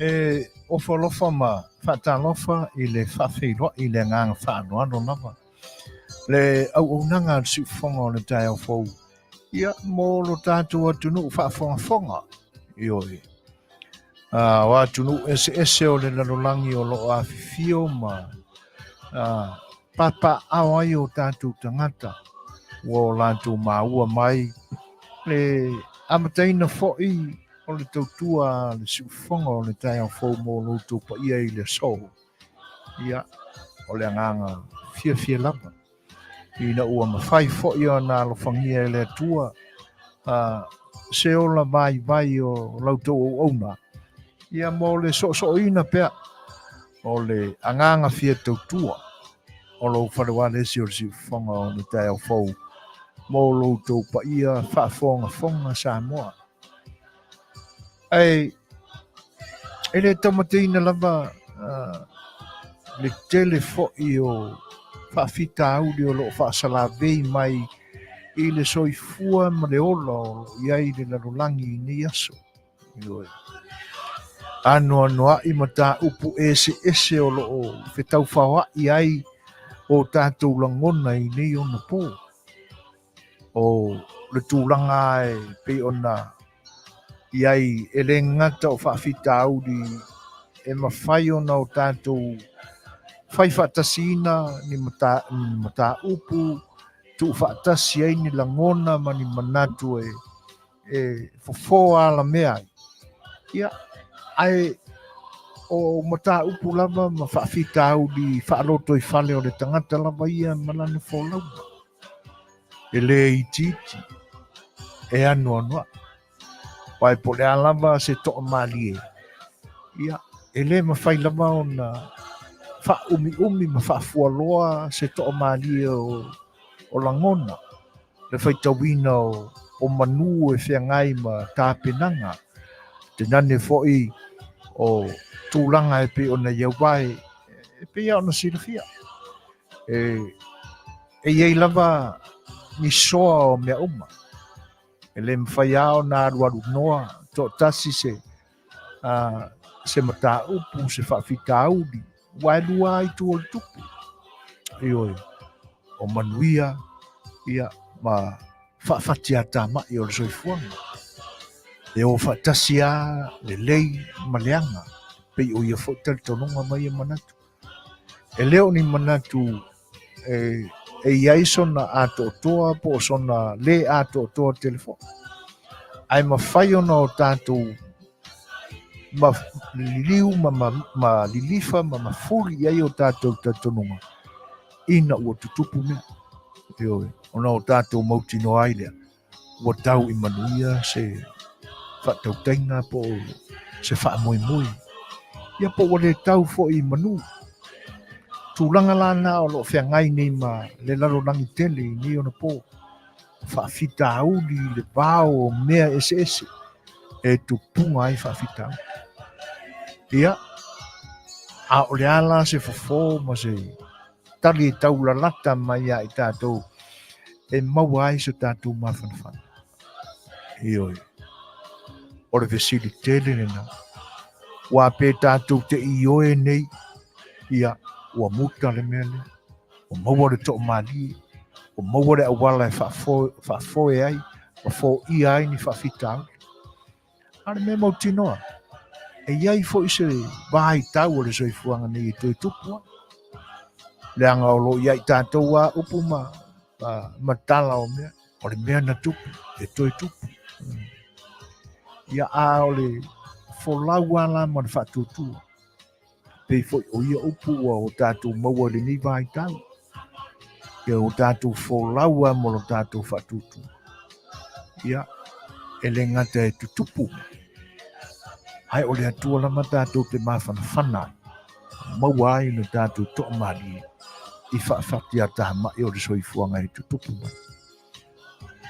E ofo alofa ma faatalofa i le faafeiloai i le agaga faaaloalo lava. Le auaunaga a le siufofoga o le taeao fou, ia mo lo tatou atunuu faafogafoga, ioe. O atunuu eseese o le lalolagi o lo o afifio ma papaaao ai o tatou tagata ua o latou maua mai le amataina foi o le tautua a le siufofoga o le taeao fou mo lo outou paia i le aso. Ia, o le agaga fiafia lava ina ua mafai foi ona alofagia e le Atua se ola vaivai o la outou auauna, ia mo le soosooina pea o le agaga fia tautua o lou falewalesi o le siufofoga o le taeao fou mo lo outou paia faafogafoga Samoa. Ae e le taumateina lava le tele foi o faafitauli o lo o faasalavei mai i le soifua ma le ola o lo o i ai le lalolagi i nei aso. Ioe. Anoanoai mataupu eseese o lo o fetaufaoai ai o tatou lagona i nei ona po. O le tulaga e pei ona i ai e le gata o faafitauli e mafai ona o tatou fai faatasiina ni mataupu, tuufaatasi ai ni lagona ma ni manatu e fofo alamea ai. Ia, ae o mataupu lava ma faafitauli faalotoifale o le tagata lava ia ma lana folauga. E le itiiti, e anoanoai. Aua po o le a lava se toamalie, ia, e le mafai lava ona faaumiumi ma faafualoa se toamalie o lagona, le faitauina o manu e feagai ma tapenaga, tenane foi o tulaga e pei ona i ai, aua e pei lava ona silafia, e i ai lava ni soa o mea uma. E le mafai lava ona alualu noa toatasi se mataupu, se faafitauli, aua e lua lava itu o le tupu. Ioe, o manuia ia ma faafatiatamai o le soifuaga. E o faatasi lava lelei ma leaga, pei o ia foi talitonuga ma ia manatu. E le o ni manatu e i ai sona atoatoa po o sona le atoatoa tele foi. Ae mafai ona o tatou ma liliu ma lilifa ma mafuli i ai o tatou talitonuga ina ua tutupu mea. Ioe, ona o tatou mautinoa ai lea ua tau i manuia se faatautaiga po o se faamoemoe, ia po ua le tau foi i manu. Tulaga la na o lo o feagai nei ma le lalolagi tele i nei ona po, faafitauli i le vao o mea eseese e tupuga ai faafitauli. Ia, a o le a la se fofo ma se tali e taulalata mai ia i tatou e maua ai so tatou mafanafana. Ioe, o le fesili tele lena. Ua pe tatou te ioe nei, ia, ua muta le mea lea. Ua maua le toamalie, ua maua le auala e faafoe ai Ma foia ai ni faafitauli. A o le mea mautinoa, e i ai foi se vaitau o le soifuaga nei e toe tupu ai. Leaga o lo o i ai tatou a upu ma, ma, ma tala o mea, o le mea na tupu, e toe tupu. Ia a o le folau ala ma le faatuatua. Pei foi o ia upu ua o tatou maua i lenei vaitau. Ia o tatou folau a mo lo tatou faatuatua. Ia, e le gata e tutupu, ae o le Atua lava tatou te mafanafana ai, maua ai lo tatou toamalie i faafatiatamai o le soifuaga e tutupu mai.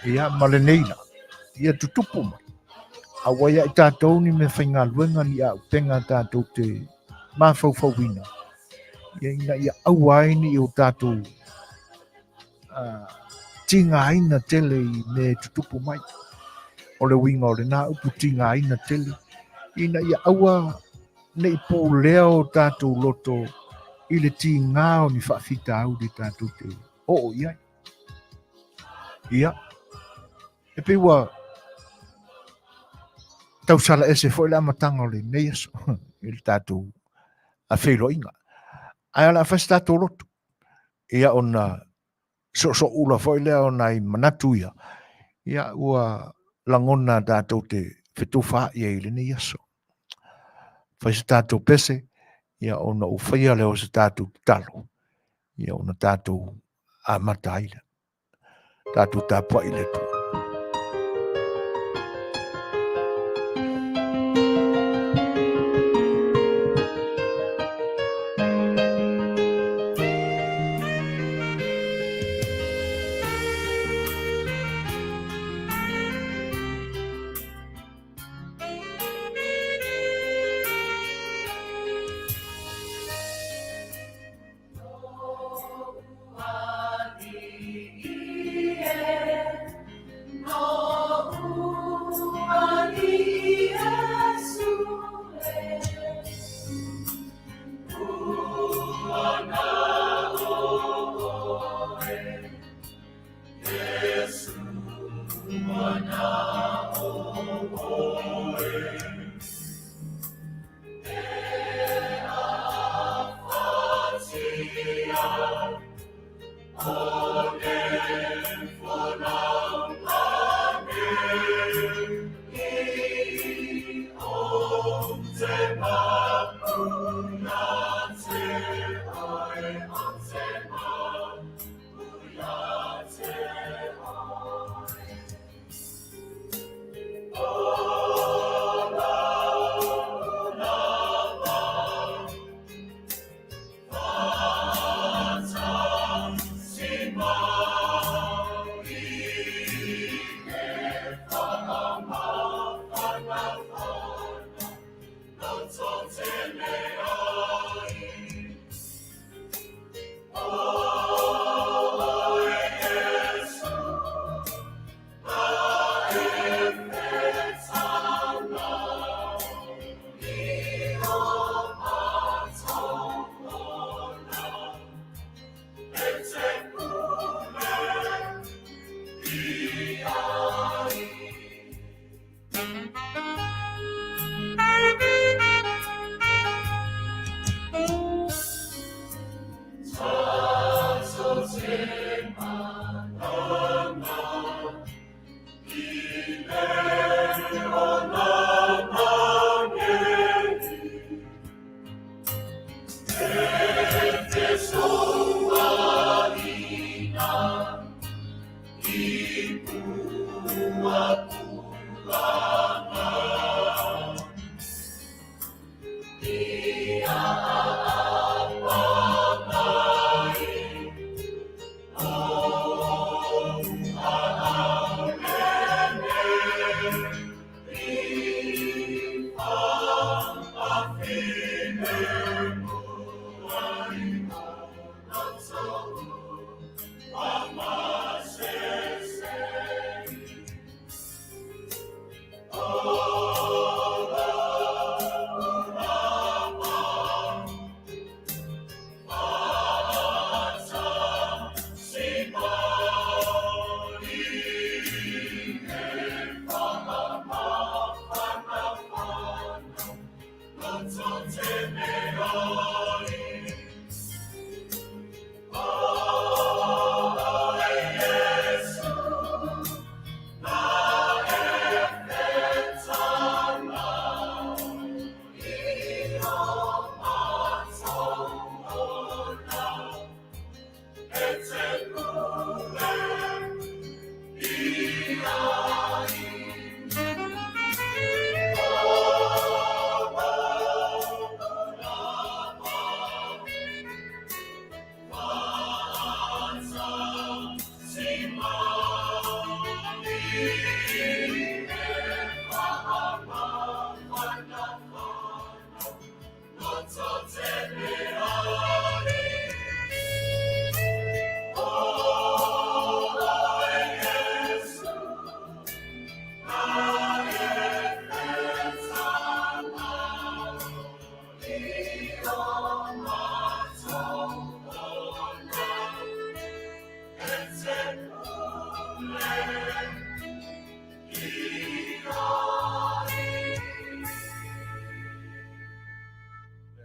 Ia, ma lenei la, ia tutupu mai. A ua ia i tatou ni mea faigaluega ni auupega tatou te mafaufauina, ia ina ia aua ai ni o tatou tigaina tele i mea e tutupu mai. O le uiga o lena upu tigaina tele, ina ia aua ne i pulea o tatou loto i le tiga o ni faafitauli tatou te oo i ai. Ia, e pei ua tausala ese foi le amataga o lenei aso i le tatou feiloaiga. Ae o le a fai se tatou loto. Ia ona soosooula foi lea o nai manatu ia, ia ua lagona tatou te fetufaai ai i lenei aso. Fai se tatou pese, ia ona ou faia lea o se tatou tatalo, ia ona tatou amata ai lea. Tatou tapuai i le Atua.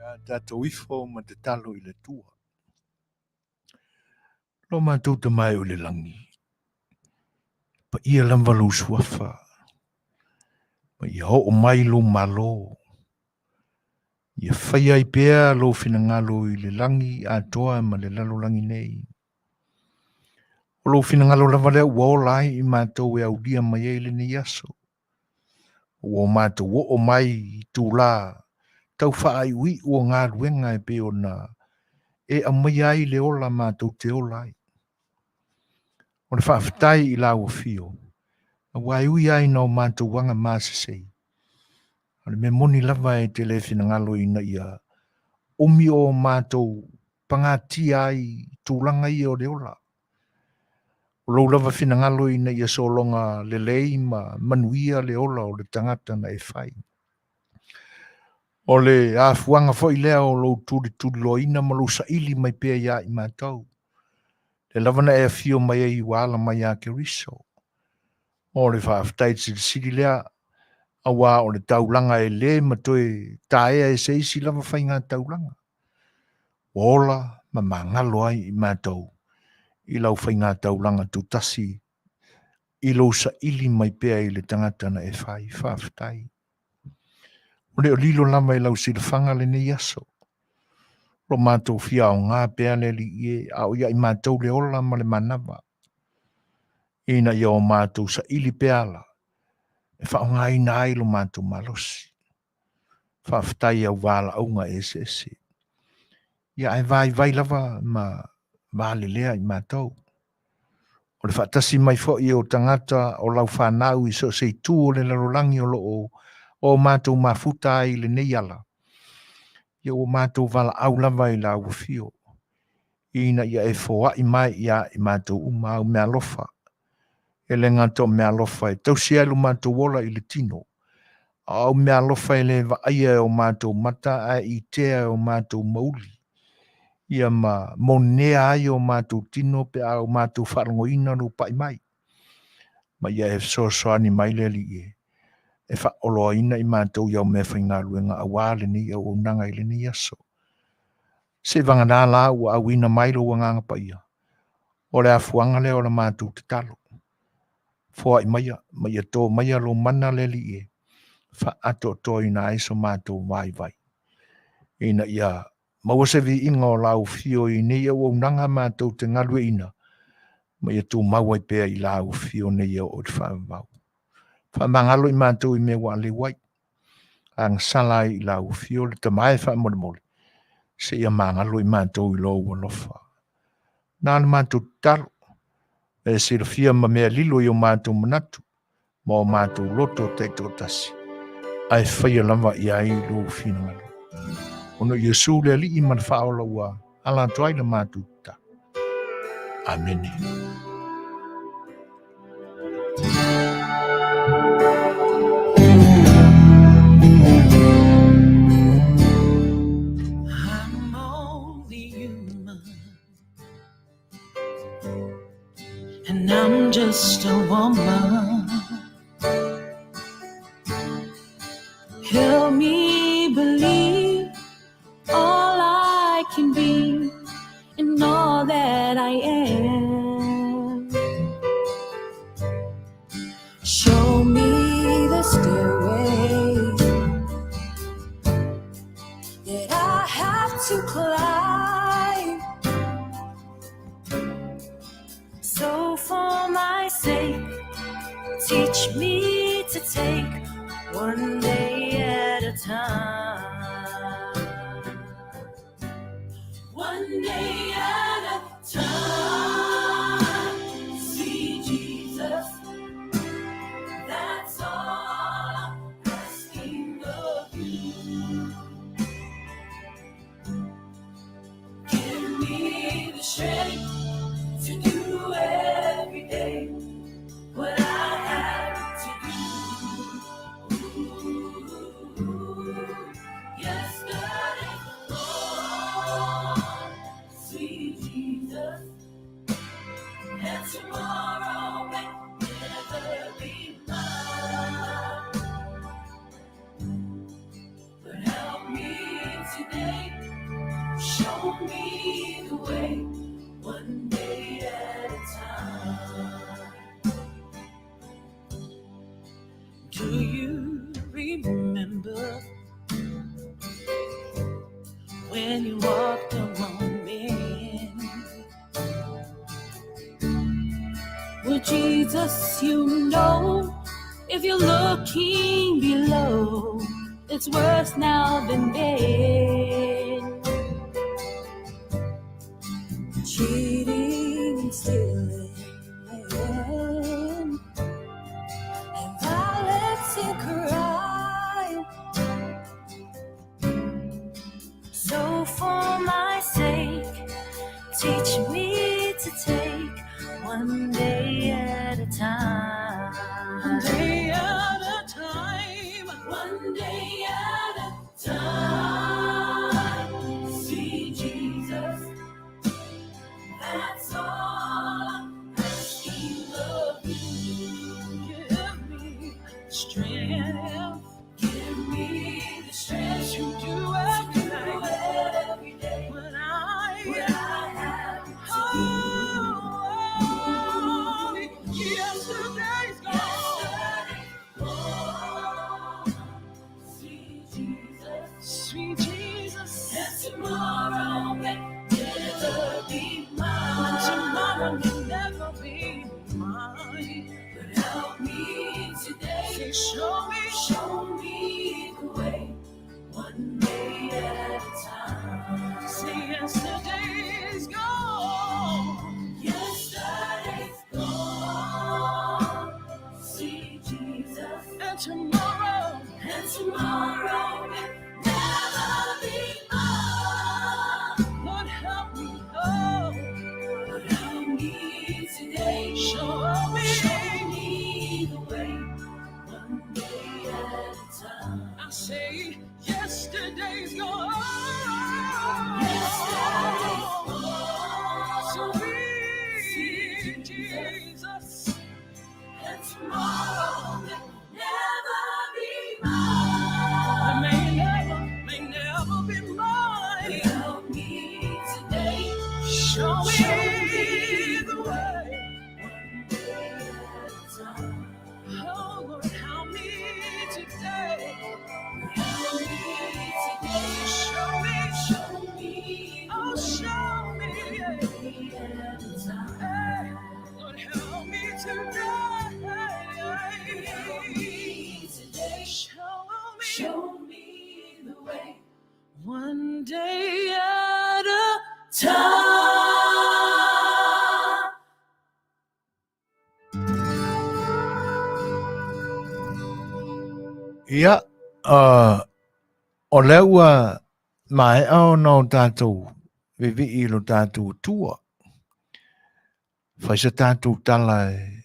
A tatou ifo ma tatalo i le Atua. Lo matou Tama e o i le lagi, paia lava lou suafa, ma ia oo mai lou Malo, ia faia ai pea lou finagalo i le lagi atoa ma le lalolagi nei. O lou finagalo lava lea ua ola ai i matou e aulia mai ai lenei aso. Ua o matou oo mai i itulā tau faaiuiu o galuega e pei ona e aumaia ai le ola matou te ola ai. O le faafetai i lau afio, aua e ui lava ina o matou aga masesei, o le mea moni lava e te le finagalo ina ia umi o matou pagatia ai i tulaga ia o le ola. O lou lava finagalo ina ia sologa lelei ma manuia le ola o le tagata na e fai. O le afuaga foi lea o lou tulituliloaina ma lou saili mai pea ia i matou, lea lava na e afio mai ai ua ala mai ia Keriso. O le faafetai silisili lea, aua o le taulaga e le ma toe taea e se isi lava faiga taulaga. Ua ola ma magalo ai i matou i lau faiga taulaga tutasi i lou saili mai pea i le tagata na e fai. Faafetai. O le o lilo lava i lau silafaga lenei aso. Lo matou fia aoga pea le Alii e, a o ia i matou le ola ma le manava, ina ia o matou saili pea ala e faaaogaina ai lo matou malosi. Faafetai i au valaauga eseese. Ia ae vaivai lava ma valelea i matou. O le faatasi mai foi o tagata o lau fanau i so o se itu o le lalolagi o lo o o matou mafuta ai i lenei ala, ia ua matou valaau lava i lau afio, ina ia e foai mai ia i matou uma au meaalofa. E le gata o meaalofa e tausi ai lo matou ola i le tino, a o meaalofa e le vaaia e o matou mata ae itea e o matou mauli, ia ma monea ai o matou tino pe a o matou faalogoina lou pai mai. Ma ia e fesoasoani mai le Alii e e faaoloaina i matou i au meafaigaluega aua lenei auaunaga i lenei aso. Seiavagana la ua auina mai lou Agaga Paia, o le afuaga lea o la matou tatalo. Foai maia, ma ia tō maia lou mana le Alii e faaatoatoaina ai so matou vaivai, ina ia maua se viiga o lau afio i nei auaunaga matou te galueaiina, ma ia tumau ai pea i lau afio nei e oo i le faavavau. Faamagalo i matou i mea ua aleu ai, agasala ai i lau afio le Tama e faamolemole, seia magalo i matou i lou alofa. Na le matou tatalo, e silafia ma mea lilo i o matou manatu, ma o matou loto taitoatasi, ae faia lava i ai lou finagalo. Ona o Iesu le Alii ma le Faaola ua ala atu ai le matou tatalo. Amene. I'm only human, and I'm just a woman. Help me believe all I can be and all that I am. Show me the stairway that I have to climb. So for my sake, teach me to take one day at a time. One day at a time. See Jesus, that's all I'm asking of you. Give me the strength to do every day what I have to do. Do you remember when you walked among men? Well, Jesus, you know, if you're looking below, it's worse now than then. Cheating and stealing, and violence and crime. So for my sake, teach me to take one day at a time. One day at a time. One day at a time. See Jesus. That's all I'm asking of you. Give me strength. Give me the strength to do to everything. do every day What I what I have to do. Oh, yesterday's gone. Yesterday's gone. Sweet Jesus. Sweet Jesus. And tomorrow may never be mine. Tomorrow may never be mine. But help me today. Say, show me. Show me the way. One day at a time. Say, yesterday's gone. Yesterday's gone. See Jesus. And tomorrow. And tomorrow may never be mine. Lord, help me. Oh, But help me today. show me. Show me the way. One day at a time. I say, yesterday's gone. Yesterday's gone. Sweet Jesus. And tomorrow may never be mine. May never be mine. Help me today. Show Show me me the way. One day at a time. Oh, Lord, help me today. Help me today. Show me. Show me the Oh, way. show me. One day at a time. Hey, Lord, help me Help today. me today. Show me. Show me the way. One day at a Time. Ia, o lea ua maea ona o tatou vivii i lo tatou Atua. Fai se tatou tala e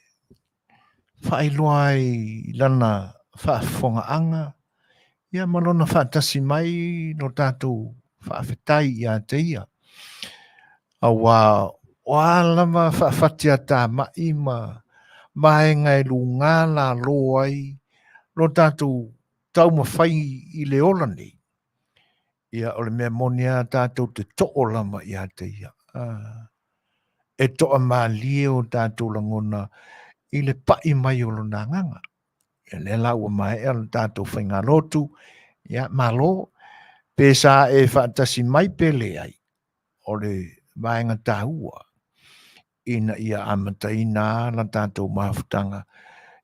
faailoa ai i lana faafofogaaga, ia ma lona faatasi mai lo tatou faafetai ia te ia. Auā o a lava faafatiatamai ma vaega e lugā lalo ai lo tatou taumafai i le ola nei, ia o le mea moni lava tatou te too lava ia te ia. E toamalie o tatou lagona i le pai mai o lona agaga. Ia lea la ua maea le tatou faigalotu, ia malo, pe sa e faatasi mai pe leai, o le vaega taua ina ia amataina la tatou mafutaga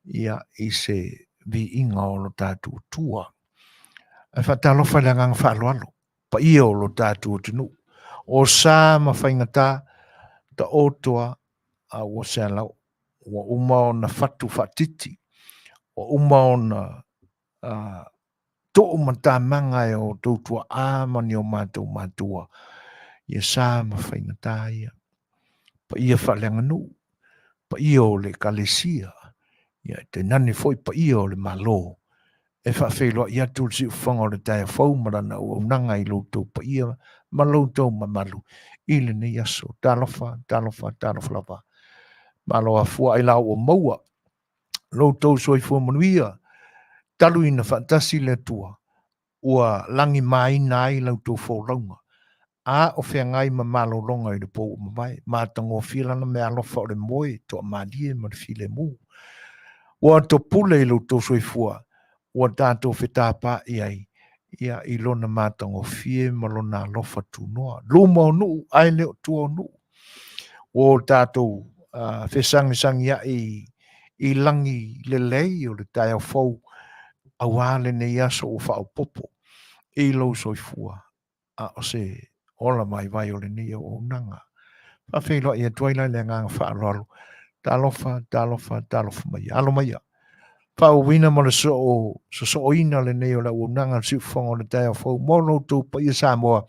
ia i se viiga o lo tatou Atua. Ae faatalofa i le agaga faaaloalo, paia o lo tatou atunuu, o sa ma faigata, taoto a, a ua se alao, ua uma ona fatu faatiti, ua uma ona too matamaga e o outou tuaa ma ni o matou matua, ia sa ma faigata ia. Paia faaleaganuu, paia o le Ekalesia, ia e tainane foi paia o le Malo, e faafeiloai atu le siufofoga o le taeao fou ma lana auaunaga i lo outou paia ma lo outou mamalu i lenei aso. Talofa, talofa, talofa lava. Malo afua ai la ua maua lo outou soifua manuia, talu ina faatasi le Atua, ua lagimaina ai la outou folauga, a o feagai ma malologa i le po ua mavae, matagofie lana meaalofa o le moe toamalie ma le filemu. Ua topule i lo outou soifua ua tatou fetapaai ai ia i lona matagofie ma lona alofa tunoa. Luma o nuu ae le o tua o nuu. Ua o tatou fesagisagiai i lagi lelei o le taeao fou auā lenei aso ua faaopoopo i lou soifua a o se ola vaivai o lenei auaunaga. Faafeiloai atu ai la i le agaga faaaloalo, talofa, talofa, talofa maia, alo maia. Faaauauina ma le soo sosooina lenei o le auaunaga a le siufofoga o le taeao fou mo lo outou paia Samoa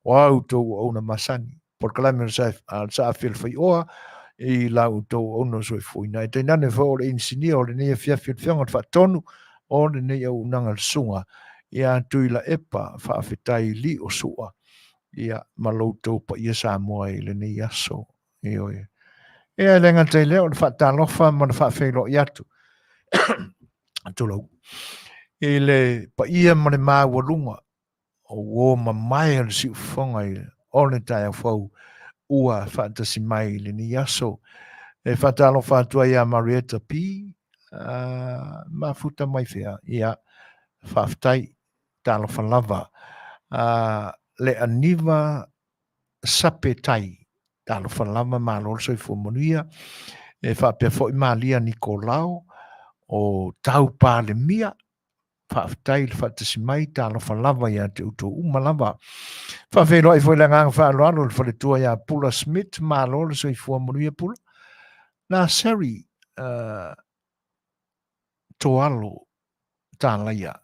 o a outou auauna masani. Polokalame o le Saafi o le Faioa i la outou auauna o soifuaina. Ae tainane foi o le inisinia o lenei afiafi o le Afioga i le Faatonu o lenei auaunaga le Susuga ia Tuilaepa Faafetai Lio Sua ia ma lo outou paia Samoa i lenei aso. Ioe. Ia e le gata i lea o le faatalofa ma le faafeiloai atu tulou i le paia ma le maualuga o uo mamae o le siufofoga i o le taeao fou ua faatasi mai i lenei aso. E faatalofa atu ai ia Marietta P. Mafuta mai fea. Ia, faafetai, talofa lava. Le aniva sape tai, talofa lava, malo le soifua manuia. E faapea foi Malia Nikolao o Tau Palemia, Faafetai i le faatasi mai, talofa lava ia te outou uma lava. Faafeiloai foi le agaga faaaloalo i le faletua ia Pula Smith, malo le soifua manuia Pula. Na Sherry Toalo Tālaia,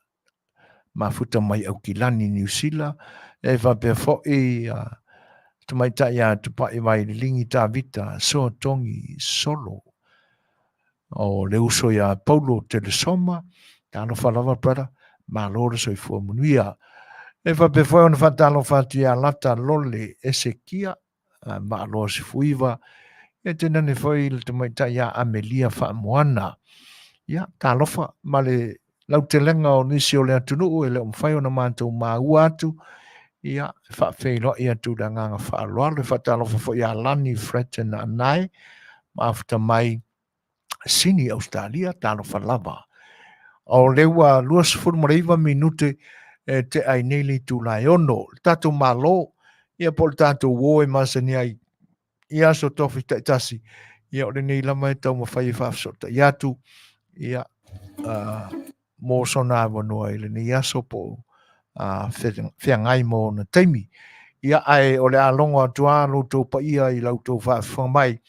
mafuta mai Aukilani, Niu Sila, e faapea foi tamaitai ia Tupai Vaililingi Tavita Soatongi Solo. O le uso ia Paulo Telesoma, talofa lava brother, malo le soifua manuia. E faapea foi ona faatalofa atu ia Lata Lole Esekia, Maaloa Sefuiva, ia tainane foi le tamaitai ia Amelia Faamoana. Ia, talofa ma le lautelega o nisi o le atunuu e le o mafai ona matou maua atu, ia, e faafeiloai atu i le agaga faaaloalo. E faatalofa foi ia Lani Fretton Anae, mafuta mai Sini, Australia, talofa lava. O lea ua 29 minute e tea ai nei le itula e 6. Le tatou Malo, ia po o le tatou uo e masani ai i aso tofi taitasi, ia o lenei lava e taumafai e faafesootai atu, ia, mo sona avanoa i lenei aso po o feagai ma ona taimi. Ia, ae o le a logo atu lava lo outou paia i la outou faafofoga mai,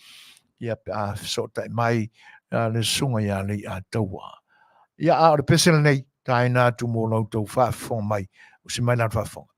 ia pe a fesootai mai le susuga ia Leiataua. Ia, a o le pese lenei, taina atu mo la outou faafofoga mai. Usi mai la le faafofoga.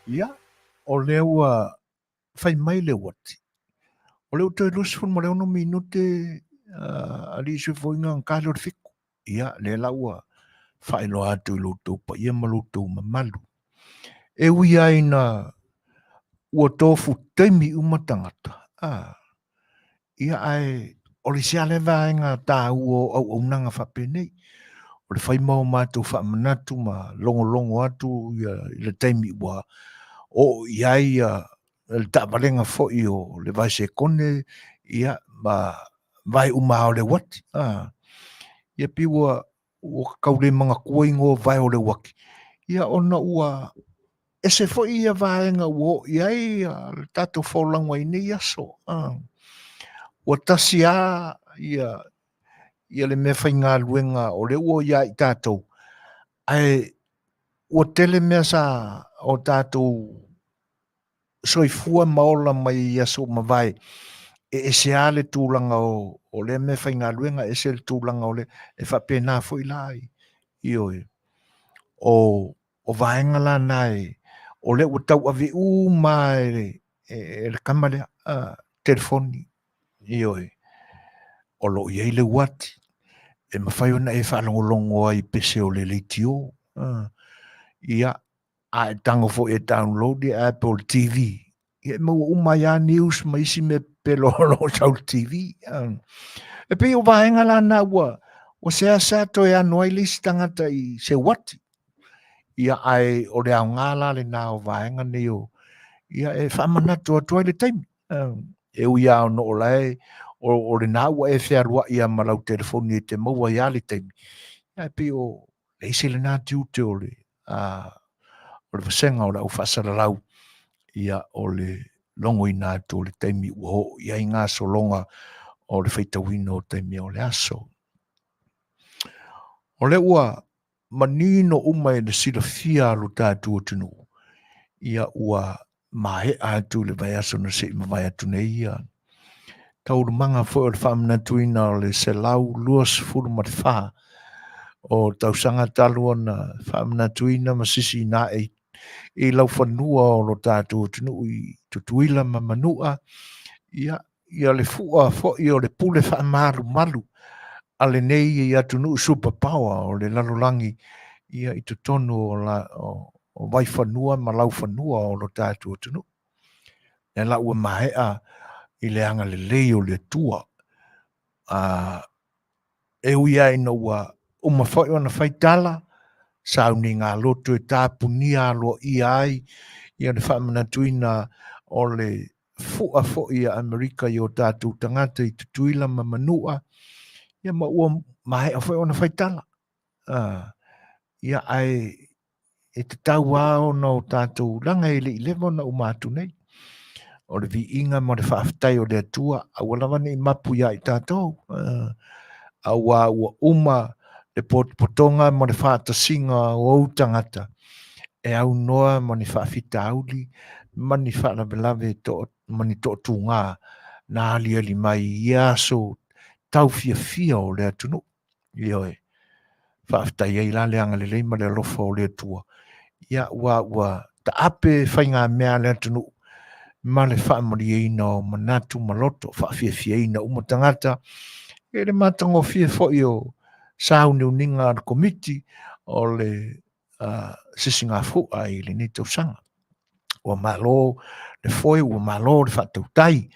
Ia, o lea ua fai mai le uati. O lea ua toe 26 minute alii soifuaina kale o le 7. Ia, lea la ua faailoa atu i lo outou paia ma lo outou mamalu. E ui ai na ua tofu taimi uma tagata, ia ae o le isi lava lea vaega taua o auaunaga faapenei, o le fai ma o matou faamanatu ma logologo atu ia i le taimi ua oo i ai ia le taavalega foi o le vaesekone ia ma vae uma lava o le uati. Ia pei ua tau le manatua igoa o vae o le uati, ia ona ua ese foi ia vaega ua oo i ai le tatou folauga i nei aso. Ua tasi lava ia le meafaigaluega o lea ua ia i tatou, ae ua tele mea sa o tatou soifua ma ola mai i aso ua mavae, e ese lava le tulaga o lea meafaigaluega, ese le tulaga o le... e faapena foi la, ioe. O vaega la na e, o lea ua tauave uma lava e le tama lea, telefoni, ioe. O lo o i ai le uati e mafai ona e faalogologo ai i pese o le leitio, ia, a e tago foi e download le app o le TV, ia e maua uma ai lava news ma isi mea pepelo o lo o sau i le TV. E pei o vaega la na ua seasea toe ano ai le isi tagata i se uati. Ia ae o le aoga la lena o vaega nei o, ia e faamanatu atu ai le taimi. E ui lava ona o la e, o lena ua e fealuai lava ma lau telefoni e te maua ai lava le taimi, ae pei o le isi lena tiute o le o le vasega o le au faasalalau, ia o le logoina atu o le taimi ua oo i ai gasologa o le faitauina o taimi o le aso. O lea ua manino uma e le silafia a lo tatou atunuu, ia ua maea atu i le vaiaso na se i mavae atu nei ia taualumaga foi o le faamanatuina o le 124 o tausaga talu ona faamanatuina ma sisiina ae i laufanua o lo tatou atunuu i Tutuila ma Manua, ia, ia le fua foi o le pule faamalumalu a lenei atunuu super power o le lalolagi, ia i totonu o, la, o, o vaifanua ma laufanua o lo tatou atunuu. Lea la ua maea i le agalelei o le Atua. E ui lava ina ua uma foi ona fai tala, sauniga loto e tapunia aloaia ai ia le faamanatuina o le fua foi a Amerika i o tatou tagata i Tutuila ma Manua, ia ma ua maea foi ona fai tala. Ia ae e tatau lava ona o tatou leaga e le i leva ona uma atu nei. O le viiga ma le faafetai o le Atua, aua lava ne i mapu ia i tatou, aua ua uma le potopotoga ma le faatasiga o ou tagata e aunoa ma ni faafitauli ma ni faalavelave to, ma ni toatuga na aliali mai i ia aso taufiafia o le atunuu. Ioe. Faafetai ai la le agalelei ma le alofa o le Atua. Ia, ua, ua taape faigamea a le atunuu ma le faamalieina o manatu ma loto, faafiafiaina uma tagata i le matagofie foi o sauniuniga a le Komiti o le Sisigafua i lenei tausaga. Ua malo le foe, ua malo le faatautai.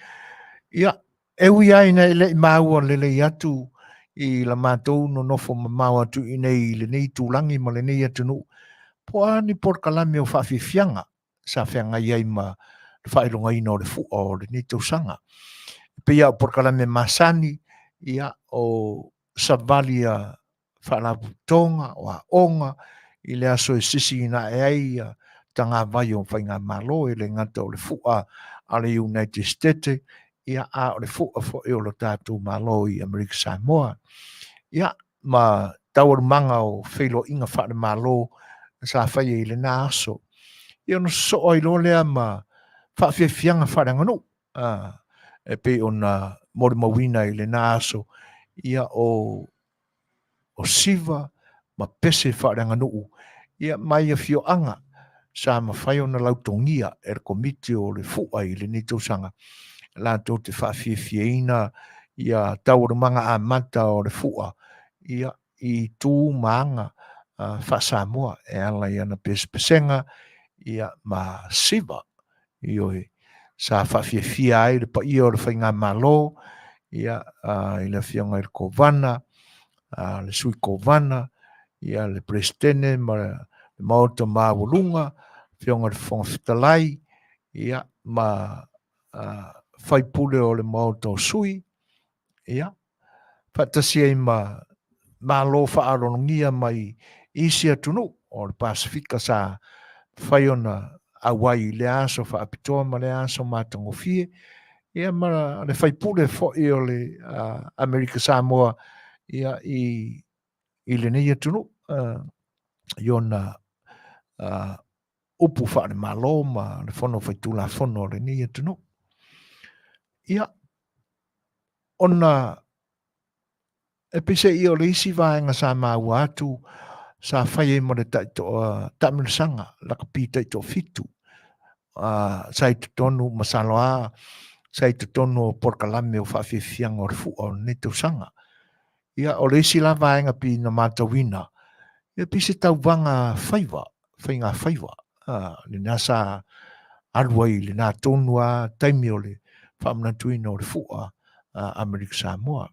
Ia, E ui lava ina e le i maua lelei atu i la matou nonofo mamao atu i inei i lenei itulagi ma lenei atunuu, po o a ni polokalame o faafiafiaga sa feagai ai ma le faailogaina o le fua o lenei tausaga. E pei lava o polokalame masani, ia, o savali a faalapotopotoga, o aoga, i le aso e sisiina ae ai ia tagavai o faigamalo, e le gata o le fua a le United States, ia, a o le fua foi o lo tatou Malo i Amerika Samoa. Ia, ma taualumaga o feiloaiga faale-Malo sa faia i lena aso. Ia, ona sosoo ai loa lea ma faafiafiaga faaleaganuu, e pei ona molimauina i lena aso, ia, o o siva ma pese faaleaganuu ia mai afioaga sa mafai ona lautogia e le Komiti o le Fua i lenei tausaga latou te faafiafiaina ia taualumaga amata o le Fua ia i tu ma aga faa-Samoa e ala i ana pesepesega ia ma siva. Ioe, sa faafiafia ai le paia o le Faigamalo, ia, i le Afioga i le Kovana, le Sui Kovana, ia, le Peresetene ma le Maota Maualuga, Afioga i le Fofoga Fetalai, ia, ma faipule o le Maota o Sui, ia, faatasi ai ma Malo faaaloalogia mai isi atunuu o le Pasefika sa mafai ona auai i lea aso faapitoa ma lea aso matagofie, ia ma le faipule foi o le Amerika Samoa ia i i lenei atunuu i ona upu faale-Malo ma le Fono Faitulafono o lenei atunuu. Ia, ona e peiseai o le isi vaega sa maua atu sa fai ai ma le taitoa taamilosaga lakapi taitoafitu sa i totonu masalo lava sa i totonu o polokalame o faafiafiaga o le fua o lenei tausaga. Ia, o le isi la vaega pei na matauina, ia pei se tauvaga faiva, faiga faiva, lena sa alu ai i lena tonu lava taimi o le faamanatuina o le fua a Amerika Samoa.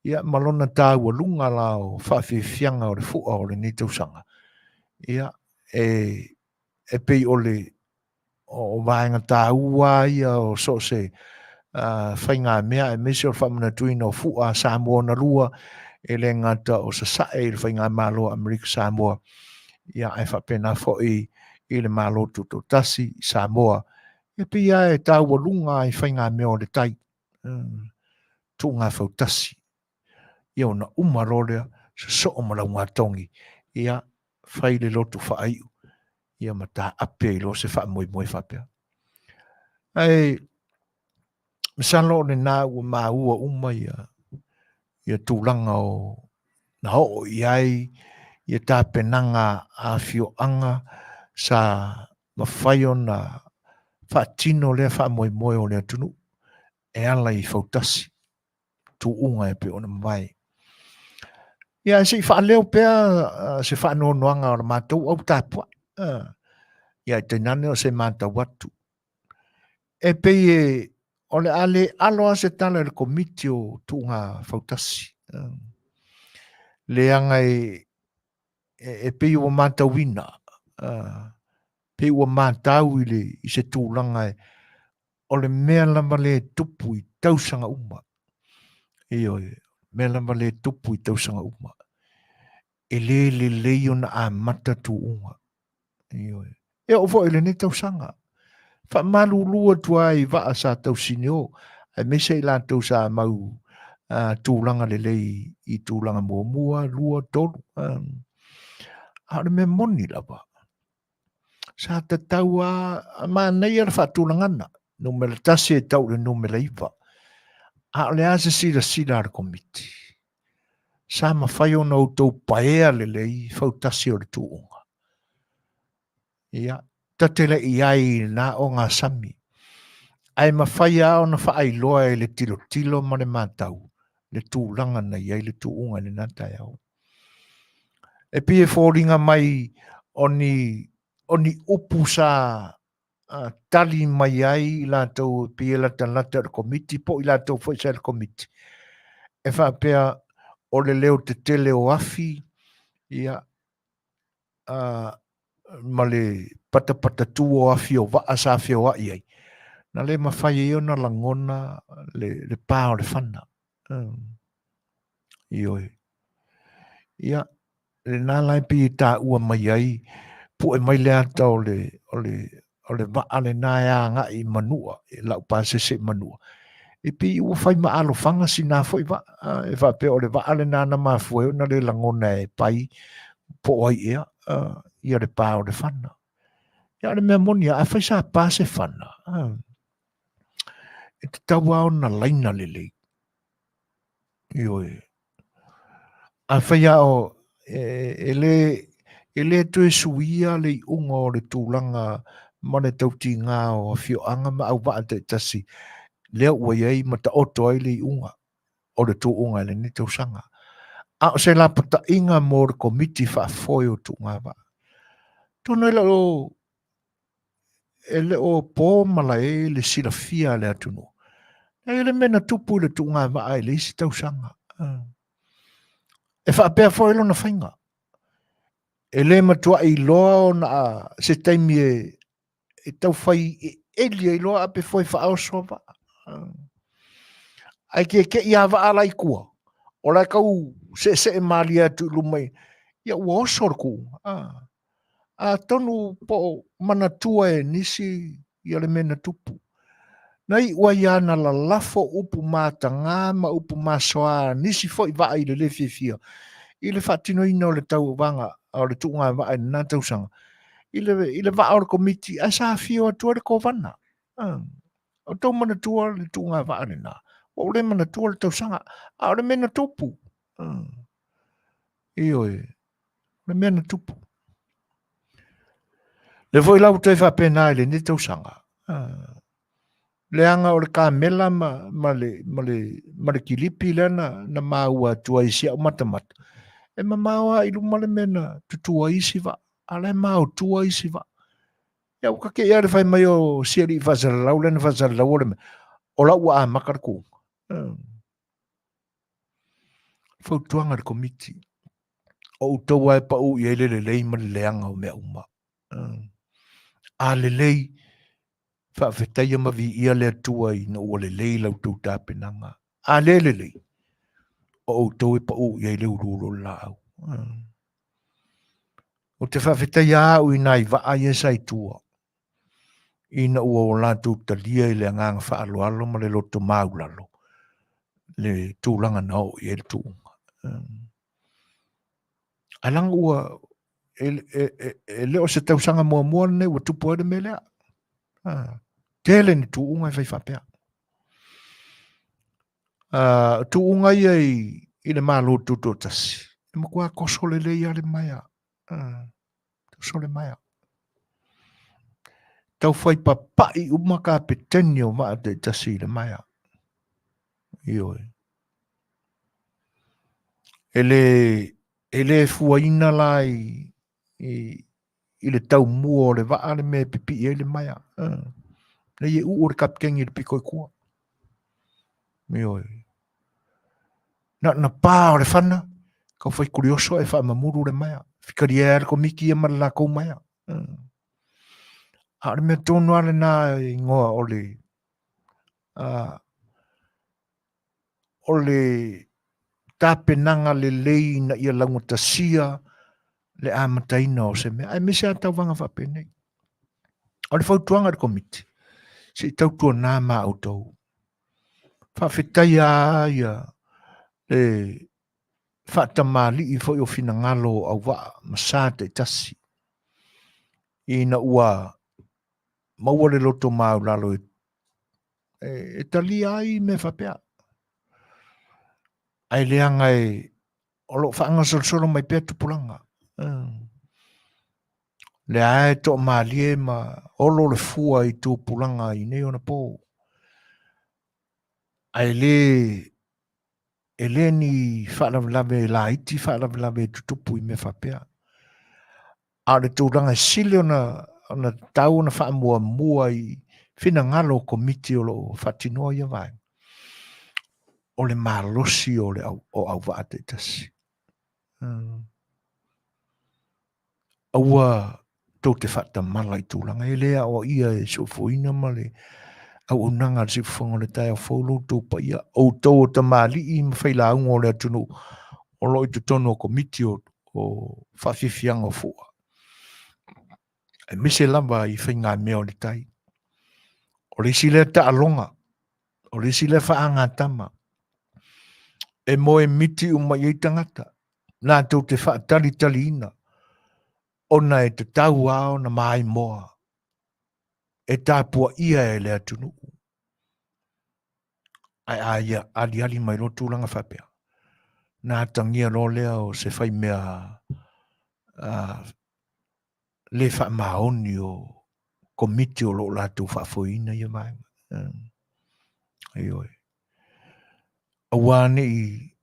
Ia, ma lona taualuga la o faafiafiaga o le fua o lenei tausaga, ia, e, e pei o le o vaega taua ia o so o se faigamea aemaise o le faamanatuina o fua a Samoa ona lua e le gata o Sasae i le Faigamalo a Amerika Samoa, ia ae faapena foi i le Malo Tutoatasi i Samoa. E pei lava e taualuga i faigamea o le tai, tuugafautasi. Ia ona uma loa lea, sosoo ma laugatogi, ia fai le loto faaiu, ia ma taape ai loa se faamoemoe faapea. Ae masalo o lena ua maua uma ia, ia tulaga o na oo i ai ia tapenaga a afioaga sa mafai ona faatino lea faamoemoe o le atunuu e ala i fautasi tuuga e pei ona mavae. Ia, se i faaleo pea se faanoanoaga o le matou au tapuai. Ia e tainane o se matau atu. E pei e o le a le alo a se tala i le komiti o tuuga fautasi. Leaga e, e, e pei ua matauina, pei ua matau i, le, i se tulaga e, o le mea lava le tupu i tausaga uma. Ioe, mea lava le tupu i tausaga uma. E le lelei ona amata tuuga. Ioe. E oo foi i lenei tausaga. Faamalulu atu ai i vaa sa tausinio, aemaise i latou sa mau tulaga lelei i tulaga muamua, lua, tolu. A o le mea moni lava, sa tatau a manaia le faatulagana, numera 1 e tau i le numera 9. A o le a se silasila a le Komiti? Sa mafai ona outou paea lelei fautasi o le tuuga. Ia, ta te le i ai i lena ogasami, ae mafai lava ona faailoa e le tilotilo ma le matau le tulaga na i ai le tuuga i lena taeao. E pei e foliga mai o ni, o ni upu sa tali mai ai i latou e pei e latalata i le Komiti po o i latou foi sa i le Komiti, e faapea o le leo tetele o afi, ia, ma le patapatatu o afi o vaa sa feoai ai, na le mafai ai ona lagona le, le pa o le fana. Ioe. Ia, lena la e pei e taua mai ai, pue mai le ata o le, o le, o le vaa lena e agai i Manua, i lau pasese i Manua. E pei ua fai ma alofaga sina foi vaa, e faapea o le vaa lena na mafua ai ona le lagona e pai po o ai ea ia le pa o le fana. Ia o le mea moni lava, afai sa pa se fana, e tatau lava ona laina lelei. Ioe. Afai lava o, e, e le, e le toe suia le iuga o le tulaga ma le tautiga o afioaga ma auvaa taitasi, lea ua i ai ma taoto ai le iuga o le tuuga i lenei tausaga. A o se lapataiga mo le Komiti Faafoe o Tuugavaa. Atonu e le o e le o po malae le silafia a le atunuu. E i le mea na tupu i le tuugavaa i le isi tausaga. E faapea foi lona faiga. E le matuai iloa ona se taimi e, e taufai eli ai loa a pe foe faaoso a vaa. Ae keke'i a vaa la i tua, o la e tau seesee malie atu i luma i, ia ua oso le tuuga. Atonu po o manatua e nisi ia le mea na tupu. Na iu ai lava na lalafo upu mataga ma upu masoa a nisi foi vaa i le le fiafia i le faatinoina o le tauvaga o le tuuga vaa i lena tausaga i le, i le vaa o le Komiti ae sa afio atu ai le Kovana. O tou manatua le tuuga vaa lena. Ua ou le manatua le tausaga, a o le mea na tupu. Ioe, le mea na tupu. Le foi la ua toe faapena i lenei tausaga. Leaga o le kamela ma, ma, le, ma, le, ma le kilipi lea na, na maua atu ai i si au matamata. E mamao lava i luma le mea na tutu ai isi vaa, a la e maotua isi vaa. Ia ua kake ia le fai mai o si alii faasalalau lea na faasalalau o le mea, o la ua amata le tuuga. Fautuaga a le Komiti, o outou lava e pau i ai le lelei ma le leaga o mea uma. A lelei, faafetaia ma viia le Atua ina ua lelei la outou tapenaga. A le lelei, o outou e pau i ai le uluulu o le laau. Ou te faafetaia au i nai vaa ia sa i tua, ina ua o latou talia i le agaga faaaloalo ma le loto maulalo le tulaga na oo i ai le tuuga. Ae leaga ua e, e, e, e le o se tausaga muamua lenei ua tupu ai le mea lea. Tele ni tuuga e fai faapea. Tuuga ia i, i le Malo Tutoatasi, e matua toso lelei lava le maea. Toso le maea. Taufai papai uma kapeteni o vaa taitasi i le maea. Ioe. E le, e le fuaina la i, i, i le taumua o le vaa le mea e pipii ai le maea. Nei e uu le kapikeni i le pito i tua. Ioe. Na na pa o le fana, kau fai kurioso e whaamamuru le maea. Fikaria e le komiti ia ma le lakou maea. A o le mea tonu lava lena e igoa o le o le tapenaga lelei ina ia laugatasia le amataina o se mea, aemaise lava tauvaga faapenei. O le fautuaga i le Komiti, se i tautuana ma outou. Faafetaia ia le faatamalii foi o finagalo o auvaa ma sa taitasi ina ua maua le loto maualalo e talia ai mea faapea. Ae leaga e o lo o faagasolosolo mai pea tupulaga. Lea e toamalie ma olo le fua i tupulaga i nei ona po. Ae le e le ni faalavelave laiti faalavelave e tutupu i mea faapea. A o le tulaga e sili ona tatau ona faamuamua i finagalo o Komiti o lo o faatinoa ia vaega, o le malosi o le o auvaa taitasi. Aua tou te faatamala i tulaga e le aoaia e soifuaina ma le auaunaga a le siufofoga o le taeao fou lo outou paia, outou o tamalii ma failauga o le atunuu o lo o i totonu o Komiti o faafiafiaga o fua, aemaise lava i faigamea o le tai. O le isi lea taaloga, o le isi lea faagatama e moe miti uma i ai tagata latou te faatalitaliina ona e tatau lava ona maimoa e tapuaia e le atunuu. Ae a ia aliali mai loa tulaga faapea, ona atagia loa lea o se faimea le faamaoni o Komiti o lo o latou faafoeina ia vaega. Ioe. Aua ne i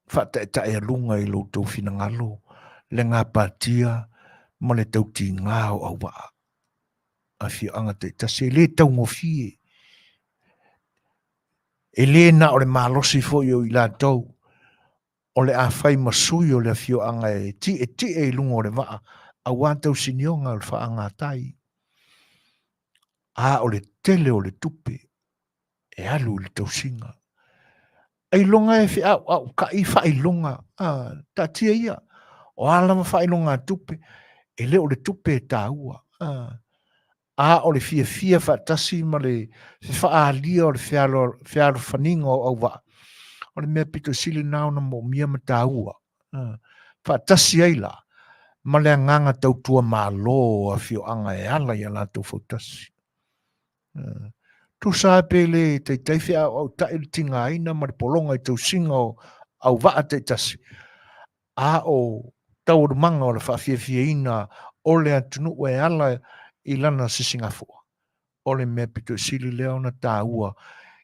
faataetaealuga i lo outou finagalo le gapatia ma le tautiga o auvaa afioaga taitasi. E le taugofie, e le na o le malosi foi o i latou o le a fai ma sui o le afioaga e tietie i luga o le vaa aua tausinioga o le faagatai, a o le tele o le tupe e alu i le tausiga. Ailoga e feauautai faailoga, a, taatia ia, o a lava faailoga tupe, e le o le tupe e taua, a, a o le fiafia faatasi ma le fefaalia o le fealofaniga o auvaa, o le mea pito sili lena ona moomia ma taua, a, faatasi ai la ma le agaga tautua malo o afioaga e ala i a latou fautasi. Tusa lava pe le taitai feaoaotai le tigaina ma le pologa i tausiga o auvaa taitasi, a o taualumaga o le faafiafiaina o le atunuu e ala i lana sisigafua, o le mea pito sili lea ona taua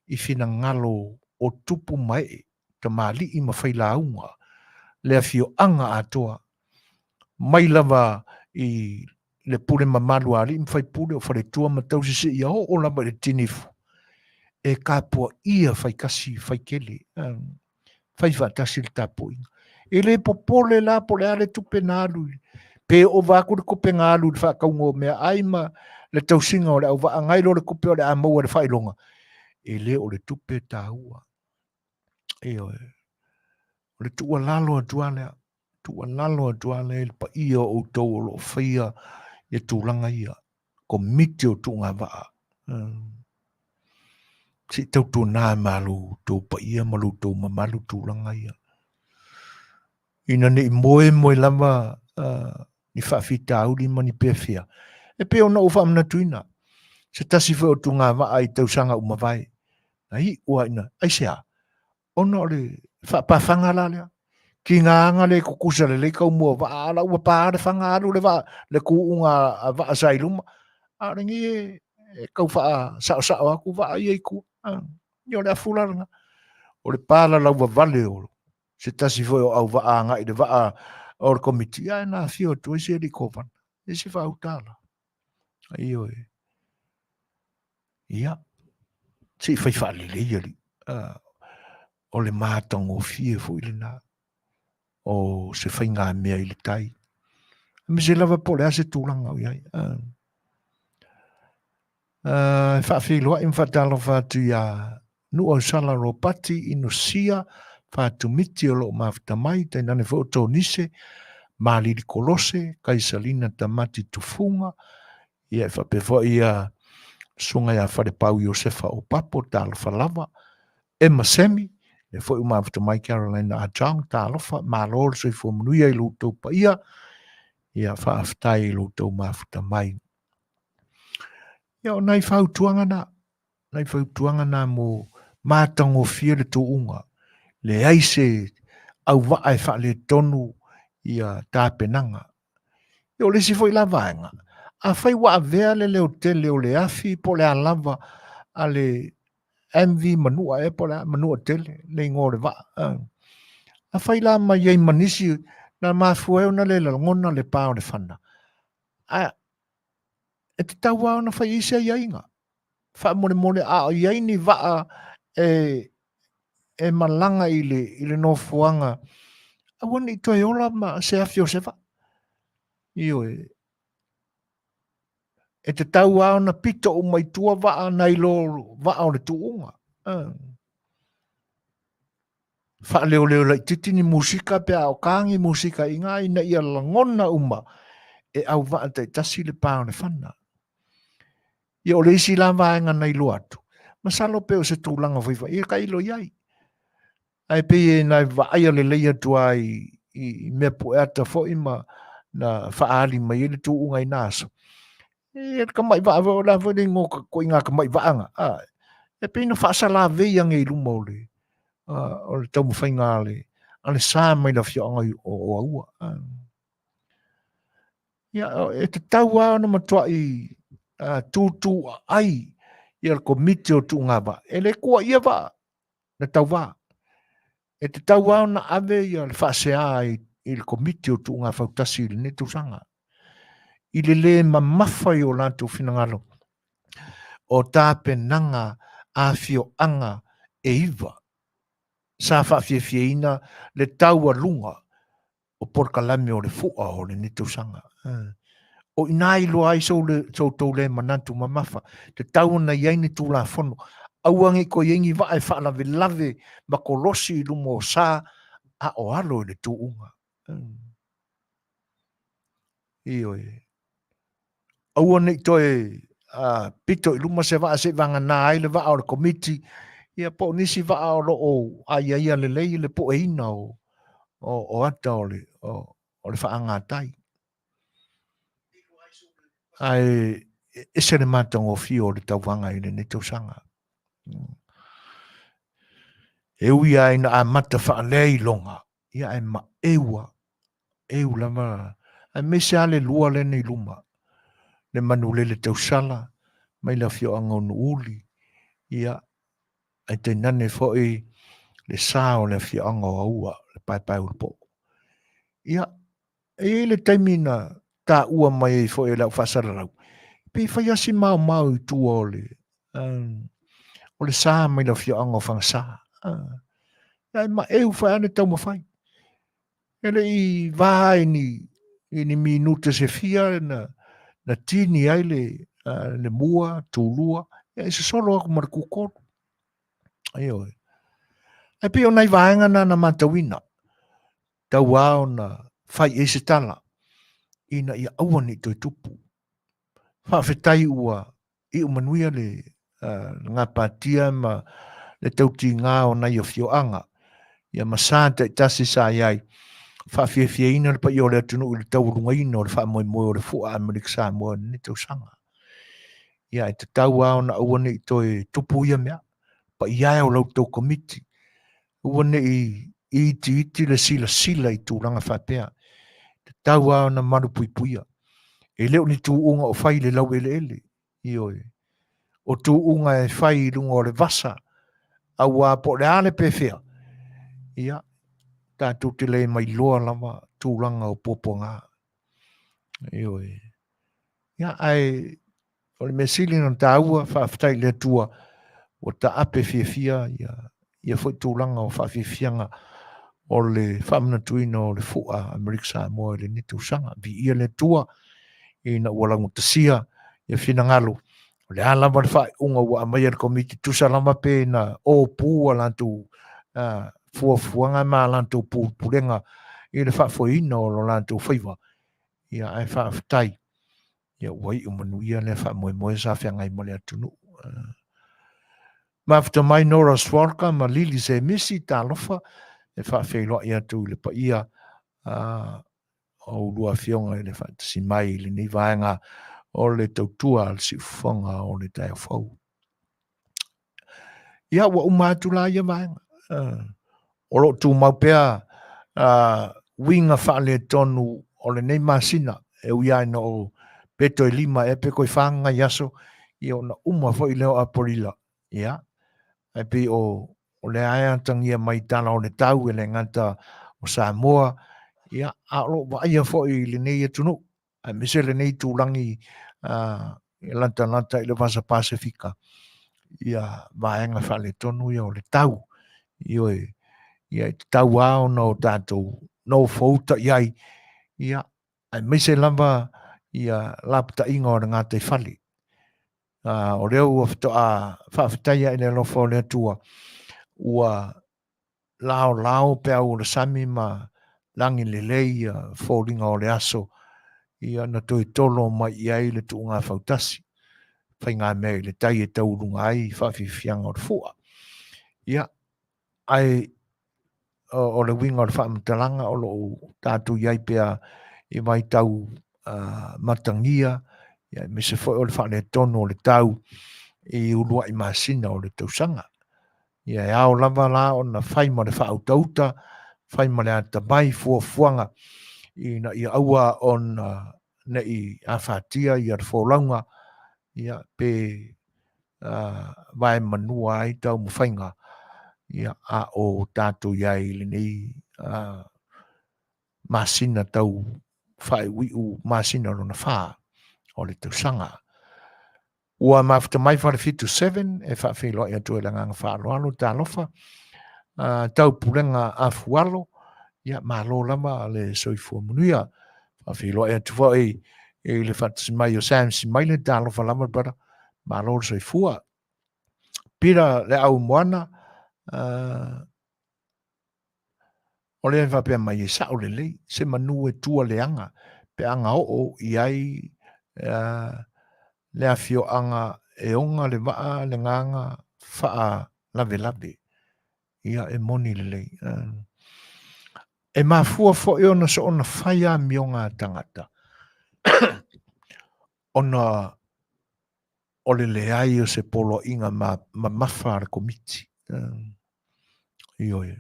i finagalo o tupu ma ee, tamalii ma failauga, le afioaga atoa, mai lava i le pule mamalu a alii ma faipule o faletua ma tausi seia oo lava i le tinifu, e tapuaia faitasi faitele, fai faatasi le tapuaiga. E le popole la po o le a le tupe na alu, pe ova atu le tupe na alu i le faatauga o meaai ma le tausiga o le auvaa, nai lo le tupe o le a maua i le faailoga, e le o le tupe e taua. Ioe. O le tuualalo atu lava lea, tuualalo atu lava lea i le paia o outou o lo o faia ia tulaga ia, Komiti o Tuugavaa. Se i tautuana ma lo outou paia ma lo outou mamalu tulaga ia. Ina ne i moemoe lava ni faafitauli ma ni pefea, e pei ona ou faamanatuina, se tasi foi o tugavaa i tausaga ua mavae, na iu lava ina, aisea? Ona o le faapafaga la lea. Tigaga le tutusa lelei taumua o vaa, a la ua pa le faga alu le vaa, le tuuga a vaa sa i luma, a o lenei e tau faasaosao atu vaa ia i tua. Ia o le afu la lena. O le palalauvavale o se tasi foi o auvaa agai i le vaa o le Komiti, ae na afio atu ai se alii Kovana. E se faautala. Ioe. Ia, se i fai faalelei alii. O le matagofie foi lena o se faigamea i le tai. Aemaise lava po o le a se tulaga o i ai. E faafeiloai ma faatalofa atu ia Nuuausala Ropati Inosia Fatumiti o lo o mafuta mai, tainane foi o Tonise Malili Kolose, Kaisalina Tamati Tufuga, ia e faapea foi ia Susuga ia Falepau Iosefa Opapo, talofa lava, Emma Semi, lea foi ua mafuta mai Carolina Ajong, talofa, malo le soifua manuia i lo outou paia, ia faafetai i lo outou mafuta mai. Ia o nai fautuaga na, nai fautuaga na mo matagofie le tuuga, leai se auvaa e faaletonu ia tapenaga. Ia o le isi foi la vaega, afai ua avea le leotele o le afi po o le a lava a le MV Manua ea po o le a, Manua Tele le igoa o le vaa. Afai la ma i ai ma nisi na mafua ai ona le lagona le pa o le fana, a e tatau lava ona fai i ai se aiaiga. Faamolemole a o i ai ni vaa e, e malaga i le, i le nofoaga, aua ne i toe ola ma se afi o se vaa. Ioe. E tatau lava ona pito uma i tua vaa nai lo vaa o le tuuga. Faaleoleo laititi ni musika pe a o ka ni musika i ina ina ia lagona uma e auvaa taitasi le pa o le fana. Ia o le isi la vaega na iloa atu, masalo pe o se tulaga foi ia tailo i ai. Ae pei e na vaaia lelei atu lava i mea pueata foi ma na faaali mai ai le tuuga i na aso. E le tamai vaa foi, o le a foi le igoa o ituaiga tamai vaa na, a, e pei na faasalavei ane i luma o le, o le taumafaiga a le, a le sa mai le afioaga o Aua. Ia, e tatau lava ona matuai tutuaai ia le Komiti o Tuuga Vaa. E le tuuaia vaa na tauva. E tatau lava ona ave ia le faasea i, i le Komiti o Tuuga Fautasi i lenei tausaga. I le lē mamafa i o latou finagalo o tapenaga a afioaga e 9 sa faafiafiaina le taualuga o polokalame o le fua o lenei tausaga. O i ina iloa ai so outou le manatu mamafa, tatau ona i ai ni Tulafono, aua ne i toe i ai ni vaa e faalavelave ma kolosi i luma o sa a o alo i le tuuga. Ioe. Aua ne i toe pito i luma se vaa se i vagana ai le vaa o le Komiti, ia po o nisi vaa o lo o aiaia lelei le pueina o, o, o ata o le, o, o le faaagatai. Ae ese le matagofie o le tauvaga i lenei tausaga. E ui lava ina amata faaleiloga, ia ae maeu lava, eu lava, aemaise lava le lua lea na i luma, le manulele tausala mai le afioaga o Nuuuli, ia, ae tainane foi le sa o le afioaga o Aua, le Paepaeulupopo. Ia, e i ai le taimi na taua mai ai foi e le au faasalalau, pei fai lava si maomao i tua o le, o le sa mai le afioaga o Fagasa. Ae maeu foi lava le taumafai. E le i va i ni, i ni minute se fia na, na tini ai le, le mua, tulua, ia e sosolo atu ma le tutolu. Ioe. Ae pei o nai vaega na na matauina, tau lava ona fai i ai se tala, ina ia aua ne i toe tupu. Faafetai ua iu manuia le gapatia ma le tautiga o nai afioaga, ia ma sa taitasi sa i ai, faafiafiaina le paia o le atunuu i le taualugaina o le faamoemoe o le Fua Amerika Samoa i lenei tausaga. Ia, e tatau lava ona aua ne i toe tupu ia mea, paia e o la outou Komiti, aua ne i itiiti le silasila i tulaga faapea. Tatau lava ona malupuipuia. E le o ni tuuga o fai i le laueleele, ioe. O tuuga e fai i luga o le vasa, aua po o le a le pefea, ia, tatou te le mailoa lava tulaga o puapuaga. Ioe. Ia, ae o le mea sili ona taua, faafetai i le Atua ua taape fiafia ia, ia foi tulaga o faafiafiaga o le faamanatuina o le fu'a Amerika Samoa i lenei tausaga. Viia le Atua ina ua laugatasia ia finagalo. O le a lava le faaiuga ua aumaia e le Komiti, tusa lava pe na opu a latou fuafuaga ma a latou pulepulega i le faafoeina o lo latou faiva, ia ae faafetai ia ua iu manuia lea faamoemoe sa feagai ma le atunuu. Mafuta mai Nora Swarka ma Lili Semisi, talofa e faafeiloai atu i le paia o ulua afioga i le faatasi mai i lenei vaega o le tautua a le siufofoga o le taeao fou. Ia, ua uma atu la ia vaega. O lo o tumau pea uiga faaletonu o lenei masina, e ui lava ina o pe toe 5 ea pe toe 4 nai aso, ia ona uma foi lea o Aperila. Ia, ae pei o lea e atagia mai tala o le tau e le gata o Samoa, ia, a o lo o vaaia foi i lenei atunuu, aemaise lenei itulagi e latalata i le Vasa Pasefika, ia vaega faaletonu ia o le tau. Ioe, ia e tatau lava ona o tatou nofouta i ai, ia, aemaise lava ia lapataiga o le gataifale. O lea ua faatoa faafetaia i le alofa o le Atua, ua laolao peau o le sami ma lagi lelei ia foliga o le aso, ia na toe tolo mai i ai le tuuga fautasi, faigamea i le tai e tauuluga ai faafiafiaga o le fua. Ia, ae o le uiga o le faamatalaga o lo o tatou i ai pea i vaitau matagia, ia, aemaise foi o le faaletonu o le tau i uluai masina o le tausaga. Ia e ao lava la ona fai ma le faautauta, fai ma le atamai fuafuaga ina ia aua ona ne i afatia ia le folauga, ia pe vae manua ai taumafaiga, ia a o tatou i ai i lenei masina tau faaiuiu masina lona 4 o le tausaga. Ua mafuta mai Falefitu 7 e faafeiloai atu ai le agaga faaaloalo, talofa, taupulega afualo, ia malo lava le soifua manuia. Faafeiloai atu foi i le faatasi mai o Sam Simaile, talofa lava brother, malo le soifua. Pira le au moana, O lea e faapea mai e sao lelei se manu e tua leaga pe a gaoo i ai le afioaga e oga le vaa le gaga faalavelave. Ia e moni lelei. E mafua foi ona soona fai amioga a tagata ona o le leai o se poloaiga mamafa a le Komiti. Ioe.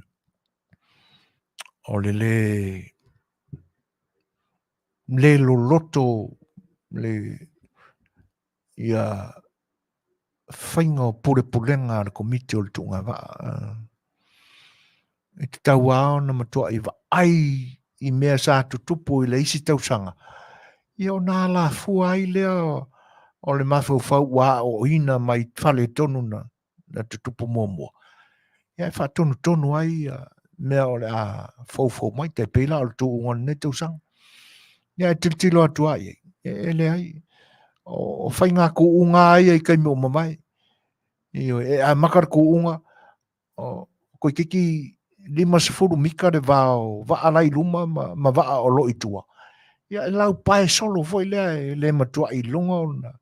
O le le le loloto le ia faiga o pulepulega a le Komiti o le Tuugavaa. E tatau lava ona matuai vaai i mea sa tutupu i le isi tausaga, ia ona alafua ai lea o le mafaufau ua aoaoina mai faaletonu na tutupu muamua, ia e faatonutonu ai mea o le a foufou mai, tai pei la o le tuuga o lenei tausaga. Ia e tilotilo atu lava i ai, e leai, o faiga tuuga lava ia i taimi ua mavae. Ioe, e amata le tuuga, o toeitiiti 50 mita le va o vaa la i luma ma vaa o lo o i tua, ia e laupae solo foi lea e le matuai iloga ona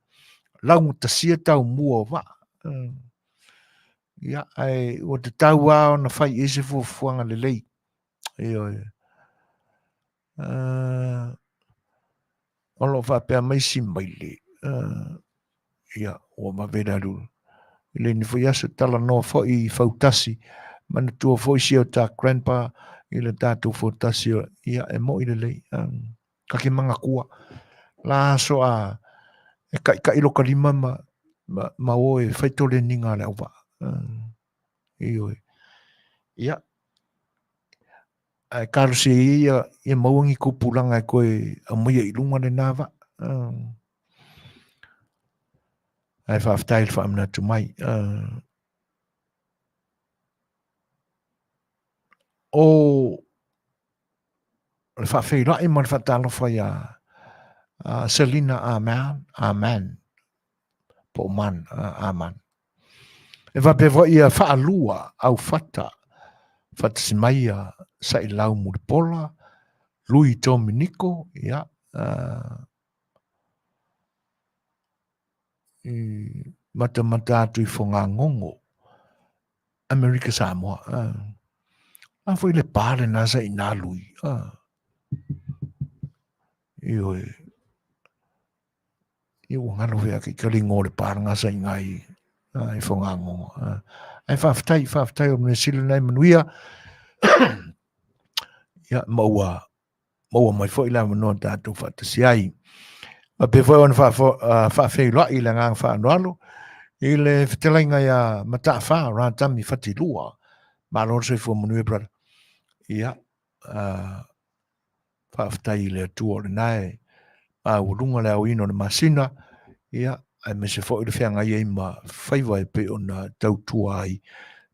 laugatasia taumua o vaa. Ia, ae ua tatau lava ona fai i ai se fuafuaga lelei. Ioe. O lo o faapea mai si maile, ia, ua vave le alu i lenei foi aso, talanoa foi i fautasi, manatua foi si o ta grandpa i le tatou fautasi, ia, e moi lelei, ta te manatua, la aso a e taitai loka lima ma o e fai toleniga a le auvaa. Ioe. Ia, ae talosia ia ia maua ni tupulaga e toe aumaia i luga lena vaa. Ae faafetai i le faamanatu mai. O le faafeiloai ma le faatalofa ia Selina Aman, Aman, po o Man, Aman. E faapea foi ia faalua aufata, faatasi mai ia Sailau Mulipola, Lui Dominiko, ia, i matamata atu i Fogagogo, Amerika Samoa. A foi le pa lena sa i nā lui. Ioe. Ia ua ngalo fea ke ka lingo le pa lena sa i ngā i, i Fogagogo. Ai faafetai, faafetai o mea sili nai manuia. Ia, ma ua maua mai foi le avanoa tatou faatasi ai. Faapea foi ona faafeiloai i le agaga faaaloalo i le fetalaiga ia Mataafa Ratami Fatilua. Malo le soifua manuia, brother. Ia, faafetai i le Atua o lena e maualuga le aoina o le masina, ia, aemaise foi le feagai ai ma faiva e pei ona tautua ai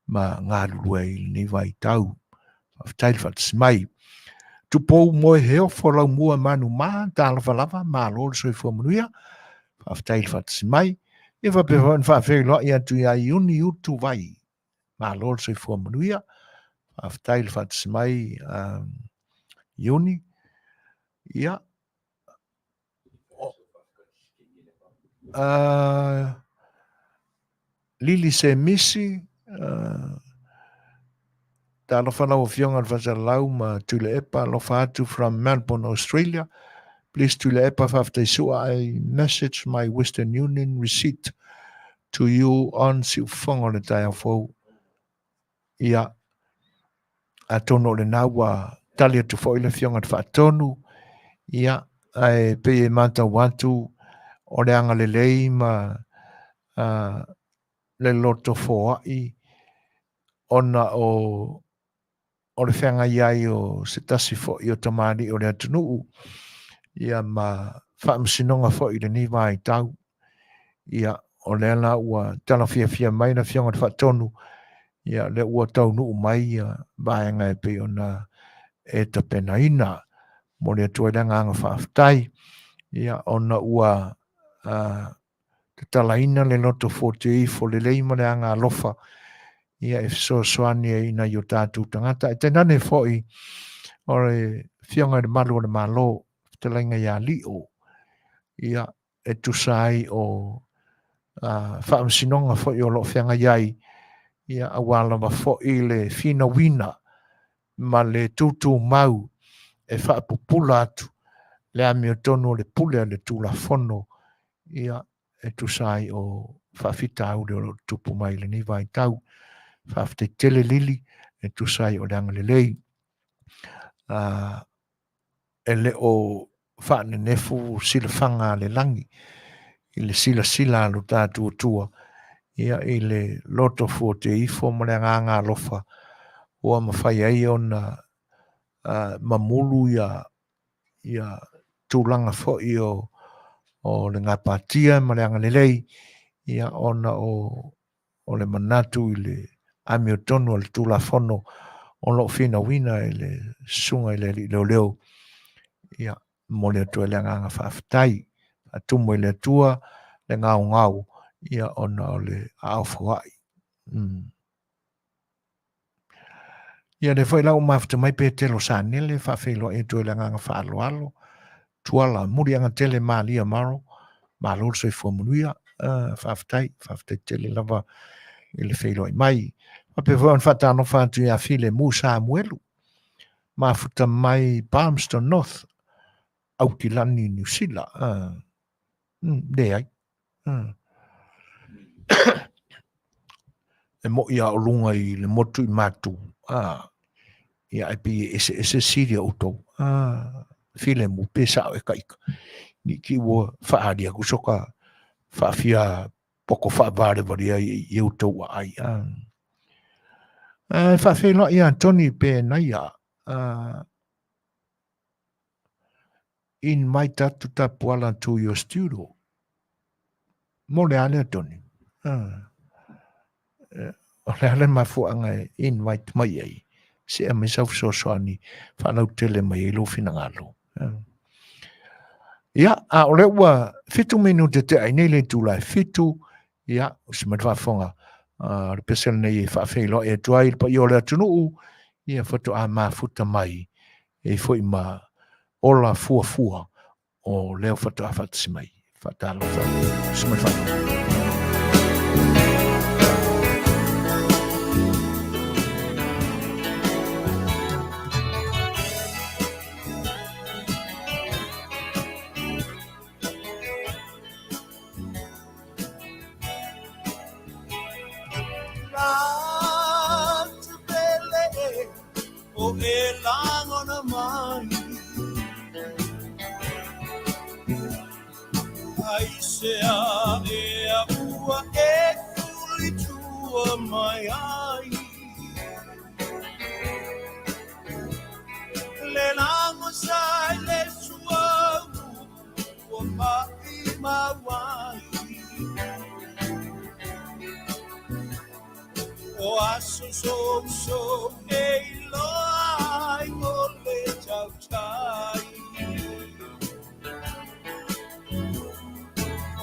ma galulue ai i lenei vaitau. Faafetai le faatasi mai. Tupou moe heofo laumua manuma, talofa lava, malo le soifua manuia. Faafetai le faatasi mai. Ia faapea foi ona faafeiloai atu ia Iuni Utuvai. Malo le soifua manuia. Faafetai le faatasi mai Iuni. Ia, Lili Semisi, talofa lau Afioga i le Faasalalau ma Tuilaepa, alofa atu from Melbourne, Australia. Please Tuilaepa, faafetai sua, I message my Western Union receipt to you on Siufofoga o le taeao fou. Ia, atonu o lena ua tali atu foi le Afioga i le Faatonu, ia, ae pei e matau atu o le agalelei ma le loto foai ona o o le feagai ai o se tasi foi o tamalii o le atunuu, ia ma faamasinoga foi i lenei vaitau. Ia, o lea la ua tala fiafia mai le Afioga i le Faatonu, ia, lea ua taunuu mai ia vaega e pei ona e tapenaina. Momoli atu ai le agaga faafetai, ia, ona ua tatalaina le loto fuateifo lelei ma le aga alofa, ia, e fesoasoani ai i nai o tatou tagata. Ae tainane foi o le Afioga i le Malu o le Malo, fetalaiga ia Lio, ia, e tusa ai o faamasinoga foi o lo o feagai ai, ia, aua lava foi le finauina ma le tūtūmau e faapupula atu le amiotonu o le pule a le Tulafono, ia, e tusa ai o faafitauli o lo o tutupu mai i lenei vaitau. Faafetai tele Lili e tusa ai o le agalelei. E le o faanenefu silafaga a le lagi i le silasila a lo tatou Atua, ia, i le loto fuateifo ma le agaga alofa ua mafai ai ona mamulu ia ia tulaga foi o le gapatia ma le agalelei, ia, ona o o le manatu i le amiotonu a le Tulafono o lo o finauina e le Susuga i le Alii Leoleo. Ia, momoli atu ai le agaga faafetai. Faatumu e le Atua le gaogao, ia, ona o le aao foai. Ia, lea foi la ua mafuta mai Petelo Sanele, faafeiloai atu ai le agaga faaaloalo. Tuala, muliaga tele Malia Maro, malo le soifua manuia. Faafetai, faafetai tele lava i le feiloai mai. Faapea foi ona faatalofa atu ia Filemu Samuelu, mafuta mai Palmerston North, Aukilani, Niu Sila. Leai. E mo'i a o luga i le motu i Matu. Ia, ae pei e eseese sili o outou. Filemu, pe sao e ka ika. Ni ki ua whaali aku soka whaafia poko whaavare ai i outou ai. Whaawhenua ia Tony pe naia. Invite atu Tapuala to your studio. Mo le a lea Tony? O le a le mafuaaga e invite mai ai, se e aumai sau fesoasoani faalautele mai ai lou finagalo. Ia, a o lea ua 7 minute tea ai nei le itula e 7, ia, o se mai le faafofoga, o le pese lenei e faafeiloai atu ai i le paia o le atunuu, ia faatoa mafuta mai e foi ma ola fuafua o lea faatoa faatasi mai. Faatalofa, se mai faafofoga. O e lagona mai Aisea ea ua e tulitua mai ai Le lago sai le sua ua mai mauai O aso so so e iloa ai o le tautai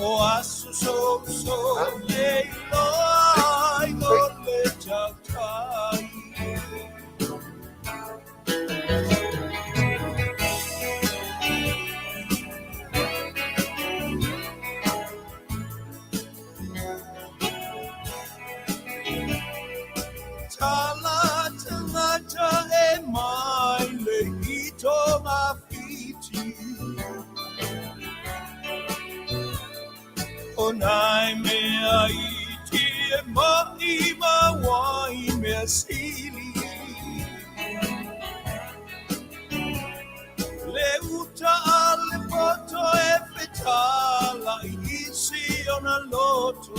O aso so so e iloa ai o le tautai. Tala tangata e mai le i tō whiti O nai mea iti e mai ma wai mea sili Le uta a le poto e fetala i isi ona loto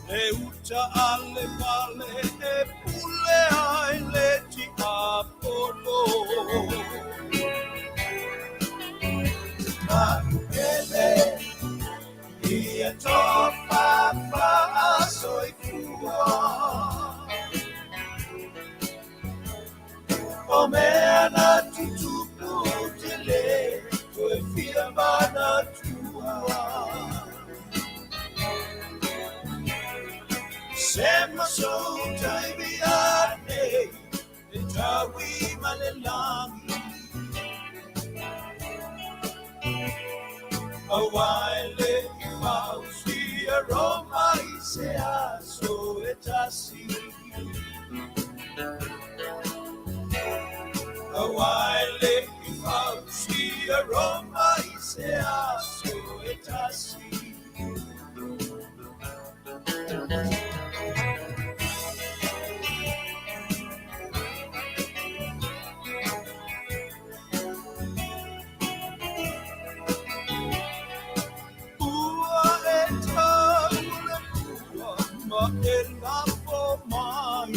Le uta a le vale e pule ai le tiapolo Ma'upele ia tofafa soifua O mea na tutupu te le toe fia manatua Sema so taimi ane e taui ma le langi Auai le i fausia Roma i se aso e tasi Auai le i fausia Roma i se aso e tasi. Ua e tau le pua ma e lafo mai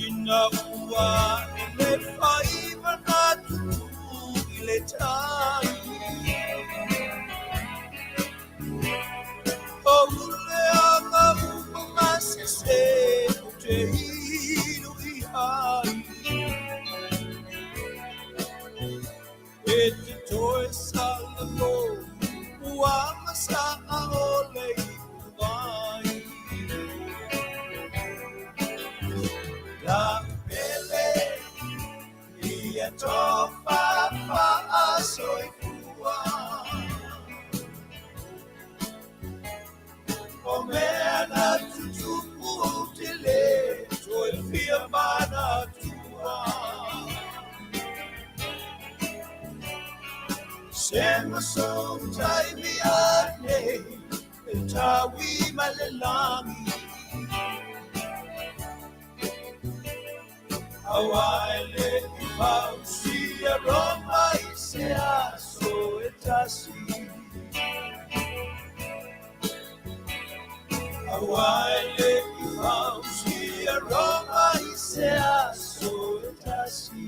Ina ua e le faiva na tupu i le tai O ule anga upa masese o te iru i ai E te toe salamo ua masaa o le iuwai Lapele ia tofafa soifua O mea na tutupu ou te le toe fia manatua Sema so taimi ane e taui ma le langi Auai le i fausia Roma i se aso e tasi Auai le i fausia Roma i se aso e tasi.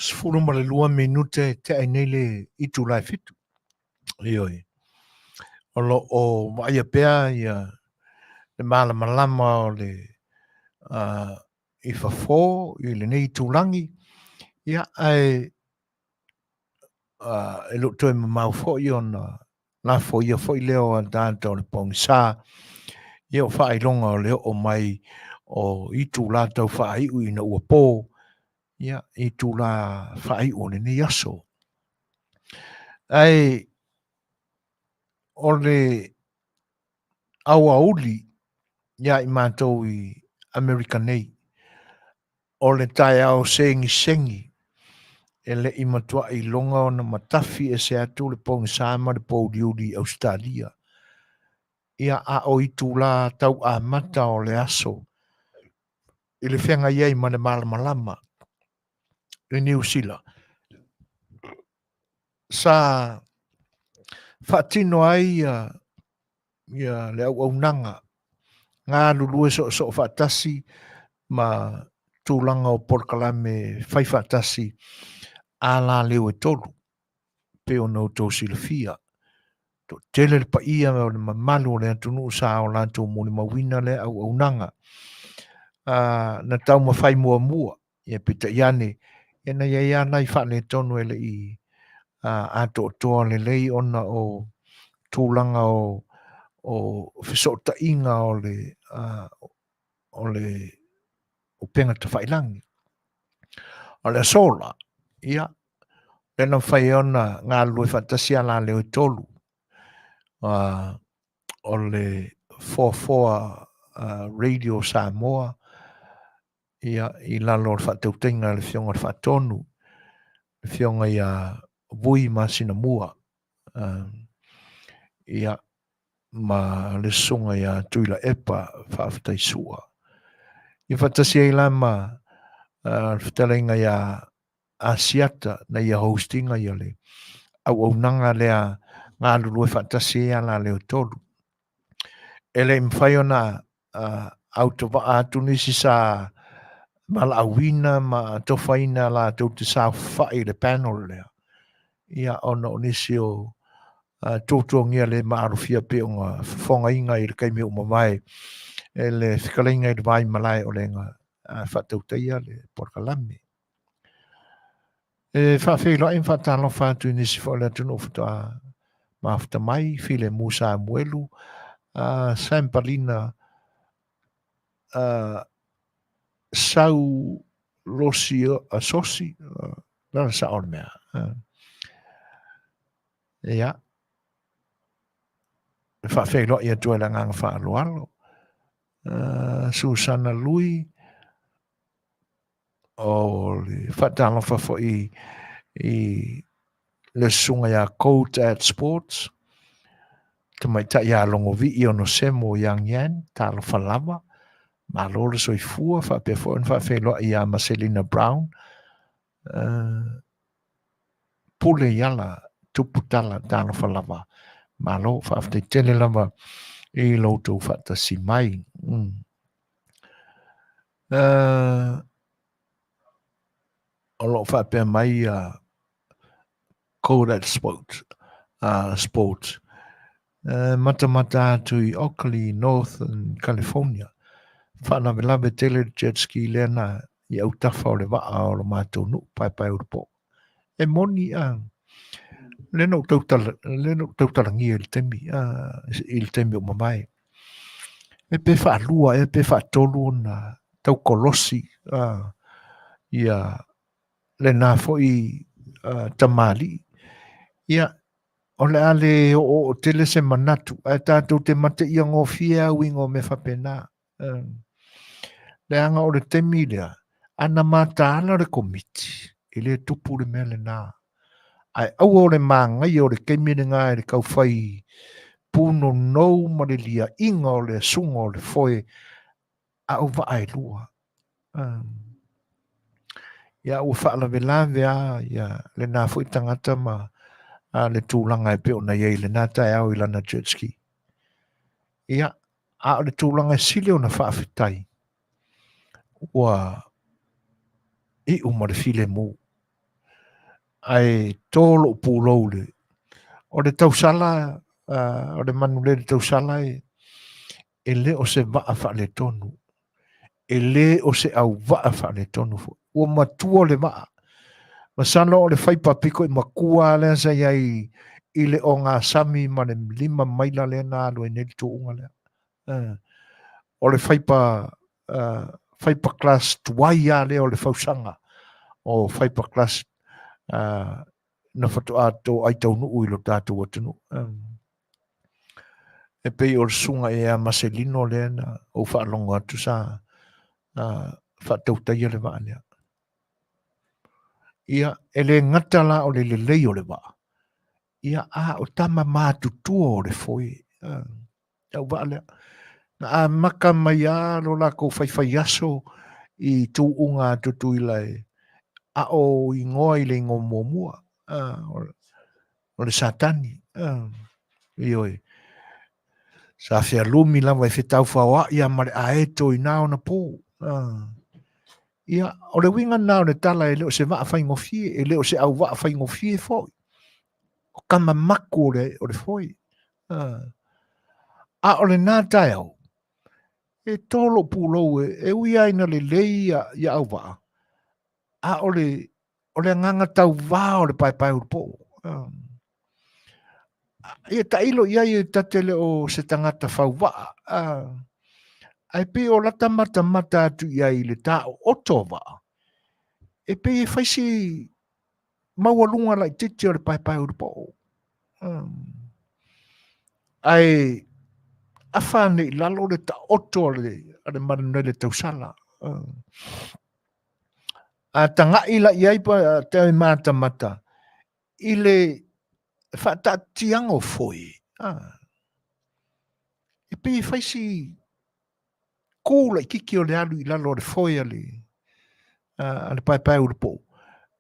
12 minute e tea ai nei le itula e 7. Ioe. O lo o vaaia pea ia le malamalama o le i fafo i lenei itulagi, ia ae e le o toe mamao foi ona lafoia foi lea o ataata o le pogisa, ia o faailoga o le oo mai o itula tau faaiu ina ua po, ia itula faaiu o lenei aso. Ae o le aoauli ia i matou i Amerika nei, o le taeao segisegi e le i matuai iloga ona matafi ese atu le pogisa ma le pouliuli i Ausetalia. Ia a o itula tau amata o le aso i le feagai ai ma le malamalama i Niu Sila, sa faatino ai ia le auaunaga galulue soosoo faatasi ma tulaga o polokalame fai faatasi a laleu e tolu, pei ona outou silafia. Toatele le paia o le mamalu o le atunuu sa o latou molimauina lea auaunaga. Na taumafai muamua, ia peitai ane, ia na i ai lava nai faaletonu e le i atoatoa lelei ona o tulaga o fesootaiga o le o le upega tafailagi. O le aso la, ia, lea na mafai ai ona galulue faatasi alaleo e tolu, o le foafoa Radio Samoa, ia, i lalo o le faatautaiga a le Afioga i le Faatonu, le Afioga ia Vui Masinamua, ia, ma le Susuga ia Tuilaepa Faafetaisua. Ia faatasi ai la ma le fetalaiga ia Asiata na ia host ina ia le auaunaga lea galulue faatasi ai alaleo e tolu. E le i mafai ona autovaa atu nisi sa valaauina ma atofaina latou te saofafai i le panel lea, ia ona o nisi o tuatuagia le maalofia pei ona fofogaina i le taimi ua mavae e le fetalaiga i le Vaimalae o le na faatautaia le polokalame. E faafeiloai ma faatalofa atu i nisi foi o le atunuu faatoa mafuta mai, Filemu Samuelu, Sam Palina, Sau Losi, Sosi, lana sao o le mea. Ia, e faafeiloai atu ai le agaga faaaloalo. Susana Lui, o le faatalofa foi i le susuga ia Coach at Sports, tamaitai ia Logovii Onosemo Yang Yan, talofa lava, malo le soifua, faapea foi ona faafeiloai ia Maselina Brown, Pule Iala, Tupu Tala, talofa lava, malo, faafetai tele lava i lo outou faatasi mai. O lo o faapea mai ia Kodak Sport, Sport matamata atu i Oakley, Northern California. Faalavelave tele le jet ski lea na i autafa o le vaa o lo matou nuu paepae ulupo. E moni a le na ou tautala, le na ou tautalagia i le taimi, i le taimi o mavae. E pe faalua ea pe faatolu ona tau kolosi ia lena foi tamalii. Ia, o le a le oooo tele se manatu, ae tatou te mateia gofie lava uiga o mea faapena. Leaga o le taimi lea, ana mataala le Komiti, e le tupu le mea lena. Ae aua o le manaia o le taimi lena i le tau fai punonou ma le liaina o le asuga o le foe a o vaa e lua. Ia ua faalavelave lava ia lena foi tagata ma le tulaga e pei ona i ai i lena taeao i lana jet ski. Ia, a o le tulaga e sili ona faafetai, ua iu ma le filemu. Ae to lou pulou le o le tausala o le manulele tausala e e le o se vaa faaletonu. E le o se auvaa faaletonu foi. Ua matua le vaa. Masalo o le faipa piko i makua lea sa i ai i le ogasami ma le 5 maila lea na alu ai nei le tuuga lea. O le faipa faipa class tuai lava lea o le fausaga o faipa class na faatoa toai taunuu i lo tatou atunuu. E pei o le susuga ia Maselino lea na ou faalogo atu sa faatautaia le vaa lea. Ia, e le gata la o le lelei o le vaa, ia a o tama matutua o le foe. Lau vaa lea. Na amata mai lava lo latou faifaiaso i tuuga a Tutuila e a o igoa i le igoa muamua, o le Satani. Ioe. Sa fealumi lava e fetaufaoai lava ma le aeto i na ona po. Ia, o le uiga lena o le tala e le o se vaa faigofie, e le o se auvaa faigofie foi. O tama maku o le foe. A o lena taeao, e to lou pulou e ui lava ina lelei ia auvaa, a o le o le agaga tauvā o le paepae ulupou. Ia tailo i ai e ta te le o se tagata fauvaa, ae pei o lata matamata atu i ai i le taooto o vaa, e pei e fai si maualuga laitiiti o le paepae ulupou. Ae afa ane i lalo le taoto a le manunele tausala. A tagai la i ai pa te matamata i le faataatitiaga o foe, e pei e fai si kū laitiiti o le alu i lalo o le foe a le a le paepae ulupou,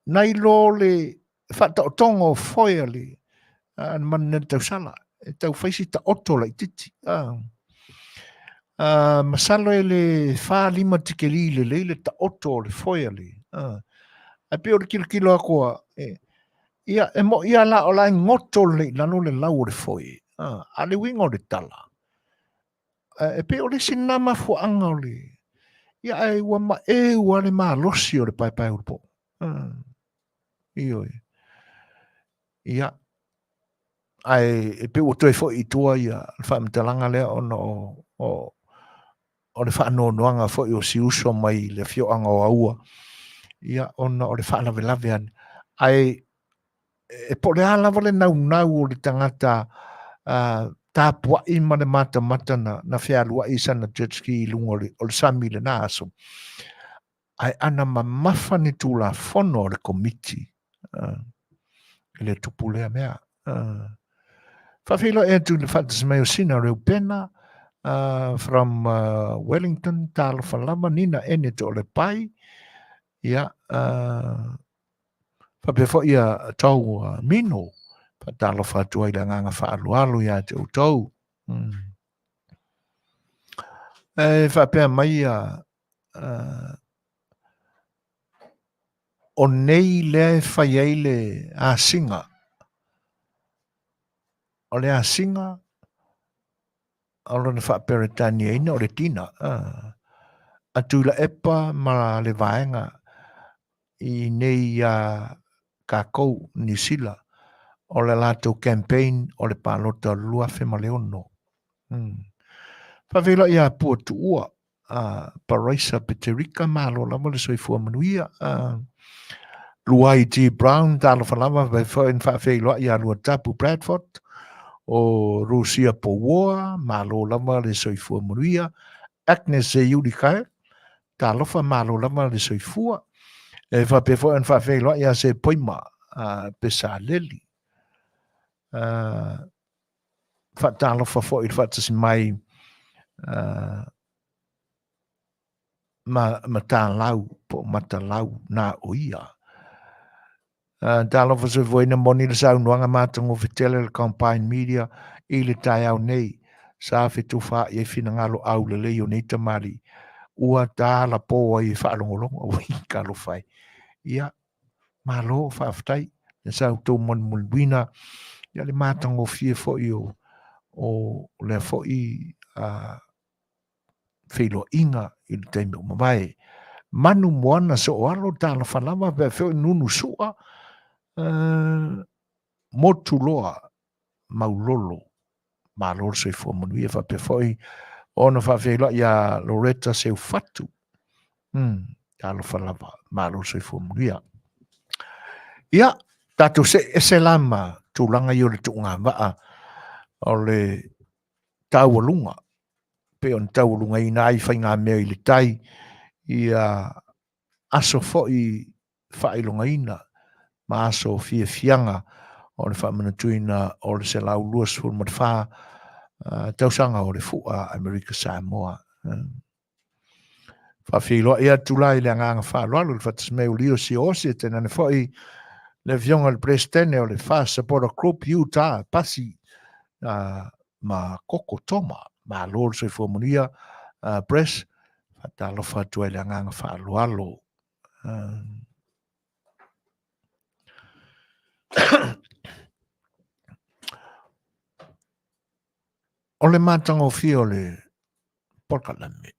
nai lo le faataotoga o foe a le a le manunele tausala, e tau fai si taoto laitiiti. Masalo e le 4-5 tikeli lelei le taoto o le foe a le ae pei o le tilotilo atu a ia e mo'i lava la o la e goto lelei i lalo le lau o le foe, a o le uiga o le tala, e pei o le isi lena mafuaaga o le ia ae ua maeu lava le malosi o le paepae ulupou. Ioe. Ia, ae e pei ua toe foi i tua ia le faamatalaga lea ona o le faanoanoaga foi o si uso mai le afioaga o Aua, ia ona o le faalavelave ane. Ae e po o le a lava le naunau o le tagata tapuai ma le matamata na fealuai i sana jet ski i luga o le sami i lena aso, ae ana mamafa ni tulafono a le Komiti, e le tupu lea mea. Faafeiloai atu i le faatasi mai o Sina Reupena from Wellington, talofa lava, Nina Ene Toalepai, ia, faapea foi ia tou Mino, faatalofa atu ai le agaga faaaloalo ia te outou. E faapea mai ia o nei lea e fai ai le asiga. O le asiga o lona faaperetaniaina o le tina a Tuilaepa ma le vaega i nei iā kākou Niu Sila o le latou campaign o le palota o le 2006. Faafeiloai ia Pua Tuua, Paraisa Peterika, malo lava le soifua manuia. Luai G. Brown, talofa lava, fai foi na faafeiloai ia Luatapu Bradford, o Rusia Pouoa, malo lava le soifua manuia. Agnes Seiuli Kyle, talofa, malo lava le soifua. E faapea foi ona faafeiloai ia Se Poima Pesaleli. Faatalofa foi i le faatasi mai ma Matalau po o Matalau na o ia. Talofa soifuaina moni le saunoaga matagofie tele le Combined Media i le taeao nei. Sa fetufaai ai finagalo aulelei o nei tamalii ua talapo ai e faalogologo. Ui, talofa e. Ia, malo, faafetai. Ia sa outou molimolimuina ia le matagofie foi o o lea foi a feiloaiga i le taimi ua mavae. Manu moana sooalo talofa lava pea foi nunu sua motu loa maulolo malo le soifua manuia faapea foi ona faafeiloai ia Loretta Seufatu. Talofa lava, malo le soifua manuia. Ia, tatou see ese la ma tulaga ia o le tuugavaa o le taualuga, pei ona taualugaina ai faigamea i le tai ia aso foi faailogaina ma aso fiafiaga o le faamanatuina o le 124 tausaga o le Fua Amerika Samoa. Faafeiloai atu la i le agaga faaaloalo i le faatasi mai o Leo Siaosi, e tainane foi le afioga i le Peresetene o le Fast Supporter Group Utah, Pasi ma Koko Toma. Malo le soifua manuia, Pres. Faatalofa atu ai i le agaga faaaloalo. O le matagofie o le polokalame,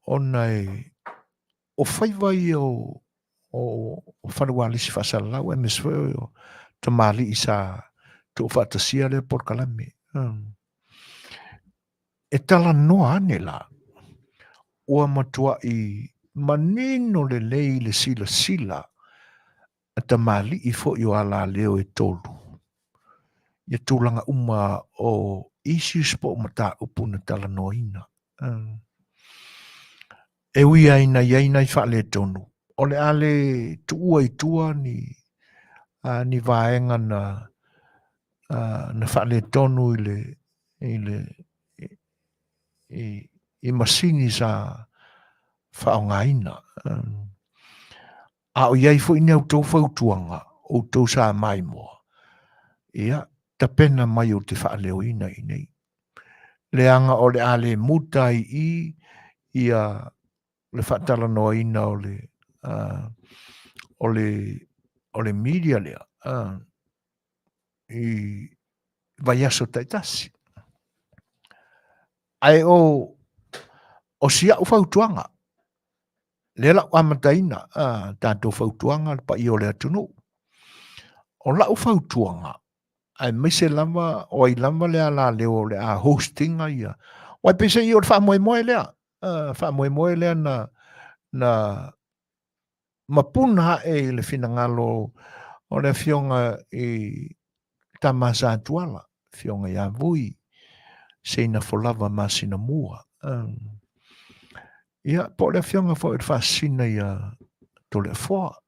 ona e o faiva ia o o fale ualesi faasalalau aemaise foi o tamalii sa tuufaatasia lea polokalame. E talanoa ane la, ua matuai manino lelei le silasila a tamalii foi o alaleo e tolu ia tulaga uma o issues po o mataupu na talanoaina. E ui lava ina i ai nai faaletonu, o le a le tuua i tua ni, ni vaega na, na faaletonu i le, i le, i, i masini sa faaaogaina. A o i ai foi ni a outou fautuaga, outou sa maimoa, ia, tapena mai ou te faaleoina i inei. Leaga o le a le muta ai i i ia le faatalanoaina o le, o le, o le media lea, i vaiaso taitasi. Ae o, o si au fautuaga, lea la ua amataina a tatou fautuaga le paia o le atunuu. O lau fautuaga, aemaise lava o ai lava le alaleo o le a hostinga ia. Aua e peiseai o le faamoemoe lea, faamoemoe lea na, na mapuna ae i le finagalo o le afioga i Tama Sa Tuala, afioga ia Vui, Seinafo lava Masinamua. Ia, po o le afioga foi o le Faasisina ia Toleafoa,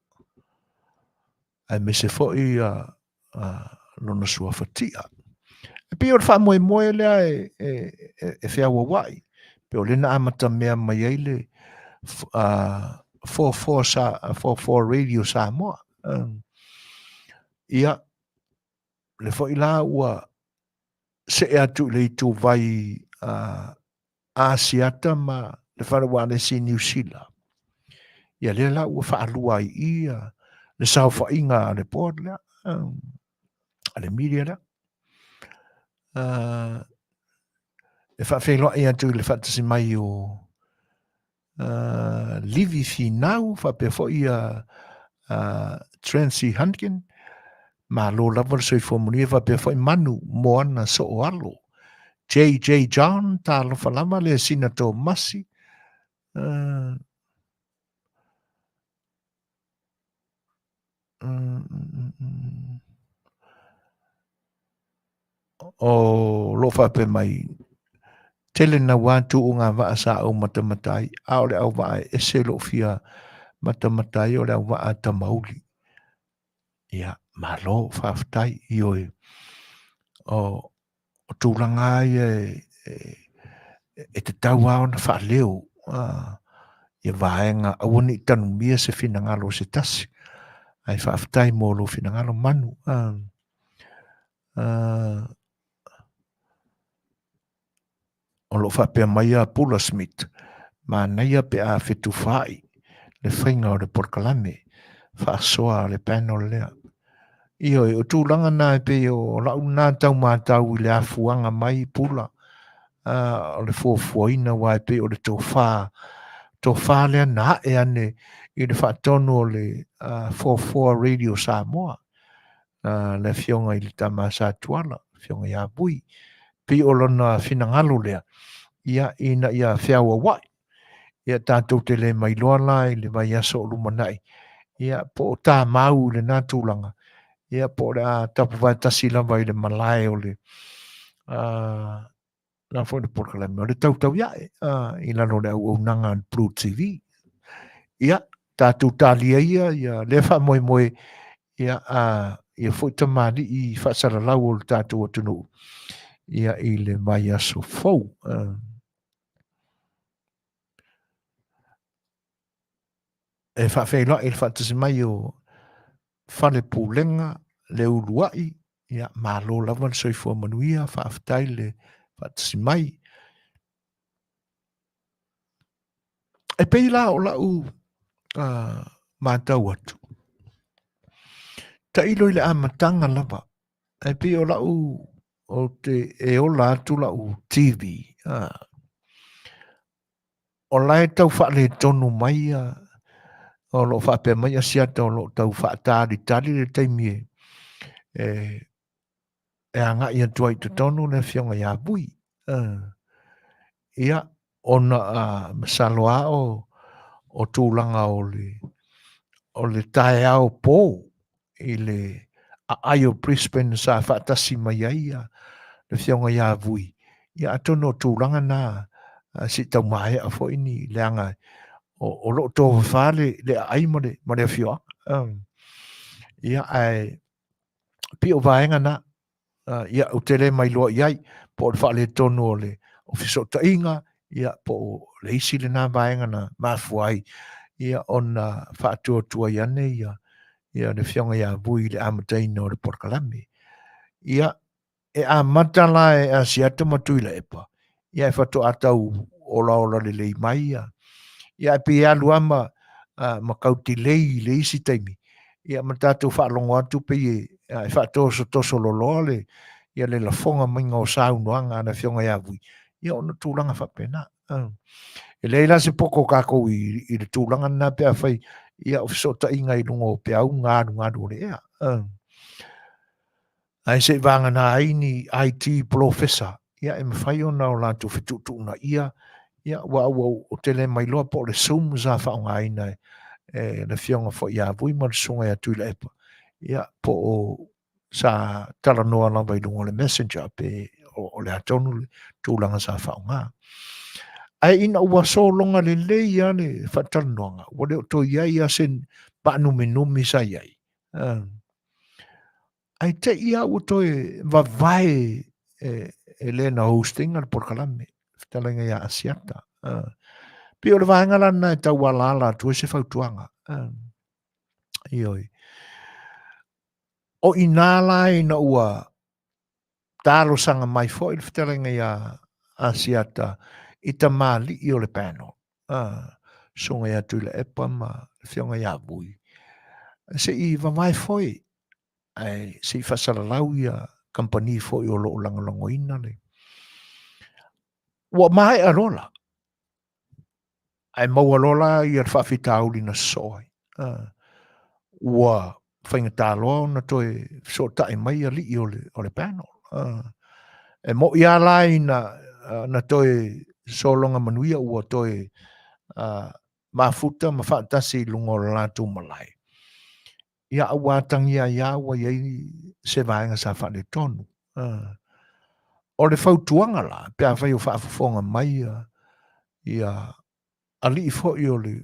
aemaise foi ia lona suafa Tia. E pei o le faamoemoe lea e, e, e, e feauauai, pei o lea na amatamea mai ai le 44 Radio Samoa. Ia, le foi la ua see atu i le ituvai Asiata ma le fale ualesi i Niu Sila. Ia lea la ua faalua ai i le saofaiga a le board lea, a le media lea. E faafeiloai atu i le faatasi mai o Livi Finau faapea foi ia Trancy Hunkin, malo lava le soifua manuia faapea foi Manu Moana Sooalo, JJ John, talofa lava le Sina Tomasi, O lo o faapea mai, tele naua tuuga vaa sa ou matamata ai, a o le auvaa e ese lou fia matamata ai o le auvaa Tamauli. Ia, malo, faafetai, ioe. O, o tulaga lava ia e, e tatau lava ona faaleo ia vaega aua ne i tanumia se finagalo o se tasi. Ae faafetai mo lou finagalo Manu. O lo o faapea mai a Pula Smith, manaia pe a fetufaai le faiga o le polokalame. faasoa a le panel lea. Ioe, o tulaga na e pei o lau na tau matau i le afuaga mai pula o le fuafuaina aua e pei o le tofa, tofa lea na ae ane i le faatonu o le foafoa Radio Samoa, le afioga i le Tama Sa Tuala, afioga ia Vui. Pei o lona finagalo lea, ia ina ia feauauai. Ia tatou te le mailoa la i le vaiaso o lumanai, ia po o tamau i lena tulaga, ia po o le a tapuvaetasi lava i le malae o le la foi le polokalame o le tautauiae i lalo o le auaunaga a le Blue TV. Ia, tatou talia ia ia lea faamoemoe ia a ia foi tamalii faasalalau o le tatou atunuu ia i le vaiaso fou. E faafeiloai i le faatasi mai o Fale Pulega, le Uluai, ia malo lava le soifua manuia, faafetai le faatasi mai. E pei la o lau matau atu, tailo i le amataga lava, e pei o lau ou te e ola atu lau TV, o la e tau faaletonu mai ia, o lo o faapea mai Asiata o lo o tau faatalitali le taimi e, e agai atu ai i totonu le afioga ia Vui. Ia, ona masalo lava o tulaga o le taeao po i le aai o Brisbane sa faatasi mai ai ia le afioga ia Vui, ia atonu o tulaga na se i tau maea foi ni leaga o lo o tofafa le aai ma le afioaga. Ia ae pei o vaega na, ia ou te le mailoa i ai po o le faaletonu o le o fesootaiga, ia po o le isi lena vaega na mafua ai ia ona faatuatuai ane ia ia le afioga ia Vui i le amataina o le polokalame. Ia e amata la e Asiata ma Tuilaepa, ia e faatoa tau olaola lelei mai ia. Ia e pei e alu lava ma, ma tau delay i le isi taimi, ia ma tatou faalogo atu pei e, e faatosotoso loloa le, ia le lafoga maiga o saunoaga a le afioga ia Vui, ia ona tulaga faapena. E leai la se poto o tatou i le tulaga lena pe afai ia o fesootaiga i luga o peau galugalu o le ea. Ae se i vagana ai ni IT polofesa, ia e mafai ona o latou fetuutuunaia, ia ua ua ou te le mailoa po o le Zoom sa faaaogaina e le afioga foi ia Vui ma le susuga ia Tuilaepa, ia po o sa talanoa lava i luga o le Messenger pe o le a tonu le tulaga sa faaaoga. Ae ina ua sologa lelei lava le faatalanoaga, ua le o toe i ai lava se paanuminumi sa i ai. Ae te i lava ua toe vavae e le na host ina le polokalame, fetalaiga ia Asiata. Pei o le vaega la lena e tau alaala atu ai se fautuaga. Ioe. O i ina la ina ua talosaga mai foi le fetalaiga ia Asiata i tamalii o le panel, Susuga ia Tuilaepa ma le Afioga ia Vui, se i vavae foi ae se i faasalalau ia kamupani foi o lo o lagolagoina le. Ua maea loa la, ae maua loa la ia le faafitauli na sosoo ai. Ua faigata loa ona toe fesootai mai alii o le panel. E moi lava la ina na toe sologa manuia ua toe mafuta ma faatasi i luga o le latou malae. Ia a ua atagia ai lava ua i ai se vaega sa faaletonu. O le fautuaga la, pe afai o faafofoga mai ia alii foi o le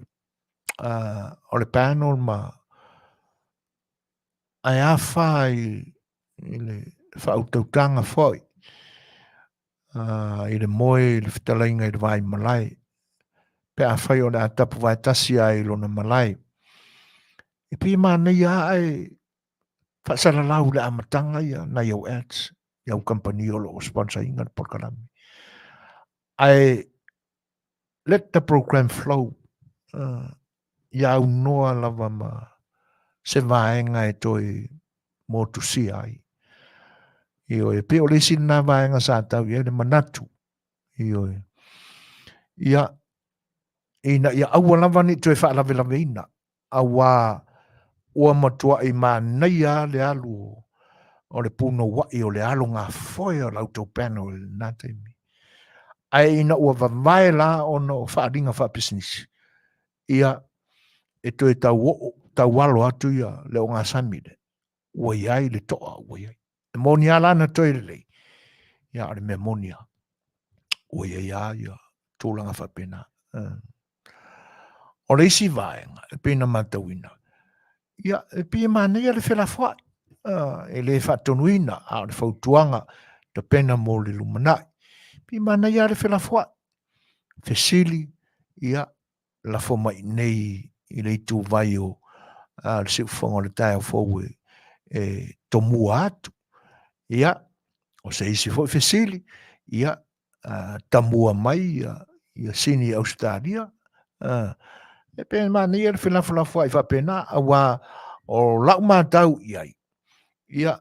o le panel ma ae afa i le faautautaga foi i le moe i le fetalaiga i le vai malae pe afai o le a tapuvaetasi ai i lona malae. E pei e manaia lava ae faasalalau i le amataga ia nai au ads i au kamupani o lo o sponsor ina le polokalame. Ae let the program flow, ia aunoa lava ma. se vaega e toe motusia ai. Ioe, e pei o le isi lena vaega sa tau i ai le manatu. Ioe. Ia, ina ia aua lava ne i toe faalavelaveina, auā ua matuai manaia lava le alu o le punouai o le alogāfoe o la outou panel i lena taimi. Ae ina ua vavae la ona o faaaliga faapisinisi, ia, e toe tau oo, tau alo atu ia le ogasami lea, ua i ai le toa ua i ai. E moni lava la na toe lelei, ia a o le mea moni lava, ua i ai lava ia tulaga faapena. O le isi vaega e pei ona matauina, ia e pei e manaia le felafoai, e le faatonuina, a o le fautuaga tapena mo le lumanai. E pei e manaia lava le felafoai, fesili, ia lafo mai nei i le ituvai o le siufofoga o le taeao fou e tomua atu. Ia, o se isi foi fesili, ia, tamua mai ia Sini Ausetalia. E pei e manaia le felafolafoai faapena, auā o lau matau i ai, ia,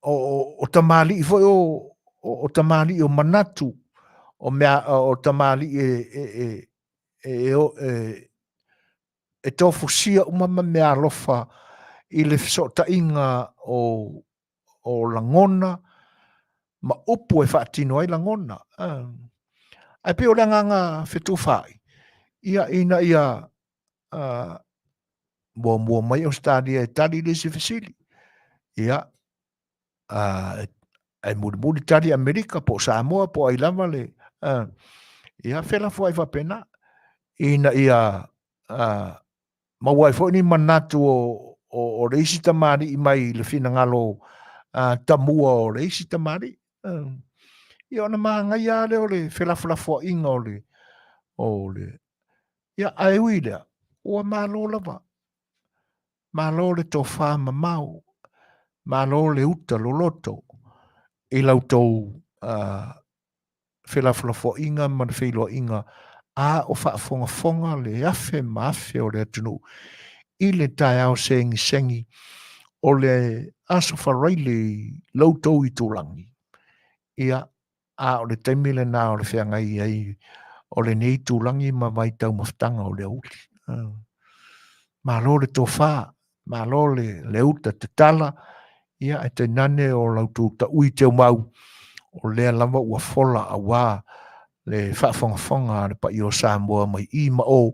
o tamalii foi o tamalii o manatu, o mea o tamalii e tofusia uma ma meaalofa i le fesootaiga o lagona ma upu e faatino ai lagona. Ae pei o le agaga fetufaai, ia ina ia muamua mai Ausetalia e tali le isi fesili, ia, ae mulimuli tali Amerika po o Samoa po o ai lava le, ia, felafoai faapena, ina ia maua ai foi ni manatu o le isi tamalii mai le finagalo tamua o le isi tamalii. Ia ona manaia lava lea o le felafolafoaiga o le Ia, ae ui i lea, ua malo lava. Malo le tofa mamao, malo le uta loloto i la outou felafolafoaiga ma le feiloaiga a o faafogafoga le afe ma afe o le atunuu i le taeao segisegi o le Aso Faraile i la outou itulagi. Ia, a o le taimi lena o le feagai ai o lenei itulagi ma vaitaumafataga o le aoauli. Malo le tofa, malo le uta tatala, ia ae tainane o la outou taui teumau, o lea lava ua fola auā le faafogafoga a le paia o Samoa mai i ma o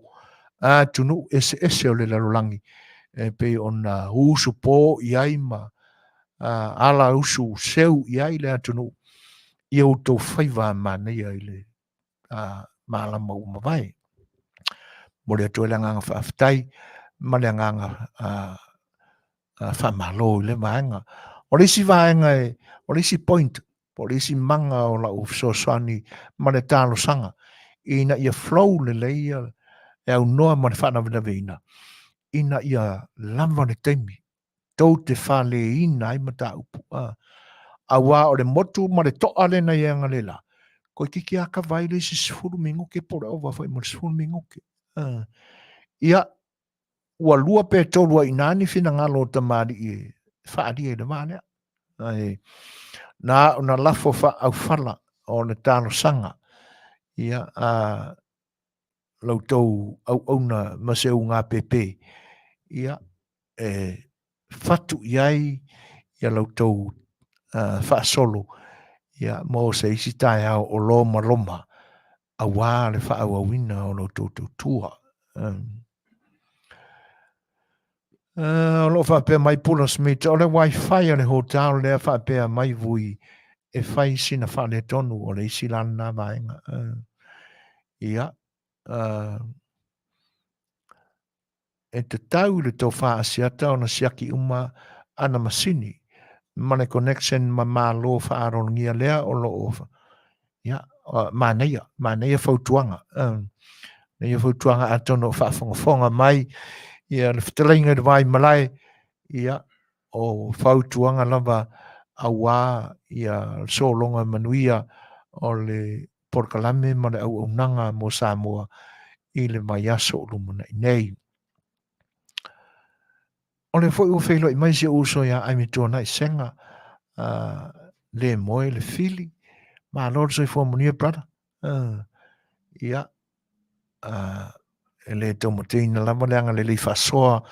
atunuu eseese o le lalolagi e pei ona usupo i ai ma ala usu seu i ai le atunuu i outou faiva manaia i le malama ua mavae. Momoli atu ai le agaga faafetai ma le agaga faamalo i le vaega. O le isi vaega, o le isi point, po o le isi maga o lau fesoasoani ma le talosaga ina ia flow lelei le aunoa ma le faalavelaveina, ina ia lava le taimi tou te faleina ai mataupu. Auā o le motu ma le toa lena i analeila, toeitiiti lava kava ai le isi 10 minute po o le ova foi ma le 10 minute. Ia, ua lua pe tolu ai i ina ni finagalo o tamalii e faaalia i le va lea. Ae na ona lafo faaaufala o le talosaga, ia, a la outou auauna ma se ugāpēpē, ia, e fatu i ai ia la outou faasolo, ia, mo se isi taeao o lomaloma, auā le faaauauina o la outou tautua. O lo o faapea mai Pula Smith, o le wifi a le hotel lea faapea mai Vui e fai sina faaletonu o le isi la lena vaega. Ia, e tatau i le tofa Asiata ona siaki uma ana masini ma le connection ma malo faaaloalogia lea o lo o Ia, manaia, manaia fautuaga. Manaia fautuaga atonu o faafogafoga mai ia le fetalaiga i le Vaimalae, ia, o fautuaga lava auā ia sologa manuia o le polokalame ma le auaunaga mo Samoa i le vaiaso o lumanai nei. O lea foi ua feiloai mai si ou uso ia Aimee Tuanai Sega, le moe le fili. Malo le soifua manuia, brother. Ia, e le taumateina lava le agalelei faasoa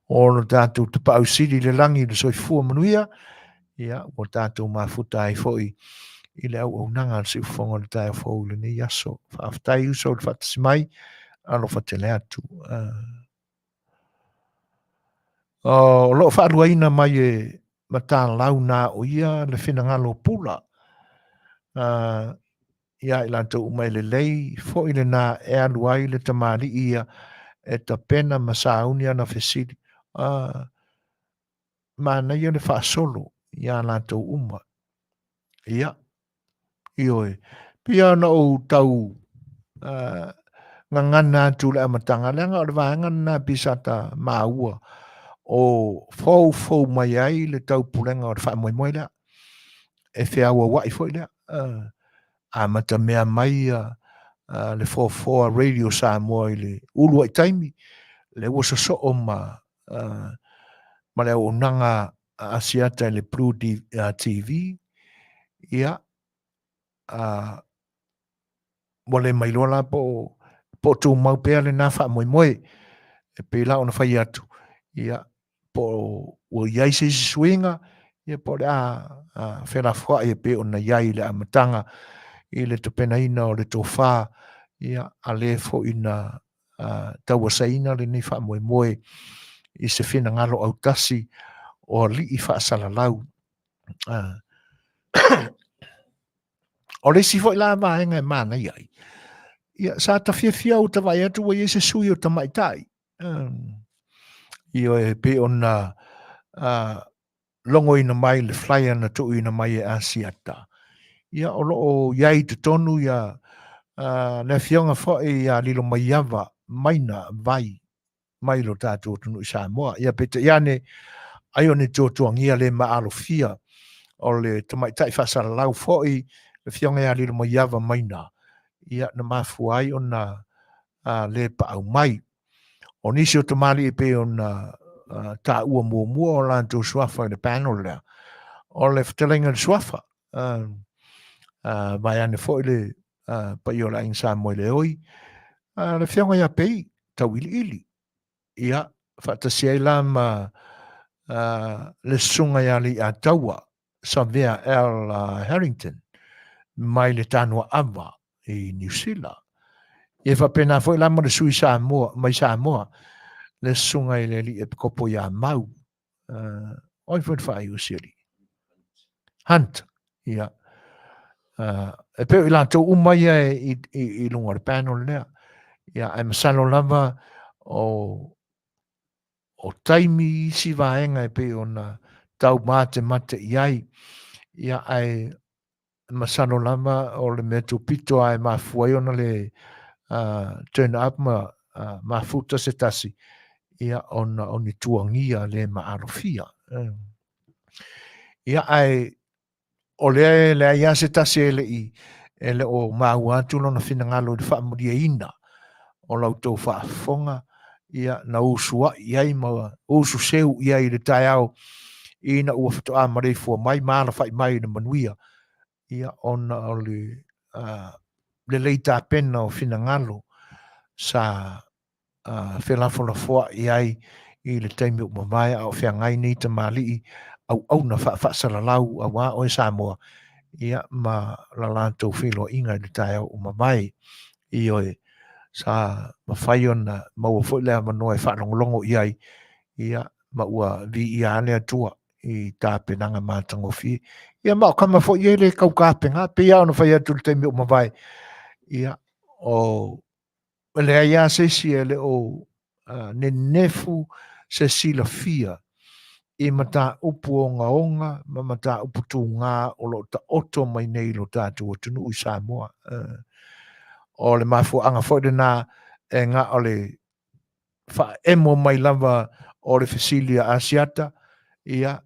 o lo tatou Tapaau Sili i le lagi i le soifua manuia, ia, ua tatou mafuta ai foi i le auaunaga a le Siufofoga o le taeao fou i lenei aso. Faafetai uso i le faatasi mai, alofa tele atu. O lo o faaluaina mai e Matalau na o ia le finagalo o Pula, ia i latou uma e lelei foi lena e alu ai le tamalii ia e tapena ma sauni ana fesili. Manaia le faasolo ia latou uma. Ia, ioe. Pei ona ou tau gagana atu i le amataga, leaga o le vaega lena pei sa ta maua o foufou mai ai le taupulega o le faamoemoe lea, e feauauai foi lea. Amata mea mai le foafoa Radio Samoa i le uluai taimi, lea ua sosoo ma le auaunaga a Asiata i le Blue TV, ia, ua le mailoa la po o tumau pea lena faamoemoe. E pei la ona fai atu, ia, po o ua i ai se isi suiga, ia po o le a felafoai e pei ona i ai i le amataga i le tapenaina o le tofa, ia, a le foi na tauasaina lenei faamoemoe i se finagalo autasi o alii faasalalau. O le isi foi la vaega e manaia ai, ia, sa ta fiafia au ta vaai atu ua i ai se sui o tamaitai. Ioe, e pei ona logoina mai le flyer na tuuina mai e Asiata. Ia, o lo o i ai i totonu ia le afioga foi ia Lilomaiava Maina Vai mai lo tatou atunuu i Samoa. Ia, peitai ane, ai o ni tuatuagia le maalofia o le tamaitai faasalalau foi le afioga ia Lilomaiava Maina, ia, na mafua ai ona le paau mai. O nisi o tamalii e pei ona taua muamua o latou suafa i le panel lea, o le fetalaiga i le suafa, vaeane foi le paia o le Aiga Samoa i le oi, le afioga ia Pei Tauiliili, ia, faatasi ai la ma le susuga ia Leiataua Savea L. Harrington mai le Tānoaava i Niu Sila. Ia faapena foi la ma le sui Samoa, mai Samoa, le susuga i le alii epikopo ia Mau. Oi foi le faaiu si alii. Hunt. Ia. E pei o i latou uma ia i luga o le panel lea. Ia, ae masalo lava o o taimi i isi vaega e pei ona tau matemate i ai. Ia, ae masalo lava o le mea tupito lava e mafua ai ona le turn up ma mafuta se tasi, ia, ona o ni tuagia le maalofia. Ia, ae o lea e leai lava se tasi e le i e le o maua atu lona finagalo i le faamalieina o la outou faafofoga, ia, na usuai i ai ma ususeu i ai i le taeao ina ua faatoa maleifua mai ma alafai mai i le manuia, ia, ona o le lelei tapena o finagalo sa felafolafoai ai i le taimi ua mavae a o feagai nei tamalii auauna faafaasalalau aua oe Samoa, ia, ma la latou feiloaiga i le taeao ua mavae. Ioe, sa mafai ona maua foi le avanoa e faalogologo i ai, ia, ma ua viia lava le Atua i tapenaga matagofie. Ia, ma o kama foi ia e le tau tapena, pei lava ona fai atu i le taimi ua mavae, ia, o E leai lava se isi e le o nenefu se silafia i mataupu ogaoga ma mataupu tugā o lo o taoto mai nei i lo tatou atunuu i Samoa. O le mafuaaga foi lena e na o le faaemo mai lava o le fesili a Asiata, ia,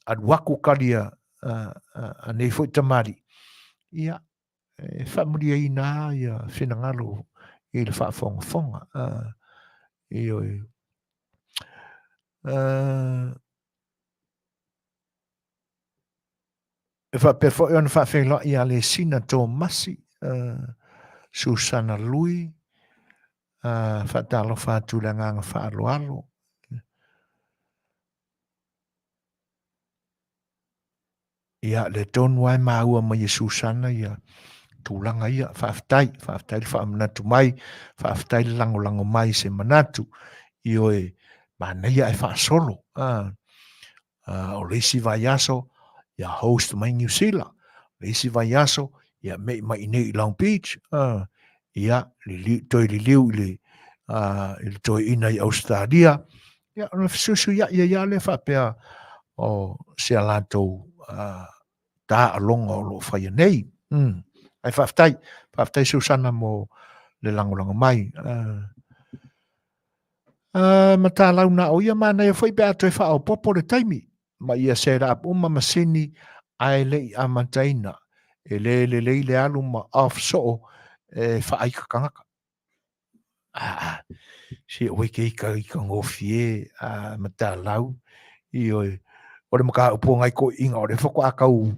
alu atu tali a nei foi tamalii, ia, e faamalieina lava ia finagalo i le faafogafoga. Ioe. E faapea foi ona faafeiloai ia Lesina Tomasi, Susana Lui, faatalofa atu i le agaga faaaloalo. Ia, lea tonu lava e maua mai e Susana ia tulaga ia. Faafetai, faafetai le faamanatu mai, faafetai le lagolago mai i se manatu. Ioe, manaia ae faasolo. O le isi vaiaso, ia host mai Niu Sila. O le isi vaiaso, ia me'i mai i inei i Long Beach. Ia, toe liliu i le toeaina i Ausetalia. Ia, ona fesuisuiai ai lava lea faapea o si a latou taaloga o lo o faia nei. Ae faafetai, faafetai Susana mo le lagolago mai. Matalau na o ia manaia foi pe a toe faaopoopo le taimi ma ia set up uma masini ae le i amataina. E le lelei le alu ma off soo e faai ka tagata. Se oi ke ika ika gofie a matalau ioe o le mataupu o nai toeaiina o lea faatoa tau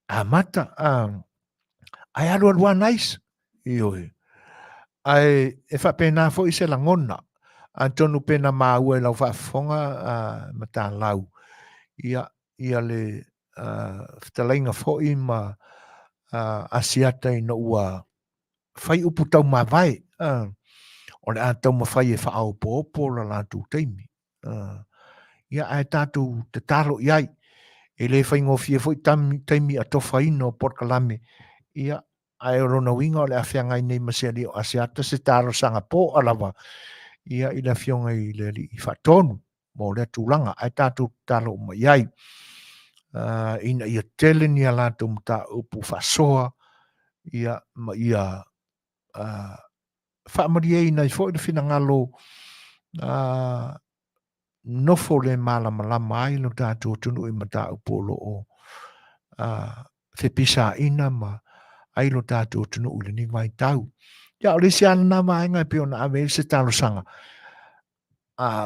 amata ae alualu lava nice ioe. Ae e faapena foi se lagona atonu pe na maua i lau faafofoga matalau ia ia le fetalaiga foi ma Asiata ina ua fai upu taumavae, o le a taumafai e faaopoopo lo latou taimi. Ia, ae tatou tatalo i ai. E le faigofie foi taimi atofaina o polokalame, ia, ae o lona uiga o le a feagai nei ma se alii o Asiata se talosaga poa lava ia i le afioga i le alii faatonu mo lea tulaga, ae tatou tatalo uma i ai ina ia tele ni a latou mataupu faasoa ia ma ia faamalieina ai foi le finagalo nofo le malamalama ai lo tatou atunuu i mataupu o lo o fepisaina ma ai lo tatou atunuu i lenei vaitau. Ia, o le isi lava lena vaega e pei ona ave ai se talosaga,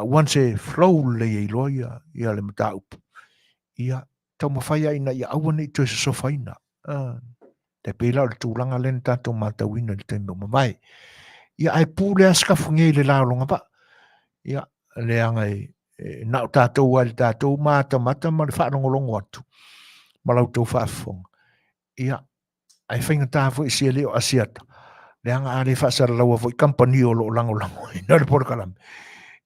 once e flow lelei ai loa ia, ia le mataupu, ia taumafai lava ina ia aua ne i toe sosofaina. E pei la o le tulaga lea na tatou matauina i le taimi ua mavae. Ia ae pule lava Sikafugie i le la o lona vaa. Ia, leaga e na o tatou lava i le tatou matamata ma le faalogologo atu ma la outou faafofoga. Ia, ae faigata foi si alii o Asiata, leaga a le faasalalaua foi kamupani o lo o lagolagoina le polokalame,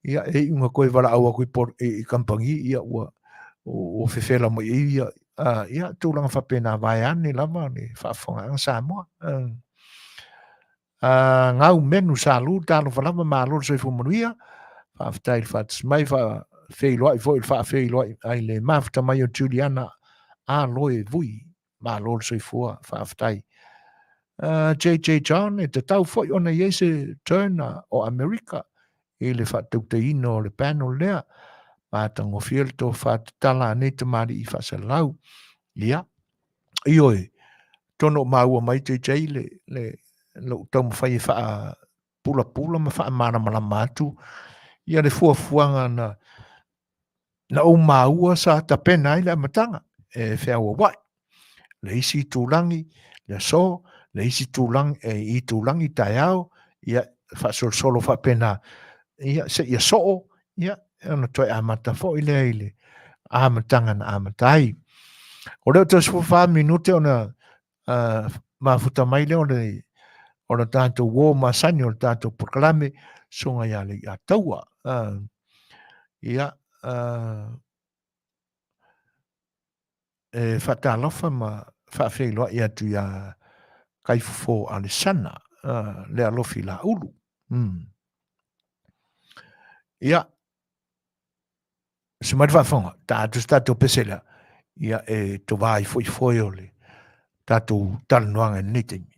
ia e iu ina toe valaau atu i kamupani, ia ua fefela mai ai ia, ia tulaga faapena vaeane lava le faafofogaaga Samoa. Gau menu salu talofa lava malo le soifua manuia. Faafetai i le faatasi mai, faafeiloai foi i le faafeiloai ai le mafuta mai o Juliana Aloe Vui. Malo le soifua, faafetai. JJ John, e tatau foi ona i ai se turn o Amerika i le faatautaiina o le panel lea. Matagofie le tofa tatala a nei tamalii faasalalau. Ia, ioe, atonu o maua mai JJ le, le, lou taumafai e faapulapula ma faamalamalama atu ia le fuafuaga na na ou maua sa tapena ai le amataga e feauauai. Le isi itulagi le aso, le isi itulagi, e itulagi taeao, ia faasolosolo faapena, ia seia soo, ia ona toe amata foi lea i le amataga na amata ai. O lea o toe 14 minute ona mafuta mai lea o le o le tatou uo masani o le tatou polokalame susuga ia Leiataua. Ia, e faatalofa ma faafeiloai atu ia Kaifofo Alesana, le alofi Laulu. Ia, se mai le faafofoga, ta atu se tatou pese lea, ia e tovā ai foi foe o le tatou talanoaga i lenei taimi.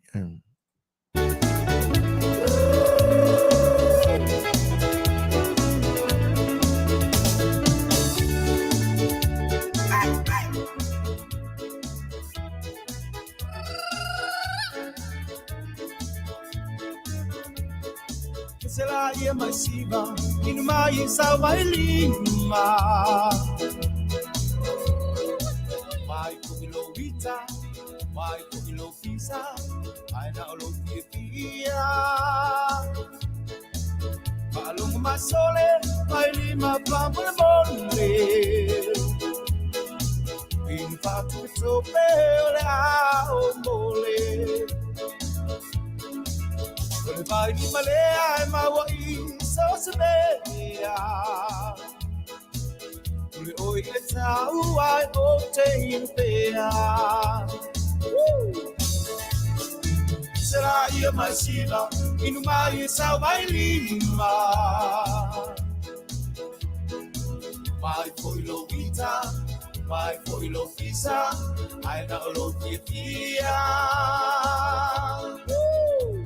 Inu mai i sau vai lima. Mai ko i lo ita, mai ko i lo fisa, ai na o lo fia fia. Maalongo masole, mai lima pamole mole. Inu fatu tope o le ao mole. O le vai lima lea e maua i so se mea. O le oi i le tau ai o te inu pea. Woo! Será ia mai sila, inu mai e sau vai lima. Mai foi lo ita, mai foi lo fisa, ai na o lo fia fia. Woo!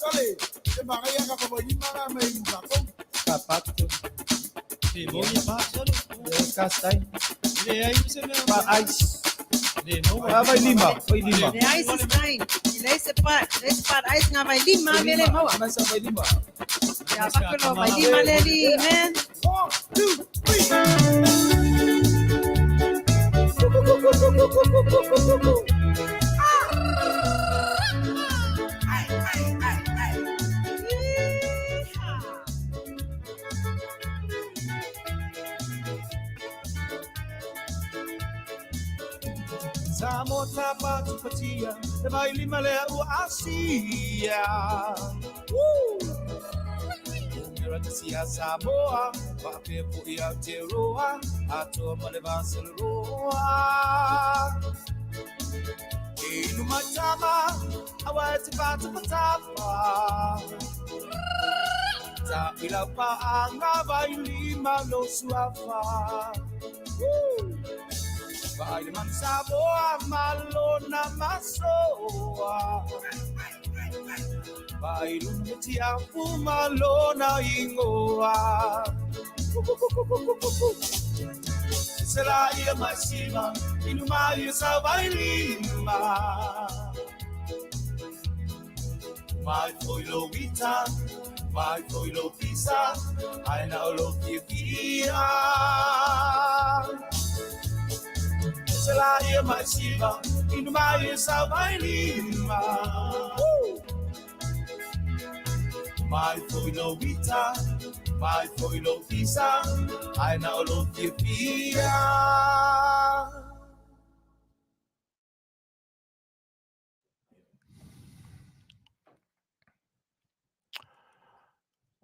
Sole, e magaia ka pa ni mara mai muka ko. Sapato. Le moni pa sole. Le kastai. Le ai se me pa ice. Le no. Ah, vai lima, vai lima. Le ice is fine. Le se pa, le se pa ice nga vai lima me le maua. Mas vai lima. Ya pakulo vai lima le li man. 1 2 3. Samoa tapa tupatia, le vai lima lea ua asia. Woo! Umira te sia Samoa, whaapea po i Aotearoa, atoa ma le Vasalaroa. E inu mai tama, awa e te pātapatapa. Ta ila pa ngā vai lima lo suafa. Woo! Vai le man Samoa, malona masoa. Vai luna te afu malona ingoa. Sela ia mai sima, inu mai e sa vai lima. Mai foi lo ita, mai foi lo fisa, ai na o lo fia fia. Sela ia mai sima, inu mai e sa vai lima. Woo! Mai foi lo ita, mai foi lo fisa, ai na o lo fia fia.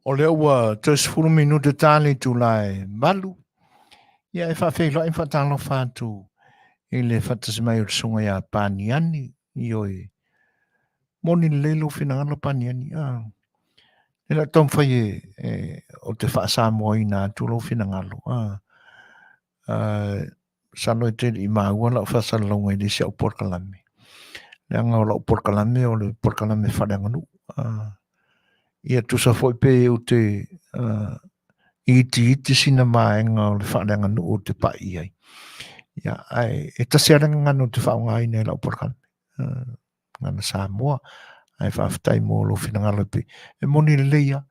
O lea ua toe 10 minute ta le itula e 8. Ia e faafeiloai ma faatalofa atu i le faatasi mai o le susuga ia Paniani. Ioe. Moni lelei lou finagalo Paniani. Ah. E le o taumafai e, e, o te faasamoaina atu lou finagalo. Ah. Uh, masalo e te le i maua lau faasalalauga i le isi au polokalame. Leaga o lau polokalame o le polokalame faaleaganuu. Uh, ia tusa foi pe ou te uh, itiiti sina vaega o le faaleaganuu ou te pai i ai. Ia, ae e tasi lava le gagana ou te faaaogaina i lau polokalame. Uh, gagana Samoa. Ae faafetai mo lou finagalo e pei. E moni lelei lava.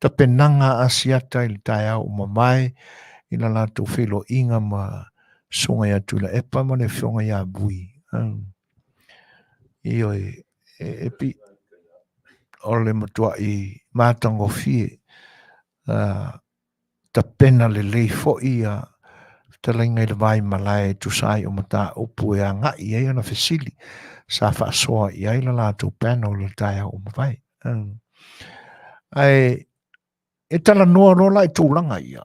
Tapenaga Asiata i le taeao ua mavae i la latou feiloaiga ma Susuga ia Tuilaepa ma le Afioga ia Vui. Ioe, e, e pi, o le matuai matagofie uh, tapena lelei foi ia fetalaiga i le vai malae e tusa ai o mataupu e agai i ai ana fesili sa faasoa i ai la latou panel i le taeao ua mavae. Ae e talanoa loa la i tulaga ia,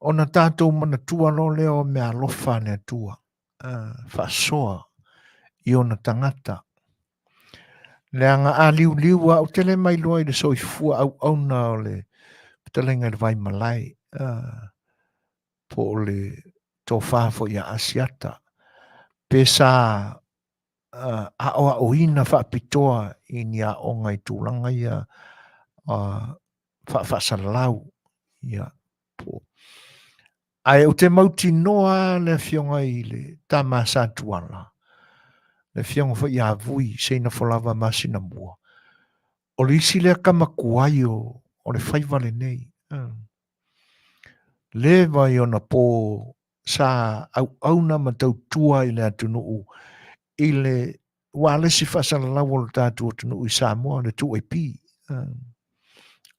ona tatou manatua loa lea o meaalofa a le Atua, faasoa i ona tagata. Leaga a liuliu lava, ou te le mailoa i le soifua auauna o le fetalaiga i le Vaimalae, po o le tofa foi ia Asiata. Pe sa aoaoina faapitoa i ni aoga i tulaga ia faafasalalau ia po. Ae ou te mautinoa le afioga i le tama sa Tuala, le afioga foi ia Vui Seinafolava Masinamua, o le isi lea tama tuai o le faiva lenei. Leva i ona po sa auauna ma tautua i le atunuu i le ualesi faasalalau o le tatou atunuu i Samoa, le 2AP.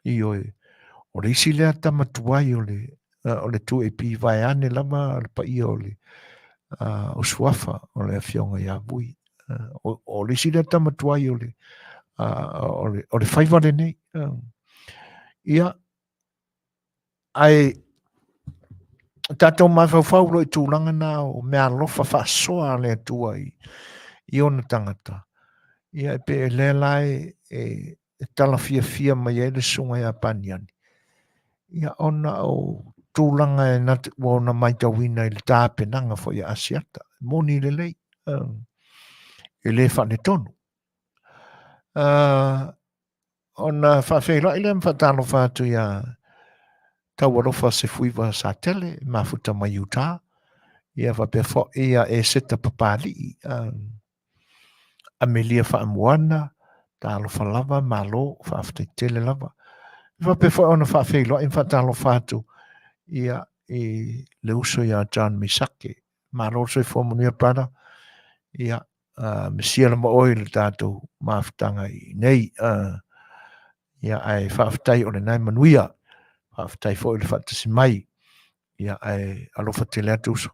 Ioe, o le isi lea tama tuai o le o le 2AP vaeane lava le paia o le o Suafa o le afioga ia Vui. O le isi lea tama tuai o le o le faiva lenei. Ia, Ae tatou mafaufau loa i tulaga na o meaalofa faasoa a le Atua i ona tagata, ia e pei o lea la e tala fiafia mai ai le susuga ia Paniani, ia ona o tulaga e na te, ua ona matauina i le tapenaga foi a Asiata, e moni lelei, e le faaletonu. Ona faafeiloai lea ma faatalofa atu ia Taualofa Sefuiva Satele, mafuta mai Utah, ia faapea foi ia Eseta Papalii, Amelia Faamuana, talofa lava, malo, faafetai tele lava. E faapea foi ona faafeiloai ma faatalofa atu ia i le uso ia John Misake. Malo le soifua manuia brother. Ia, mesia lava oe i le tatou mafutaga i nei. Ia, ae faafetai o lena e manuia. Faafetai foi i le faatasi mai. Ia, ae alofa tele atu uso.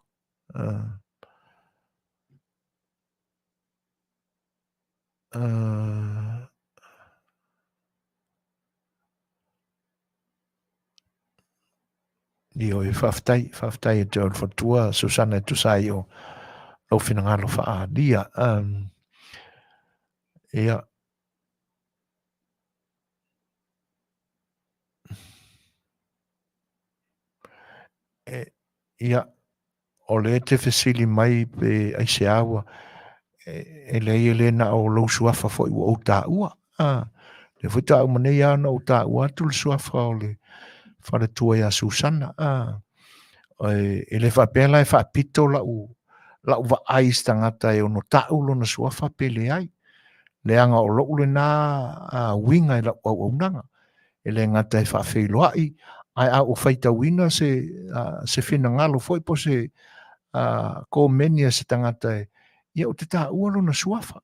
Ioe, faafetai, faafetai e te o le faletua, Susana e tusa ai o lou finagalo faaalia. Ia, e, ia, o lea e te fesili mai pe aisea ua e leai e le na o lou suafa foi ua ou taua. A, lea foi faatoa uma nei lava ona ou taua atu le suafa o le faletua ia Susana. A, e le faapea la e faapito lau, lau vaai i se tagata e ono tau lona suafa pe leai. Leaga o lou lena uiga i lau auaunaga. E le gata e faafeiloai, ae a ua faitauina se, se finagalo foi po se komeni a se tagata e, ia ou te taua lona suafa.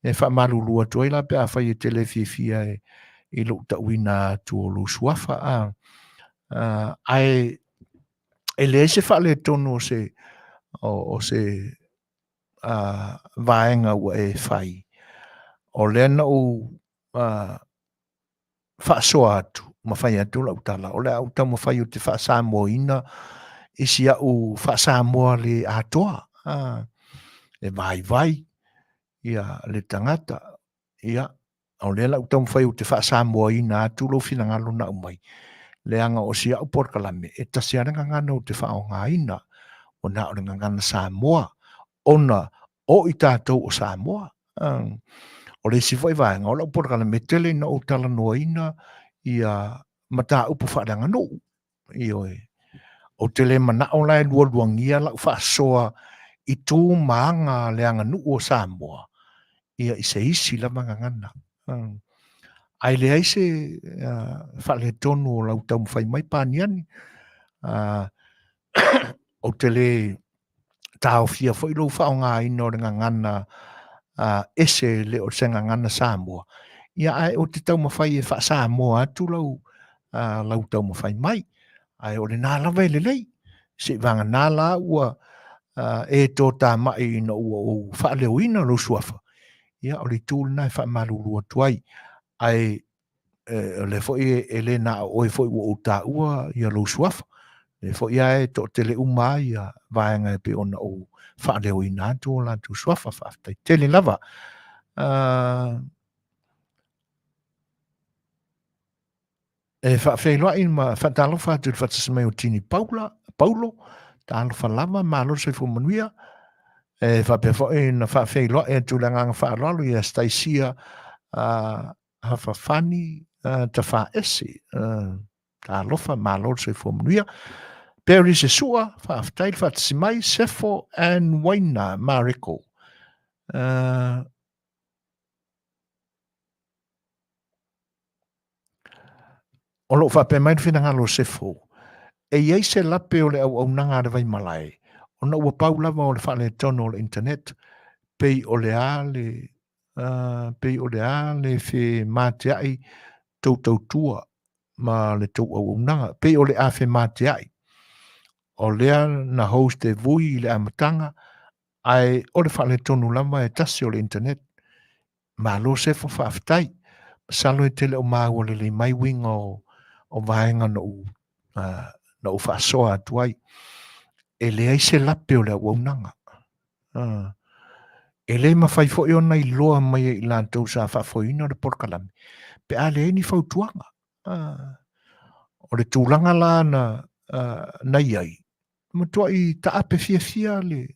E faamalulu atu ai la pe afai e te le fiafia e, i lou tauina atu o lou suafa. Ae e leai se faaletonu o se, o se vaega ua e fai. O lea na ou faasoa atu ma fai atu lau tala, o le a ou taumafai ou te faasamoaina i si au faasamoa le atoa, e vaivai ia le tagata, ia, o lea la ou taumafai ou te faasamoaina atu lou finagalo na aumai, leaga o si au polokalame, e tasi lava le gagana ou te faaaogaina, ua na o le gagana Samoa, ona o i tatou o Samoa. O le isi foi vaega o lau polokalame, e tele ina ou talanoaina ia mataupu faaleaganuu. Ioe. Ou te le manao la e lualuagia lau faasoa i tu ma aga a le aganuu o Samoa, ia i se isi lava gagana. Ae leai se faaletonu o lau taumafai mai Paniani. Ou te le taofia foi lou faaaogaina o le gagana ese le o se gagana Samoa, ia ae ou te taumafai e faa-Samoa atu lau, lau taumafai mai. Ae o lena lava e lelei. Seiavagana la ua e totamai ina ua ou faaleoina lou suafa, ia o le itu lena e faamalulu atu ai. Ae o lea foi e le na o oe foi ua ou taua ia lou suafa. O lea foi lava e toatele uma lava ia vaega e pei ona ou faaleoina atu o latou suafa. Faafetai tele lava. E faafeiloai ma faatalofa atu i le faatasi mai o Tini Paula, Paulo, talofa lava, malo le soifua manuia. E faapea foi na faafeiloai atu le agaga faaaloalo ia Staisia Hafafani Tafaese. Talofa, malo le soifua manuia. Perry Sesua, faafetai le faatasi mai. Sefo and Waina Mareko. O lo o faapea mai le finagalo o Sefo, e i ai se lape o le auaunaga a le Vaimalae, ona ua pau lava o le faaletonu o le internet, pei o le a le, pei o le a le femateai tou tautua ma le tou auaunaga, pei o le a femateai. O lea na host e Vui i le amataga, ae o le faaletonu lava e tasi o le internet. Malo Sefo faafetai. Masalo e te le o maua lelei mai uiga o, o vaega na ou, na ou faasoa atu ai. E leai se lape o le auaunaga. E le mafai foi ona iloa mai e i latou sa faafoeina le polokalame pe a leai ni fautuaga. O le tulaga la na, na i ai, matuai taape fiafia le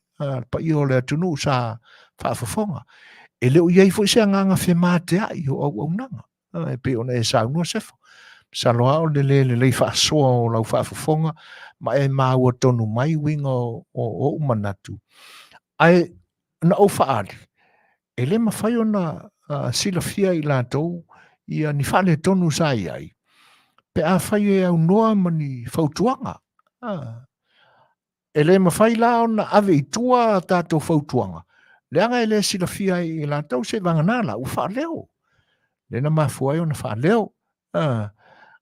paia o le atunuu sa faafofoga. E le o i ai foi se agaga femateai o auaunaga, e pei ona e saunoa Sefo. Masalo lava o le le lelei faasoa o lau faafofoga ma e maua tonu mai uiga o ou manatu. Ae na ou faaali, e le mafai ona silafia e i latou ia ni faaletonu sa i ai, pe afai e aunoa ma ni fautuaga. E le mafai la ona ave i tua a tatou fautuaga, leaga e le silafia ai e i latou seivagana la ua faaleo. Lea na mafua ai ona faaleo.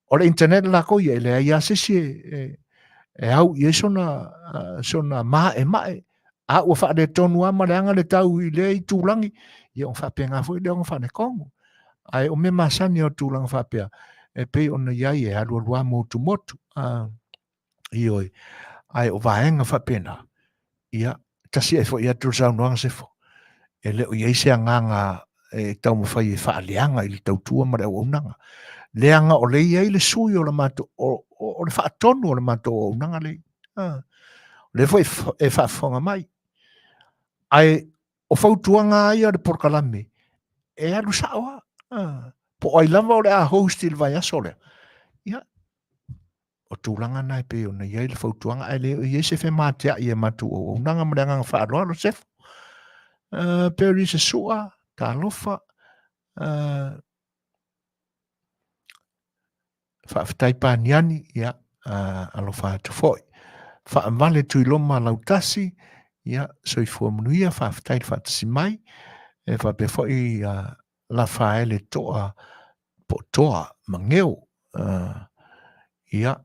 O le internet lako ia, e leai lava se isi e au i ai sona maemae, a ua faaletonu lava ma leaga le tau i lea itulagi, ia ona faapena foi lea ona faaletonu. Ae o mea masani o tulaga faapea, e pei ona i ai e alualu lava motumotu. Ioe. Ae o vaega faapena, ia, tasi ae foi atu le saunoaga Sefo, e le o i ai se agaga e taumafai e faaleaga i le tautua ma le auaunaga. Leaga o lea e i ai le sui o le matou, o le faatonu o le matou auaunaga lea. O lea foi e faafofoga mai. Ae o fautuaga lava ia o le polokalame, e alu sao lava. Po o ai lava o le a host i le vaiaso lea, ia, o tulaga na e pei ona i ai le fautuaga, ae le o i ai se femateai e matou auaunaga ma le agaga faaaloalo Sefo. Perry Sesua, talofa, faafetai Paniani, ia, alofa atu foi. Faavale Tuiloma Lautasi, ia, soifua manuia, faafetai le faatasi mai. E faapea foi Lafaele Toa po o Toa Mageo, ia,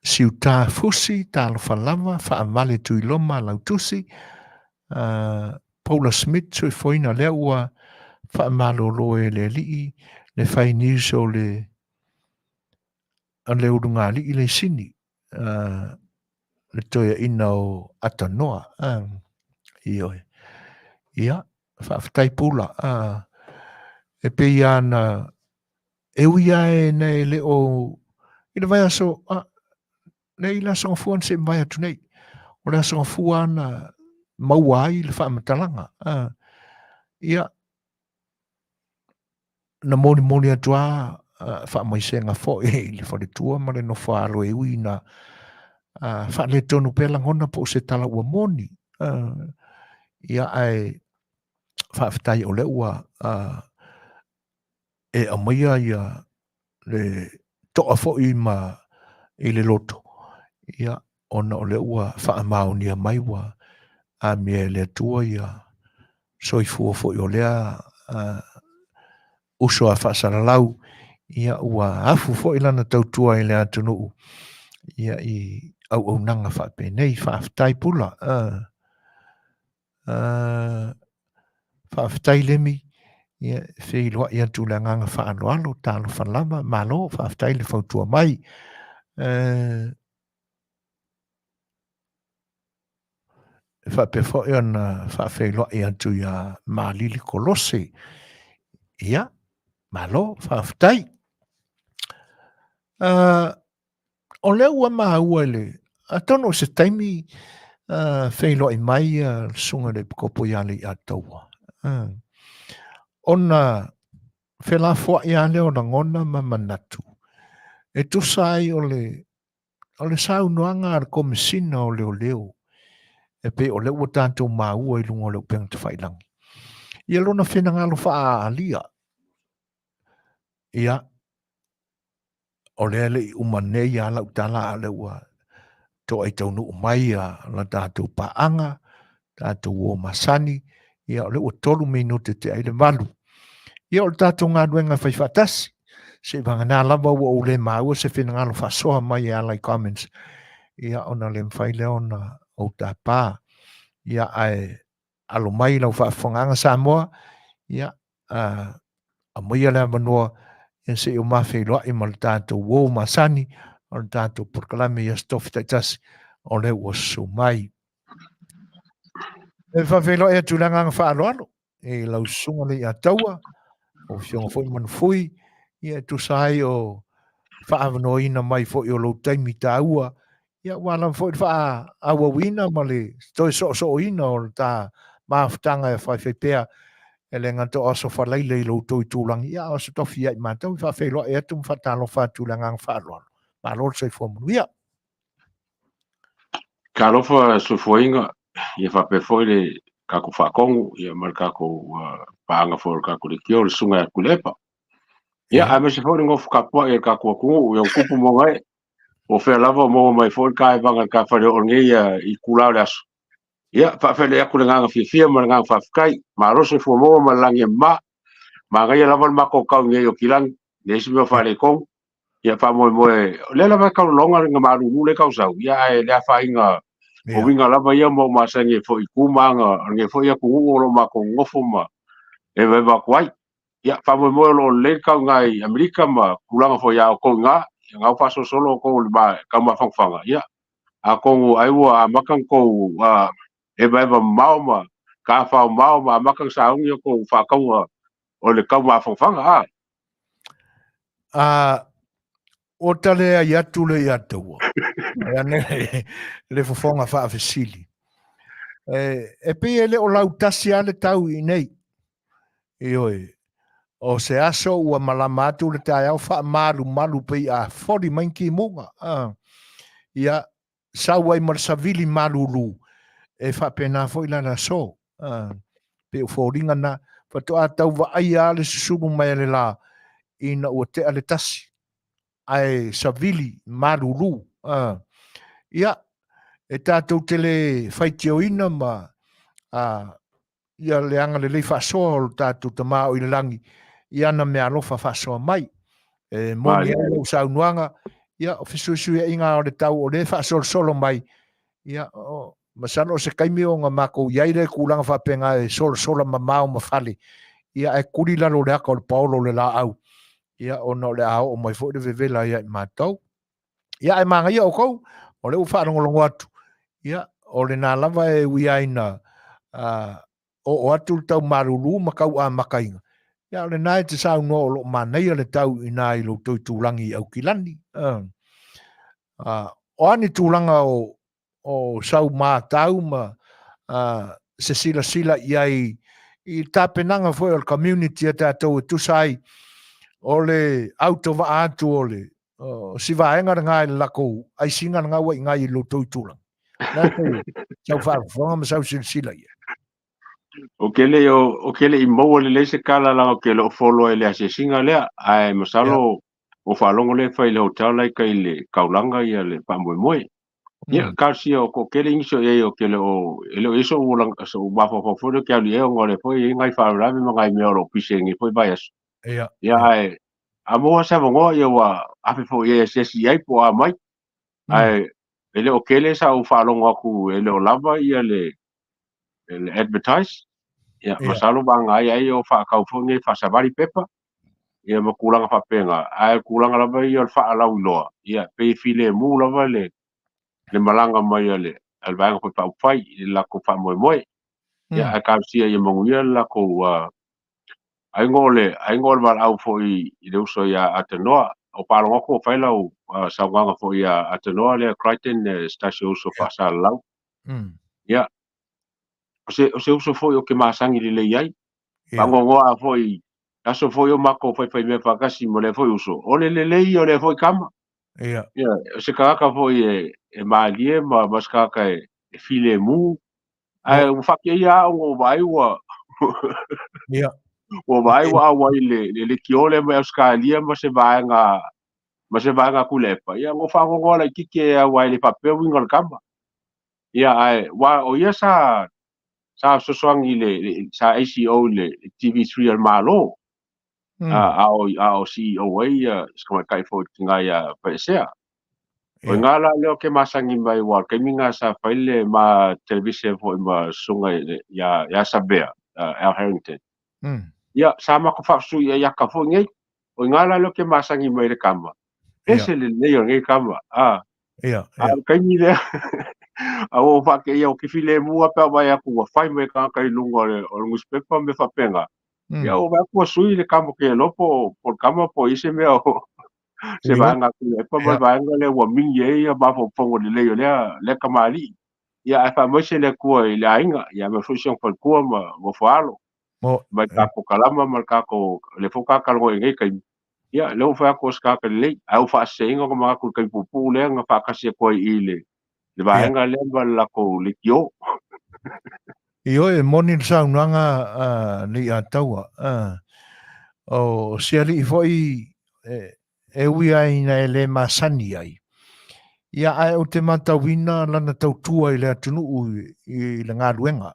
Siuta Fusi, talofa lava, Faavale Tuiloma Lautusi, Paula Smith, soifuaina, lea ua faamalolo e le alii le fai news o le ulugalii le sini, le toeaina o Atanoa. Ioe. Ia, faafetai Pula. E pei lava na e ui lava e na e le o i le vaiaso, le i le Aso Gafua na se i mavae atu nei. O le Aso Gafua na maua ai le faamatalaga. Ia, na molimoli atu lava faamaisega foi i le faletua ma le nofoaalo e ui ina faaletonu pea lagona po o se tala ua moni. Ia, ae faafetai o lea ua e aumaia ia le toa foi ma i le loto, ia, ona o lea ua faamaonia mai ua amia e le Atua ia soifua foi o lea uso a faasalalau, ia ua afu foi lana tautua i le atunuu ia i auaunaga faapenei. Faafetai Pula. Faafetai Lemi, ia e feiloai atu le agaga faaaloalo, talofa lava, malo, faafetai le fautua mai. E faapea foi ona faafeiloai atu ia Malili Kolose. Ia, malo, faafetai. O lea ua maua i le Atonu o se taimi feiloai mai le susuga i le Epikopo ia Leiataua, ona felafoai lava lea o lagona ma manatu e tusa ai o le o le saunoaga a le Komesina o Leoleo e pei o lea ua tatou maua i luga o le upega tafailagi ia lona finagalo faaaalia. Ia, o lea e le i uma nei a lau tala, a o lea ua toai taunuu mai a la tatou paaga, tatou uo masani, ia o lea ua 3 minute tea ai le 8. Ia o le tatou galuega e fai faatasi, seivagana lava ua ou le maua se finagalo faasoa mai e ala i comments, ia ona le mafai lea ona ou tapa. Ia ae alo mai lau faafofogaaga Samoa, ia aumaia le avanoa ia se i o mafeiloai ma le tatou uo masani o le tatou polokalame i Aso Tofi taitasi o lea ua susu mai. E faafeiloai atu i le agaga faaaloalo i lau susuga Leiataua, o afioga foi Manufui, ia e tusa ai o faaavanoaina mai foi o lou taimi taua, ia ua lava foi le faaauauina ma le toe soosooina o le ta mafutaga e faifai pea e le gata o aso falaile i lo outou itulagi, ia a o aso tofi ia i matou. E faafeiloai atu ma faatalofa atu i le agaga faaaloalo. Malo le soifua manuia. Talofa soifuaina, ia faapea foi le tatou faatonu ia ma le tatou paaga foi o le tatou leitio, le susuga ia Tuilaepa. Ia, aemaise foi le nofo tapuai a le tatou atunuu, ia tupu ma ona ee, po o fea lava o maua mai foi le taevaga i le ta faleoo lenei itula o le aso. Ia, faafeiloai atu le agaga fiafia ma le agaga faafetai. Malo soifua maua ma le lagi e mama. Manaia lava le matou tau i nei o Kilani, leai se mea o faaletonu. Ia faamoemoe, o lea lava e taulologa le malulu lea e tausau, ia ae le afaina o uiga lava ia ma ou masani ai foi i tu ma aga o lenei foi atunuu o lo o matou nonofo ma evaeva atu ai. Ia faamoemoe o lo o lelei le tau i ina i Amerika ma tulaga foi ia outou i ina, ia na ua faasolosolo outou i le tau mafanafana, ia atonu ai ua amata ona outou evaeva mamao ma tafaomao ma amata ona sauni outou faatauga o le tau mafanafana, a. A ua ta leai atu le ia taua. E ane le fofoga faafesili. E pei e le o lautasi lava le tau i inei. Ioe, o se aso ua malama atu le taeao faamalumalu pei a foli mai ni timuga. Ia, sau ai ma le savili malulu, e faapena foi la le aso. Pei o foliga na, faatoa tau vaaia lava le susulu mai a le la ina ua tea le 1, ae savili malulu. Ia, e tatou te le faitioina ma ia le agalelei faasoa o lo tatou Tama o i le lagi i ana meaalofa faasoa mai. E moni ai lau saunoaga, ia, o fesuisuiaiga o le tau o lea e faasolosolo mai, ia, o, masalo o se taimi ona matou i ai lea i tulaga faapena e solasola mamao ma fale, ia, ae tuli lalo o le ata o le paolo o le laau, ia, ona o le a oo mai foi le vevela ia i matou. Ia, ae manaia outou, o lea ua faalogologo atu, ia, o lena lava e ui ai ina oo atu le tau malulu ma tau amataina, ia, o lena e te saunoa o lo o manaia le tau i ina i lo outou itulagi i Aukilani. O a ni tulaga o sau matau ma se silasila i ai i tapenaga foi o le community a tatou e tusa ai o le autovaa atu o le si vaega lena i le latou aisiga lena ua i ina i lo outou itulagi. O le a sau faafofoga ma sau silasila i ai? Ou te le o te le i maua lelei se tala leaga ou te le o follow ai i le asiasiga lea, ae masalo o faalogo lea e fai i le hotel la i tai i le taulaga ia le faamoemoe. Ia, talosia o toatele nisi o i ai ou te le o, e le o i ai so'u so'u mafaufau foi lea ou te alu i ai ona o lea foi e i ai nai faalavelave ma nai mea o lo o pise i lenei foi vaiaso. Ia, ae a maua se avanoa ia ua afe foi i ai e asiasi i ai po o a mai. Ae e le o tele sa ou faalogo atu e le o lava ia le le advertise. Ia, masalo vagana ai ai o faatau foi nei faasavali pepa ia ma tulaga faapena, ae o tulaga lava ia o le faalauiloa, ia pei e filemu lava le le malaga mai a le a le Vaega foi Faaupufai i le latou faamoemoe. Ia, ae talosia ia manuia le latou aiga o le aiga o le valaau foi i le uso ia Atanoa. o faalogo atu ua fai lau saunoaga foi ia Atanoa lea Crichton se tasi o uso faasalalau. Ia, o se uso foi ou te masani lelei ai. Faanoanoa foi aso foi o matou faifaimea faatasi ma lea foi uso, o le lelei ia o lea foi tama. Ia, o se tagata foi e malie ma se tagata e filemu. Ae ua faateia au ua vaai ua ua vaai ua auai le leitio lea mai Ausetalia ma se vaega ma se vaega Tuilaepa. Ia, na faanoanoa laitiiti e au ai le faapea uiga o le tama. Ia, ae ua o ia sa fesoasoani i le sa ACO i le TV3 a le Malo. A o CEO ai ia si tamaitai foi le tina ia Faiesea. O i ina la lea ou te masani mai aua o le taimi lena sa fai le ma televise foi ma susuga ia Savea, Al Harrington. Ia, sa matou faafesui ai ata foi nei. O i ina la lea ou te masani mai i le tama. Ese lelei o lenei tama. A o le taimi lea, a ua ou faateia ou te filemu lava pe a ou vaai atu ua fai mai tagata i luga o le newspaper ma mea faapena. Ia, ua vaai atu ua sui le tama ou te iloa po o le tama po o i ai se mea o se vaega a Tuilaepa ma le vaega lea ua migi ai ia mafaufauga lelei o lea tamalii. Ia, ae faamaise le Atua i le aiga, ia aemaise foi si ona faletua ma falealo mai le tatou kalama ma le tatou, lea foi ua ta talanoa i lenei taimi. Ia, lea ua fai atu o se tagata lelei, ae ua faaseseina ona manatu i le taimi puupuu lea na faatasi atu ai i le vaega lea ma le latou leitio. Ioe, e moni le saunoaga a Leiataua. O se alii foi e ui lava ina e le masani ai, ia ae ou te matauina lana tautua i le atunuu i le galuega.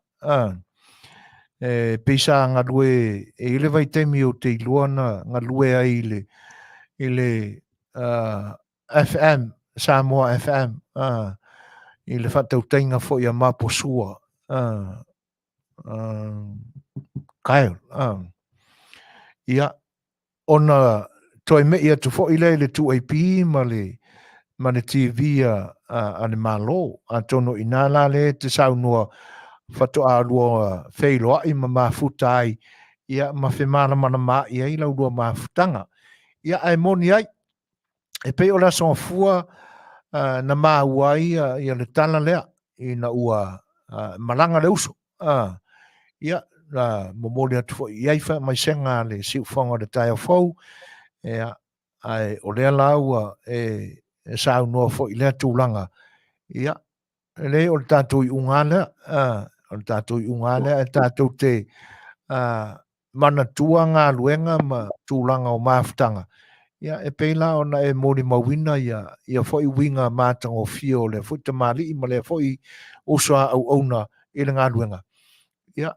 E pei sa galue e i ai le vaitaimi ou te iloa na galue ai i le FM, Samoa FM, i le faatautaiga foi a Maposua, Kyle. Ia, ona toe me'i atu foi lea i le 2AP ma le TV a le Malo. Atonu i ina la lea e te saunoa faatoa lua feiloai ma mafuta ai, ia, ma femalamalamaai ai lau lua mafutaga. Ia, ae moni ai, e pei o le Aso Gafua na maua ai ia le tala lea ina ua malaga le uso. Ia, na momoli atu foi i ai faamaisega a le siufofoga o le taeao fou, ia, ae o lea la ua e saunoa foi i lea tulaga, ia, e leai o le tatou iuga lea, o le tatou iuga lea e tatou te manatua galuega ma tulaga o mafutaga, ia e pei la ona e molimauina ia foi uiga matagofie o lea foi tamalii ma lea foi uso a auauna i le galuega. Ia,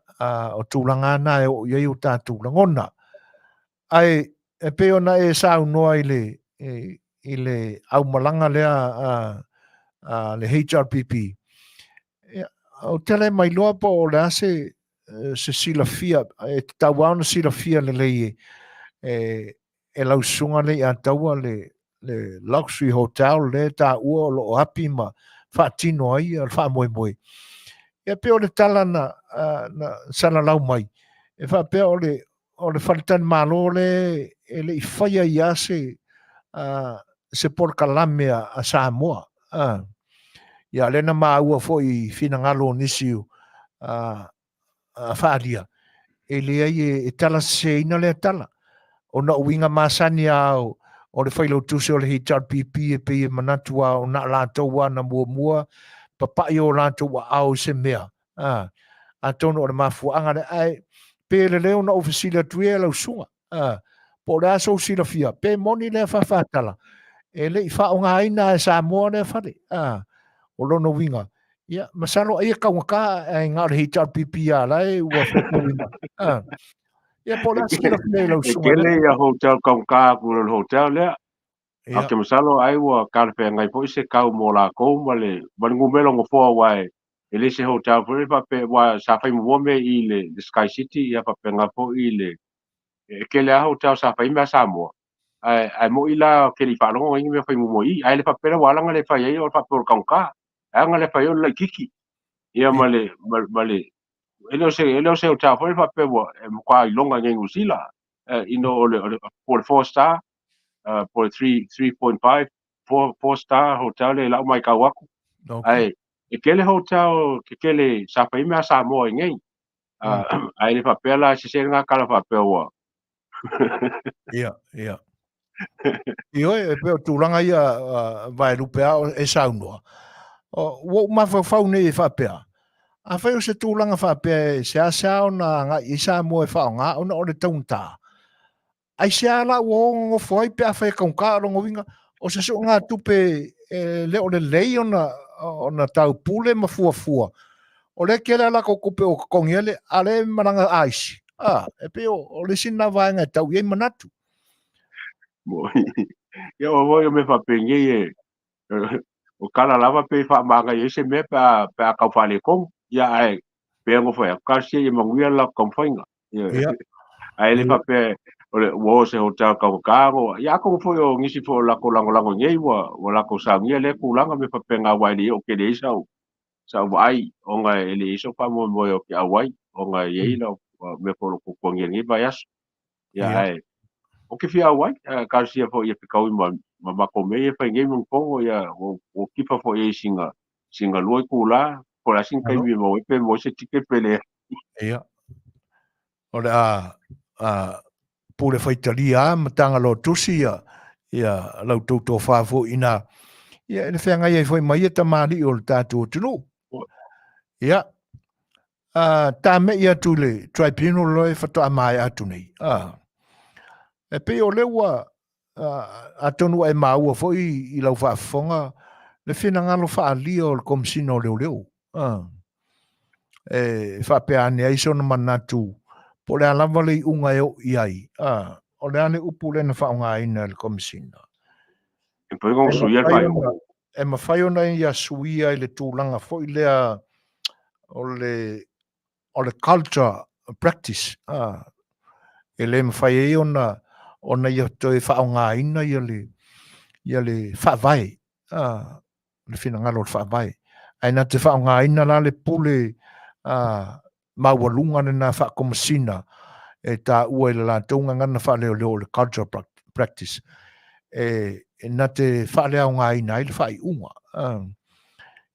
o tulaga na e oo i ai o tatou lagona. Ae e pei ona e saunoa i le aumalaga lea a le HRPP, ia, ou te le mailoa po o le a se silafia, e tatau lava ona silafia lelei e lau susuga Leiataua le Luxury Hotel lea e taua o lo o api ma faatino ai le faamoemoe. Ia pei o le tala na salalau mai, e faapea o le faletalimalo lea e le i faia ai lava se polokalame a Samoa. Ia lea na maua foi i finagalo o nisi faaalia, e leai e tala seseina lea tala. Ona o uiga masani lava o le failautusi o le HRPP e pei e manatu lava o na latou lava na muamua papai o latou aao i se mea. Atonu o le mafuaaga lea. Ae pe lelei ona ou fesili atu ia i lau susuga, po o le a sou silafia, pe moni lea faafatala, e le i faaaogaina e Samoa lea fale. O lona uiga, ia, masalo ai e taugata ae na o le HRPP lava la e ua faitauina. Ia, po o le a se silafia i lau susuga. E tele ia hotel taugata atu i le hotel lea. Ou te masalo ai ua talafeagai foi se tau mo latou ma le numera o nofoa aua e le se hotel foi lea faapea aua sa fai muamua mea i le Sky City ia faapena foi i le e tele lava hotel sa fai mea Samoa ae moi la ou te le i faalogo na i ai ni mea fai muamua i i ae le faapea la ua ala ona le fai ai o le faapea o le taugata ae ala ona le fai ai o le laitiiti ia ma le ma le e le o se hotel foi lea faapea ua e matua iloga i inei i Niu Sila ino o le o le 4 star. Po le 3, 3.5, 4, 4 star hotel le lau mai kau aku. Ae e tele hotel tetele sa fai mea Samoa i nei. Ae le faapea la e sese lena tala faapea ua. Ia, ia. Ioe, e pei o tulaga ia Vaelupe a o e saunoa. Ua ou mafaufau nei e faapea, afai o se tulaga faapea e seasea ona agai i Samoa e faaaoga ona o le taugata, aisea la ua o nonofo ai pe afai e taugata? O lona uiga, o se suegatupe e le o lelei ona taupule ma fuafua. O lea e tele a latou tupe ua totogi ai le, a o lea e malaga aisi. E pei o le isi lena vaega e tau i ai manatu. Ia o foi o mea faapenei e o tala lava pe faamanaia ai se mea pe a tau faaletonu. Ia ae pei ona fai atu, talosia ia manuia le latou taumafaiga. Ia. Ae le faapea o le ua o se hotel taugata no. Ia atonu foi o nisi foi o latou lagolago i nei ua latou saunia lea tulaga mea faapena aua e le oo tele ai sau vaai ona e leai sou faamoemoe ou te auai ona e i ai lau mea foi o lo o tuatuagia i lenei vaiaso. Ia ae ou te fia auai, talosia foi ia fetaui ma matou mea ia e fai nei ma Fono, ia ua kipa foi i ai sina 2 itula, po o le a sina taimi e maua ai pe maua ai se ticket pe leai. Ia. O le a pule faitalia a ma tagaloa tusi ia lau tou tofa foi ina ia e le feagai ai foi ma ia tamalii o le tatou atunuu. Ia, tame'i atu i le tribunal loa e faatoa maea atu nei. E pei o lea ua, atonu ua e maua foi i lau faafofoga le finagalo faaalia o le Komesina o Leoleo. E faapea ane ai sona manatu po o le a lava le iuga e oo i ai. O le a le upu lea na faaaogaina e le Komesina? E mafai ona ia suia i le tulaga foi lea o le culture practice, e le mafai ai ona ia toe faaaogaina ia le faavae, le finagalo o le faavae. Ae na te faaaogaina la le pule maualuga lena faakomasina e taua i le latou gagana faaleoleo o le culture practice e na te faaleaogaina ai le faaiuga.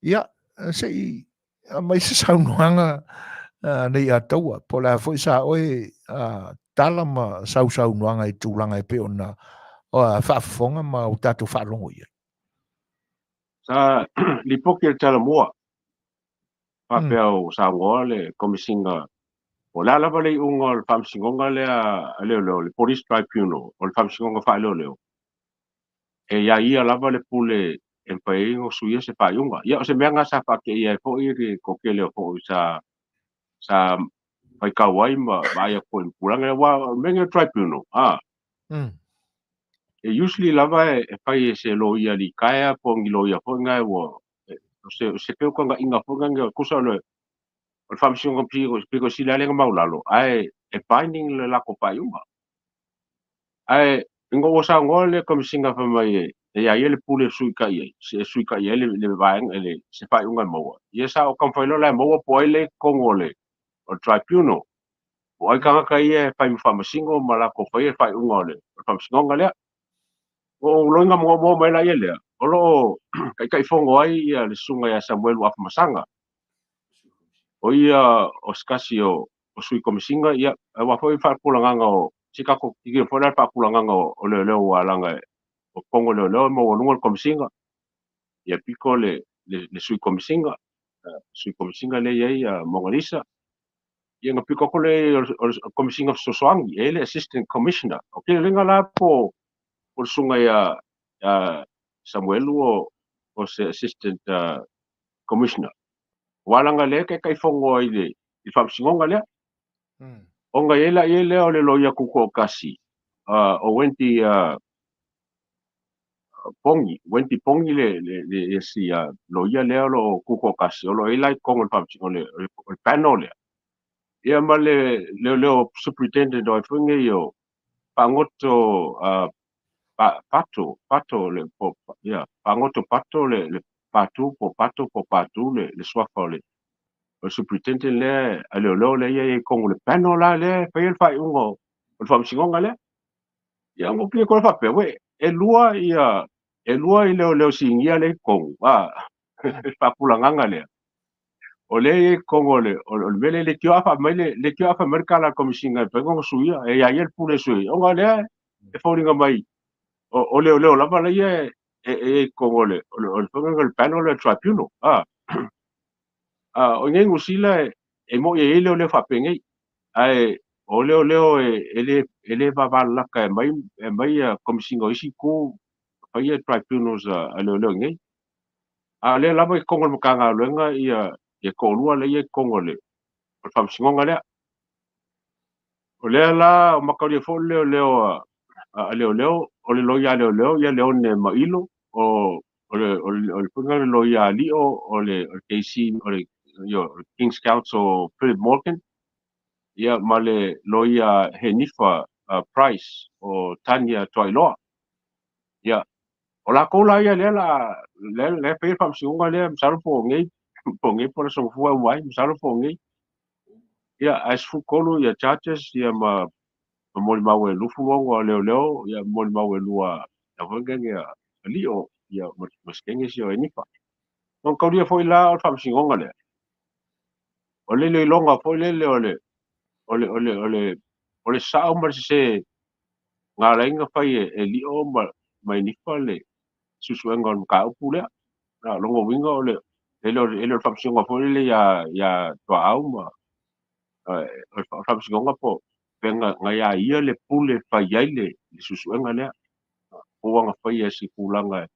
Ia, se i aumai se saunoaga Leiataua, po o le a foi sa oe tala ma sausaunoaga i tulaga e pei ona faafofoga ma o tatou faalogo i ai. Sa lipoti e le Talamua faapea o saunoa le Komesina o le a lava le iuga o le faamasinoga lea a leoleo, le Police Tribunal, o le faamasinoga faaleoleo, e ia ia lava le pule e mafai ai ona suia se faaiuga. Ia, o se mea lena sa faateia ai foi le toatele o foi sa faitau ai ma vaai atu foi i le tulaga lea, aua o le mea lenei o le tribunal, e usually lava e fai e se loia litaea po o ni loia foi na ua o se feutagaiga foi na tusa o le faamasinoga pito sili lava lea na maulalo, ae e binding le latou faaiuga. Ae ina ua saunoa le Komesina fai mai e ia ia le pule e suikai ai, e suikai ai le vaega le se faaiuga e maua. Ia sa o taumafai loa la e maua po o ai lea i totonu o le tribunal. Po o ai tagata ia e fai ma faamasino ma latou faia le faaiuga o le faamasinoga lea. O loiga muamua mai la ia lea, o lo o taitaifono ai ia le susuga ia Samuelu Afamasaga. O ia o se tasi o sui komesina, ia, aua foi faatulagaga o si tatou titilo foi la le faatulagaga o leoleo ua laga o totonu o leoleo e maualuga le komesina. Ia pito le sui komesina, sui komesina lea e i ai Mogalisa. Ia na pito atu lea o le komesina fesoasoani, e i ai le assistant commissioner. O tele la po o le susuga ia Samuelu o se assistant commissioner. Aua leaga lea e taitaifono ai le faamasinoga lea. Ona i ai la i lea o le loia tutoatasi o Wendy Pongi, Wendy Pongi le isi loia lea o lo o tutoatasi, o lo o i ai la i totonu o le faamasinoga o le panel lea. Ia ma le leoleo superintendent o ai foi nei o Fagoto Pato le po, ia Fagoto Pato le Patu po Pato po Patu le suafa o le superintendent lea a leoleo lea e i ai i totonu o le panel la lea e faia le faaiuga o le faamasinoga lea. Ia ona pei e faapea, ué, e lua ia e lua i leoleo sinia lea i totonu, a, le faatulagaga lea. O lea e i totonu o le o le mea lea, leitioa a fai mai le leitioa a fai mai le tala a le Komesina e mafai ona suia, e ia ia le pule e sui ai, ona o lea e foliga mai o leoleo lava laia e i ai i totonu o le o le panel lea o le tribunal. A, o i inei i Niu Sila e moni e i ai leoleo faapenei, ae o leoleo e le vavalalata e aumai Komesina o isi itu faia tribunals a leoleo i inei. A o lea lava i totonu o le Matagaluega ia toalua lea e i totonu o le Faamasinoga lea. O lea la o mataulia foi le leoleo a leoleo, o le loia a leoleo ia Leone Mailo, o le loia a Lio, o le KC, o le King's Counsel Philip Morgan, ia ma le loia Henifa Price o Tania Tuailoa. Ia, o lakou la ia lea la lea faia le faamasinoga lea, masalo po o nei, po o nei po o le aso Gafua e uma ai, masalo po o nei. Ia, ae 13 ia charges ia ma molimau e 26 a leoleo, ia molimau e 2 a foi ngenge a Lio, ia ma se kenge si o Henifa. Ona taulia foi la o le faamasinoga lea. O le iloiloga foi lele o le o le o le o le o le sao ma le sese na ala ai ona fai e Lio ma Henifa le suesuega o le mataupu lea. Na lona uiga o le e le o le faamasinoga foi lele ia Tuaau ma o le faamasinoga po pe na ia ia le pule fai ai le suesuega lea. Po ua na faia se tulaga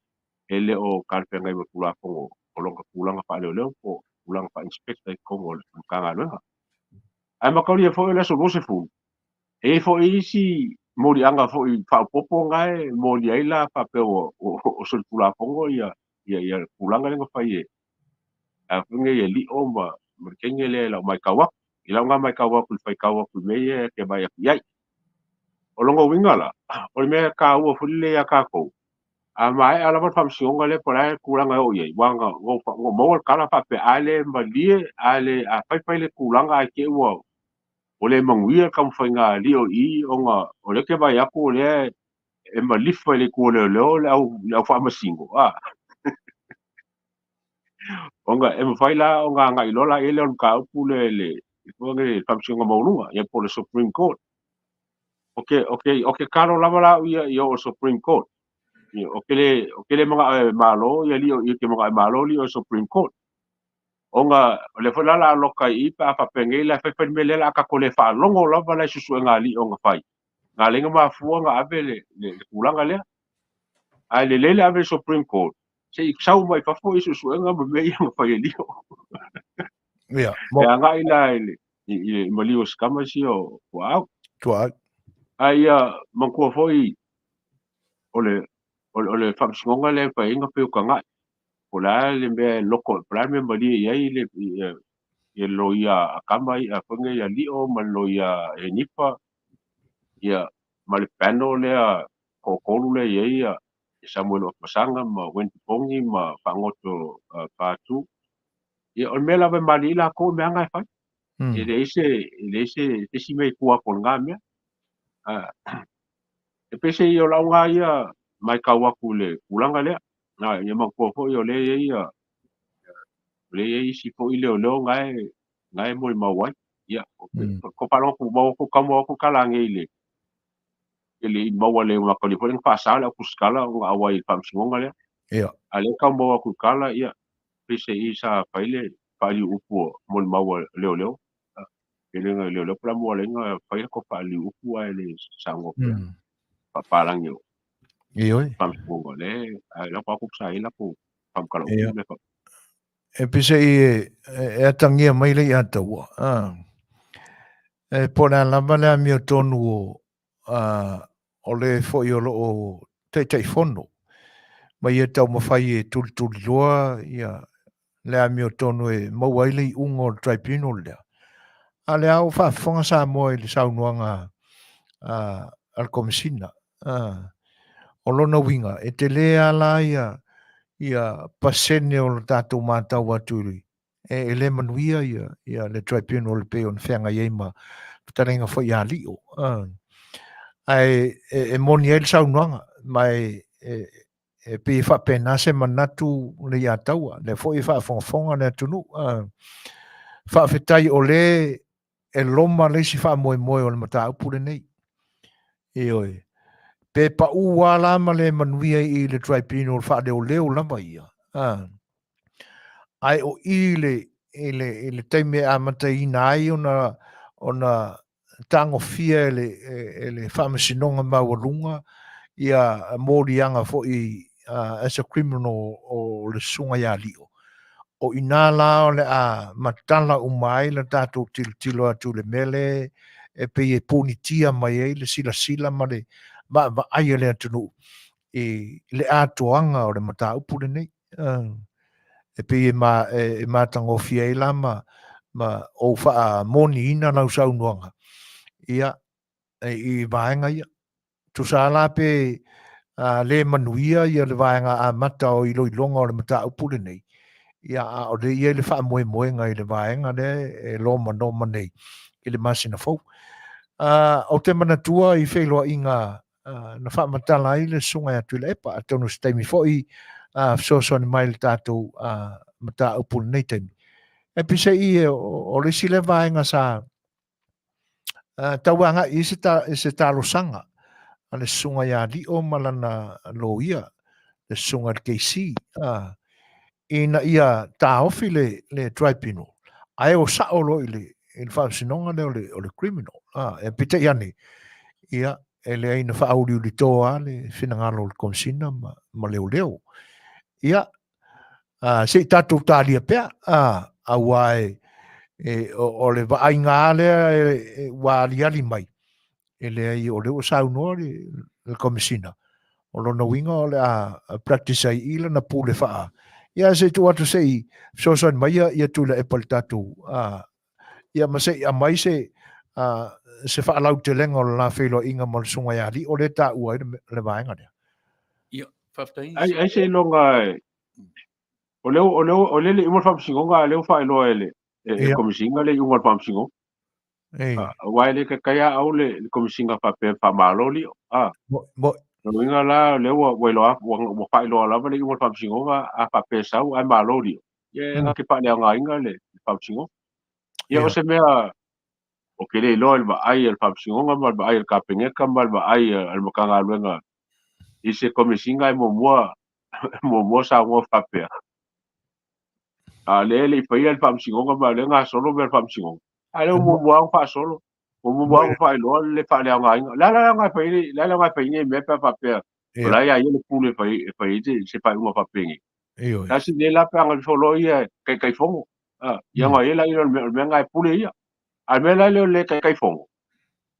e le o talafeagai ma Tulafono o lona tulaga faaleoleo po tulaga faa-inspector i totonu o le Matagaluega. Ae mataulia foi o le aso 20, e i ai foi isi moliaga foi faaopoopo na e molia ai la faapea ua o solitulafono ia ia tulaga lea na fai e a foi nei e Lio ma le kenge lea i lau matau atu. I lau na matau atu i le faitau atu i mea ia e te vaai atu i ai. O lona uiga la, o le mea taua foi lele ia tatou, a maea lava le faamasinoga lea po o le a le tulaga e oo i ai, aua na maua le tala faapea a le malie, a le a faifai le tulaga ae te i ua le manuia le taumafaiga a Lio i i, ona o lea ke vaai atu o lea e malifa i le itu o leoleo le au faamasino. Ona e mafai la ona agai loa la i ai le mataupu le le faamasinoga maualuga, ia po o le Supreme Court. O ke kalo lava la au ia i o le Supreme Court. O ke le manao e malo ia Lio i ke manao e malo Lio i Supreme Court. Ona o le foi la la aloka i pa faapengei la faifai le mea lea la tatou le faalogo lava la i suesuega a Lio na fai. Na lenga mafua na ave le tulaga lea. Ae lelei le ave i Supreme Court, se i sau mai fafo i suesuega ma mea ia na fai e Lio. Ia, E agai la i le maliu o sikama si o Tuaau. Tuaau. Ae ia manatua foi o le faamasinoga lea e fai ai na feutangai. Po o le a le mea e loko, po o le a le mea malie i ai le loia a kama ia foi nei a Lio ma le loia a Henifa, ia ma le panel lea toatolu lea i ai ia Samuel Afamasaga ma Wendy Pongi ma Faagoto Patu. Ia o le mea lava e malie ai latou e mea lava e fai. E leai se isi mea i tua atu o lena mea. E pei se i o lau ngā ia matau atu i le tulaga lea. Ia manatua foi o lea e i ai o lea e i ai isi foi leoleo na e molimau ai. Ia, ko faalogo atu maua atu tau maua atu tala nei i le maua le mataulia foi lea na faasa le au tusitala ona auai i le faamasinoga lea. Ia. A lea tau maua atu i tala, ia, pei se i sa fai le faaliu upu o molimau a leoleo. E le na leoleo pula mua lenga fai le ko faaliu upu ae le saunoa pea. Faapalangi o Ioe. faamasinoga le, ae lau pa ku sa i la ku faamkala upu le fa. E pese i e atangia mai le ia taua. E po le a lava le amio tonu o o le foi o loo Taitaifono ma ia taumafai e tulituliloa ia le amio tonu e maua ai le iuga o le tribunal lea. A lea ua faafofoga Samoa i le saunoaga a le Komesina. O lona uiga, e tele lava la ia pasene o le tatou matau atu i e le manuia ia le tribunal e pei ona feagai ai ma fetalaiga foi ia Lio. Ae e moni ai le saunoaga, Ma e, e, e pei e faapena se manatu Leiataua, lea foi e faafogafoga le atunuu. Faafetai o lea e loma le isi faamoemoe o le mataupu lenei. Ioe. Pe pau lava la ma le manuia i le tribunal faaleoleo lava ia. Ae o i le, i le, i le taimi e amataina ai ona, ona tagofia e le, e le Faamasinoga Maualuga ia moliaga foi as a criminal o le Susuga ia Lio. O i ina la o le a matala uma ai le tatou tilotilo atu i le mea lea e pei e punitia mai ai le silasila ma le vaavaai a le atunuu i le atoaga o le mataupu lenei. E pei e matagofie ai la ma ou faamoniina lau saunoaga ia i vaega ia. Tusa la pe le manuia ia le vaega amata o iloiloga o le mataupu lenei, ia a o lea e i ai le faamoemoega i le vaega lea e lomanoma nei i le masina fou. Ou te manatua i feiloaiga na faamatala ai le Susuga ia Tuilaepa, atonu se taimi foi fesoasoani mai i le tatou mataupu i lenei taimi. E peiseai o le isi lea vaega sa tau agai i ai se talosaga a le Susuga ia Lio ma lana loia, le Susuga i le KC, ina ia taofi le tribunal, ae o sao loa i le faamasinoga lea o le criminal. E peitai ane, ia, e leai na faauliulito lava le finagalo o le Komesina ma leoleo. Ia, se i tatou talia pea, aua o le vaaiga lava lea ua aliali mai, e leai o lea ua saunoa le Komesina, o lona uiga o le a practice ai i lana pule faa. Ia se i tuu atu se i fesoasoani mai ia Tuilaepa i le tatou, ia ma se i aumai se se faalautelega o le la feiloaiga ma le Susuga ia Lio lea e taua ai le vaega lea. Ia, faafetai. Ai, ai seiloga o lea o lea o lea le iuga o le faamasinoga a lea ua faailoa e le e Komesina le iuga o le faamasinoga. Aua e le taitai lava au le Komesina faapea faamalo Lio. Mo Lona uiga la o lea ua iloa ua faailoa lava le iuga o le faamasinoga a faapea e sau ae malo Lio. Ia e na te faaleaogaina le faamasinoga. Ia o se mea ou te le iloa i le vaai a le faamasinoga ma le vaai a le Kapeneta ma le vaai a le Matagaluega i se Komesina e muamua muamua saunoa faapea. A o lea e le i faia le faamasinoga ma o lea e gasolo mea o le faamasinoga. A o lea ua muamua lava ona faasolo, ua muamua lava ona faailoa le faaleaogaina. O le a la le aoga e fai ai, le a le aoga e fai ai nei mea pe a faapea o la e ia ia le pule e fai ai se faaiuga faapenei. Tasi nei la pe a gafo loa ia Taitaifono. Ia ona i ai lea o le mea lena e pule ia. A o le mea la lea o le Taitaifono,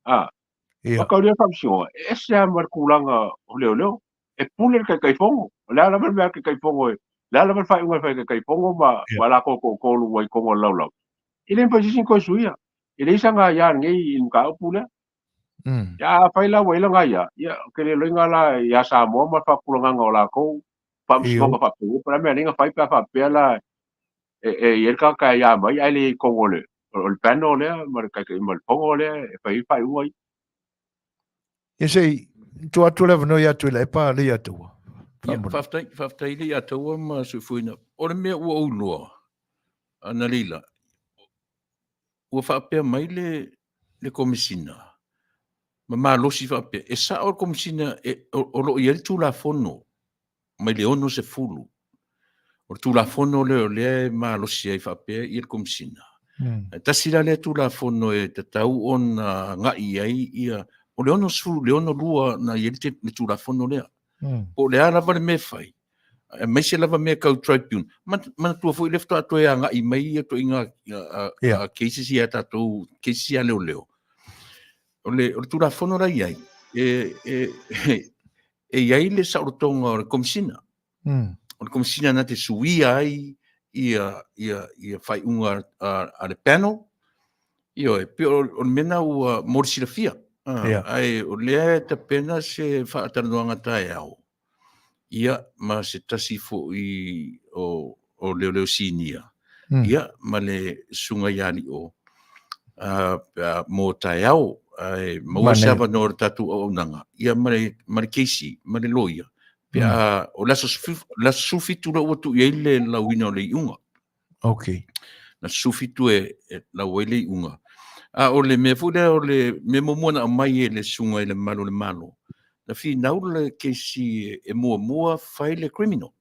mataulia le faamasinoga, e ese lava ma le tulaga o leoleo. E pule le Taitaifono. O le a lava le mea a le Taitaifono, o le a lava le faaiuga e fai e le Taitaifono ma latou toatolu ua i totonu o le laulau, e le mafai e se isi ona toe suia. E leai sana aia lenei i le mataupu lea. Ia afai la ua i ai lana aia, ia ou te le iloaina la ia Samoa ma le faatulagaga o latou faamasinoga faapea, po o le a le mea e ala ai ona fai pe a faapea la e i ai le tagata e aia mai ae le i ai i totonu o le panel lea ma le ma le fono lea e fai ai faaiuga ia. Ia se i tuu atu le avanoa ia Tuilaepa Leiataua. Ia, faafetai, faafetai Leiataua ma Soifuaina. O le mea ua ou iloa, Analeila, ua faapea mai le Komesina ma malosi faapea, e sao le Komesina o lo o i ai le Tulafono mai le 60. O le Tulafono lea o lea e malosi ai faapea ia le Komesina. E tasi la lea Tulafono e tatau ona agai i ai ia, o le 60, le 62 na i ai le Tulafono lea. Po o le a lava le mea e fai, aemaise lava mea tau tribunal. Manatua foi lea faatoa toe agai mai ia ituaiga cases ia tatou, cases ia leoleo. O le Tulafono la e i ai, e i ai le saolotoga o le Komesina. O le Komesina na te suia ai ia faaiuga a le panel. Ioe, pei o le mea lena ua mo le silafia. Ae o lea e tapena se faatalanoaga taeao, ia, ma se tasi foi o leoleo sinia, ia, ma le Susuga ia Lio, mo taeao. Ae maua se avanoa o le tatou auaunaga, ia ma le, ma le KC, ma le loia, pe a, o le aso, le aso 17 lea ua tuu i ai le lauina o le iuga. Okay. Le aso 17 e lau ai le iuga. A o le mea foi lea, o le mea muamua na aumai e le susuga i le Mamalu o le Malo, na finau le KC e muamua fai le criminal.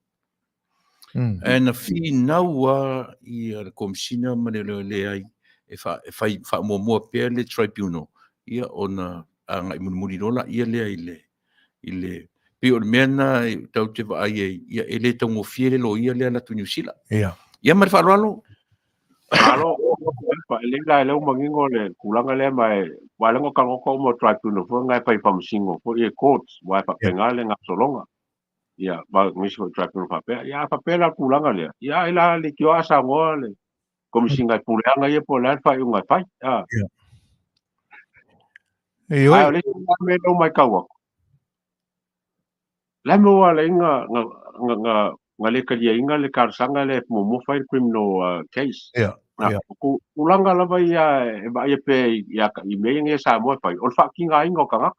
Ae na finau lava ia le Komesina ma le leai e fai faamuamua pea le tribunal, ia ona agai mulimuli loa laia lea i le i le pei o le mea lena e tatou te vaai ai, ia e le taugofie le loia lea alu atu i Niu Sila. Ia. Ia ma le faaaloalo. Malo, e lei la e lea ua manino le tulaga lea ma e aua o lea na talanoa uma o tribunal foi na e fai faamasino foi e court aua e faapena le gasologa. Ia, ma nisi foi tribunal faapea. Ia, a faapea la le tulaga lea, ia ai la leitioa a saunoa le Komesina e puleaga ia po o le a le faaiuga e fai. A. Ia. Ioe. Ae o le isi la mea lea ua matau atu, le a le mea ua ala ai na, na, na, na, na le taliaina le talosaga lea e muamua fai le criminal case. Ia, Na, ia. tulaga lava ia e vaaia pea i, i, i mea ia nei a Samoa e fai, o le faatigaina o tagata.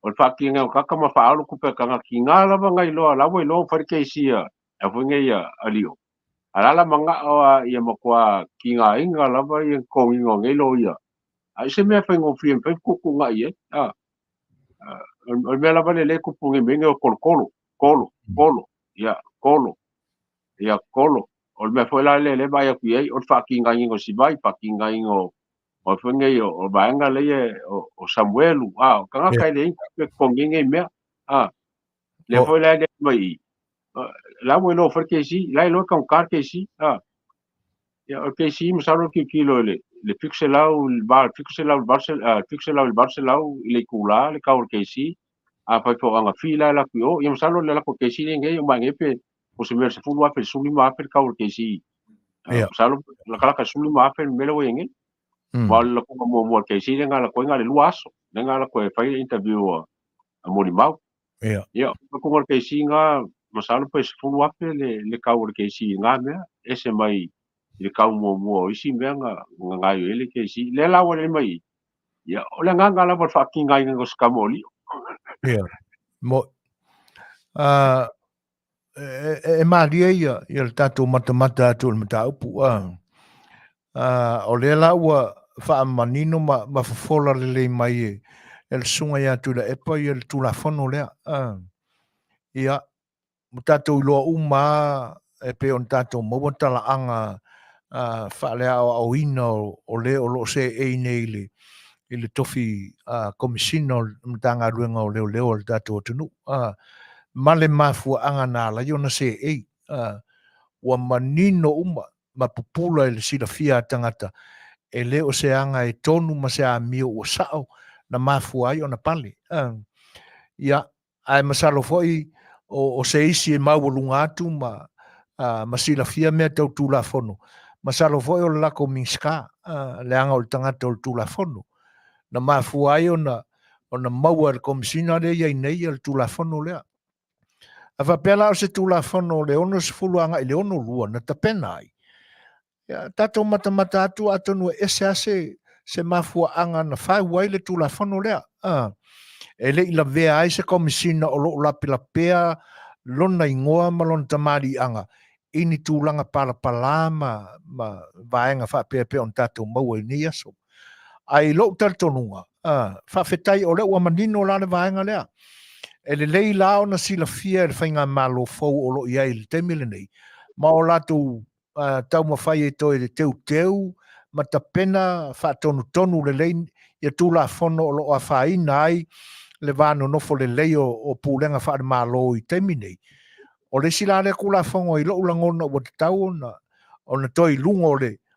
O le faatigaina o tagata ma faaolo tupe a tagata, tiga lava na iloa, la ua iloa ua fai le case ia, a foi nei a Lio. A la la manao a ia matua tigaina lava ia totogiina o nei loia. A i se mea faigofie e mafai ona tuutuunai i ai, a. O le mea lava lea lea e tupu nei mea nei o tolotolo, tolo, tolo, ia, tolo, ia, tolo. O le mea foi la lea lea e vaai atu i ai, o le faatigaina o Sivai, faatigaina o o foi nei o vaega lea o Samuelu, a, o tagata e leai ni tupe e totogi ai nei mea, a. Lea foi la e mai i, la ua iloa foi le KC, la e iloa taugata le KC, a. Ia, o le KC masalo e tilotilo i le 700 i le va o le 700 i le 800 i le itula le tau o le KC. Afai foi o ana fee la e alu atu i o, ia masalo le alu atu o le KC lea nei, uma ane pe o se mea o le $10,000 i le $15,000 le tau o le KC. Masalo latalata i le $15,000 le mea lea ua i ai nei. Aua o le lafoga muamua a le KC lea na alu atu ai na o le 2 aso, lea na alu atu e fai le interview a Molimau. Ia, o le o le KC na, masalo pe $10,000 le tau o le KC i na mea, ese mai i le tau muamua o isi mea na gaoioi ai le KC. Lea la ua lele mai i, ia, o le agaga lava o le faatigaina o se tama o Lio. Ia, mo, e malie ia le tatou matamata atu i le mataupu. O lea la ua faamanino ma fofola lelei mai e le Susuga ia Tuilaepa ia le Tulafono lea. Ia, ua tatou iloa uma lava e pei ona tatou maua talaaga faaleaoaoina o le o lo o seei nei i le tofi Komesina o le Matagaluega o Leoleo a le tatou atunuu, ma le mafuaaga na ala ai ona seei. Ua manino uma ma pupula i le silafia a tagata e le o se aga e tonu ma se amio ua sao na mafua ai ona pale. Ia, ae masalo foi o se isi e maualuga atu ma ma silafia mea tau Tulafono, masalo foi o le latou Minisita, leaga o le tagata o le Tulafono, na mafua ai ona ona maua e le Komesina lea e i ai nei le Tulafono lea. A faapea la o se Tulafono o le 60 agai i le 62 na tapena ai, Ia, tatou matamata atu atonu e ese lava se, se mafuaaga na fau ai le Tulafono lea. E le i lavea ai se Komesina o lo o lapelapea lona igoa ma lona tamaliiaga i ni tulaga palapala ma, ma vaega faapea e pei ona tatou maua i lenei aso. Ae i lou talitonuga, faafetai o lea ua manino la le vaega lea. E lelei la ona silafia e le faigamalo fou o lo o i ai i le taimi lenei ma o latou taumafai e toe teuteu ma tapena faatonutonu lelei ia Tulafono o lo o afaina ai le va nonofo lelei o pulega faale-Malo i taimi nei. O le isi la lea Tulafono i lou lagona ua tatau ona toe i luga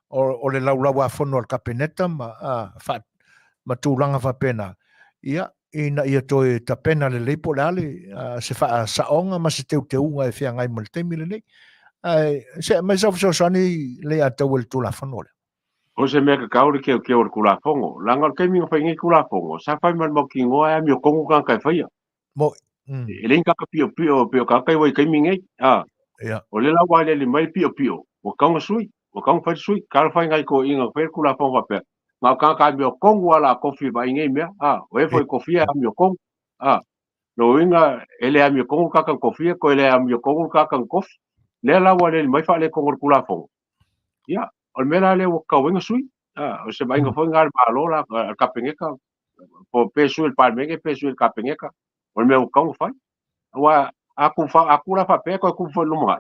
o le Laulau-a-Fono a le Kapeneta ma tulaga faapena, ia, ina ia toe tapena lelei po o le a le, se faasaoga ma se teuteuga e feagai ma le taimi lenei. Ae se aumai sau fesoasoani Leiataua i le Tulafono lea. O se mea tatau le teuteu o le Tulafono, leaga o le taimi na fai nei Tulafono, sa fai ma le mautinoa e amiotonu tagata e faia. Moi. E leai ni tagata piopio pei o tagata ia ua i taimi nei. A. Ia. O lea la ua aliali mai le piopio, ua tatau ona sui, ua tatau ona fai le sui. Talofa i nai toeaiina na faia le Tulafono faapea. Na o tagata amiotonu lava o le a tofi e vaai nei mea, a, o e foi e tofia e amiotonu, a. Lona uiga e le amiotonu le tagata na tofia, toe le amiotonu le tagata na tofi. Lea la ua aliali mai faaletonu o le Tulafono. Ia, o le mea la lea ua tatau ai ona sui. A, o se vaaiga foi lena a le Malo la, a le Kapeneta, po pe sui e le Palemene pe sui e le Kapeneta, o le mea ua tatau ona fai. Aua a tu fa, a tu la faapea toe tupu foi i le lumanai,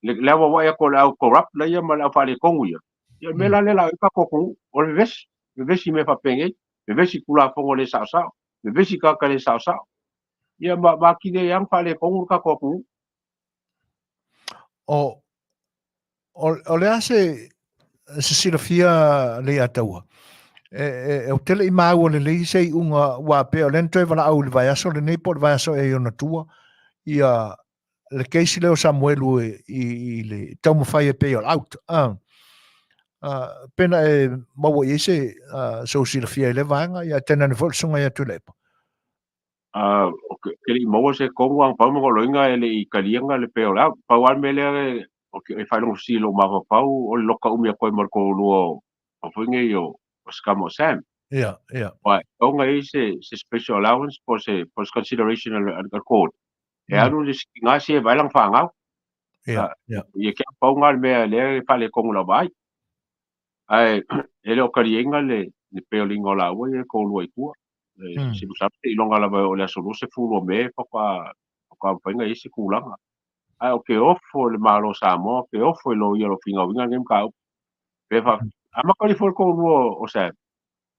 le, le auauai atu o le au corrupt laia ma le au faaletonu ia. Ia o le mea la lea o le a oo i ai le tatou atunuu, o le vevesi, vevesi i mea faapenei, vevesi i Tulafono le saosao, vevesi i tagata le saosao. Ia ma, ma atili ai lava ona faaletonu le tatou atunuu. O, o, o le a se, se silafia le ia taua? E, e, e o tele i māua lelei se iuga ua pea o lea na toe valaau i le vaiaso lenei po o le vaiaso ea i ona tua ia le case lea o Samuelu e, i, i le taumafai e bail out. Ah. Pe na e maua i ai se sou silafia i lea vaega, ia tainane foi le susuga ia Tuilaepa. O ke le i maua se tonu a pau ma loiga e le i taliaina le bail out. Pau lava le mea lea e faailoga fesili i lou mafaufau o le loka umi atu ai ma le toalua o foi nei o se tama o Sam. Ia, ia. Aua e tatau ona i ai se special allowance po o se consideration a le court e alu le sikiga sia e vaai lana fanau. Ia, ia. Ia ke pau lena le mea lea e faaletonu lava ai. Ae e le o taliaina le bail-ina o laua ia e toalua i tua. Se masalo seiloga lava e oo i le aso 20 o Me faatoa mafai ona i ai se tulaga. Ae ou te ofo i le Malo o Samoa, ou te ofo i loia o lo o finauina lenei mataupu. Pe fa, amata ifo le toalua o Sam,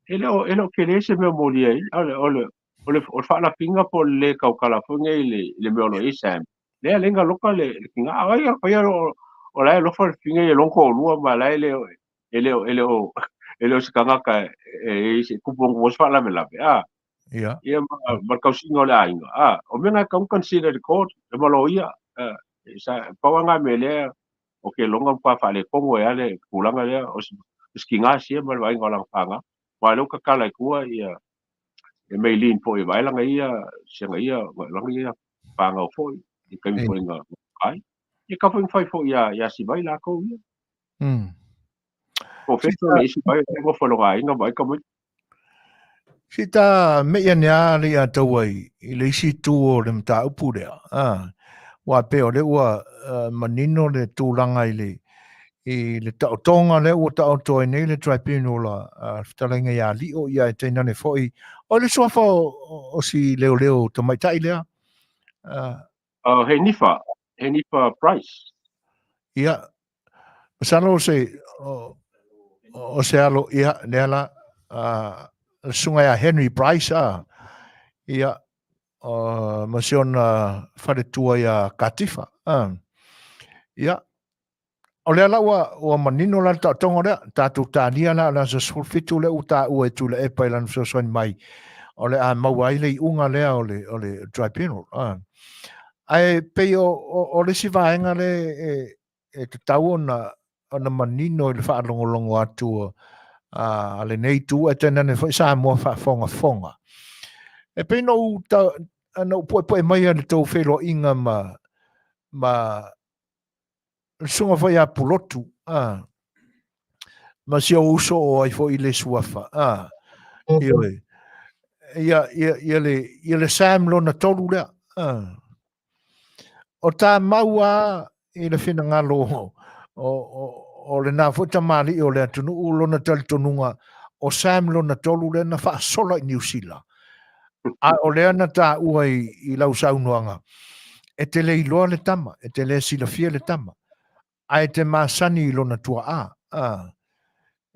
e le o, e le o tele se mea o molia ai, o le, o le, o le, o le faalafiga po o le lē tautala foi nei i le, i le mea o lo o i ai Sam, lea e ala ai ona loka le, le tiga. A o ai a faia o, o la e alofa le fafine ia i lona toalua ma la e le o, e le o, e le o, e le o se tagata e i se tupu ona se faalavelave, a. Ia. Ia ma, ma le tausiga o le aiga, a. O mea na e tatau ona consider e le court, e ma loia, a, sa, pau lava lena mea lea o ke loga matua faaletonu ai lava le tulaga lea, o se tiga sia ma le vaaiga o lana fanau. Aua o lea ua tatala i tua ia e Maylene foi e vaai lana ia, si ana ia, lana ia fanau foi, i taimi foi na ai. Ia tatau foi ona fai foi ia, ia Sivai latou ia. Po o fea le isi vai, e nofo i lona aiga vaai tamaiti. Si ta mei ane a le ia taua i, i le isi itu o le mataupu lea. Ah, ua pei o lea ua manino le tulaga i le, i le taotoga lea ua taoto ai nei le tribunal a le fetalaiga ia Lio, ia e tainane foi o le suafa o, o si leoleo tamaitai lea. Henifa, Henifa Price. Ia, masalo o se, o, o se alo, ia, lea la, le susuga ia Henry Price, a, ia, ma si ona faletua ia Katifa. Ia, o lea la ua, ua manino la le taotoga lea, tatou talia la o le aso 17 lea ua taua e Tuilaepa i lana fesoasoani mai, o le a maua ai le iuga lea o le, o le tribunal. Ae pei o, o, o le isi vaega lea e, e tatau ona, ona manino i le faalogologo atu a lenei itu, ae tainane foi Samoa faafogafoga. E pei ona ou, ta, ona ou puepue mai i le tou feiloaiga ma, ma le susuga foi ia Pulotu, a, ma si ou uso o ai foi le suafa, a, ioe, ia, ia, ia le, ia le Sam lona tolu lea, a. O ta mau lava i le finagalo o, o, o, o lena foi tamalii o le atunuu lona talitonuga o Sam lona tolu lea na faasola i Niu Sila. A o lea na taua i, i lau saunoaga, e te le iloa le tama, e te le silafia le tama, ae te masani i lona tuaa. A,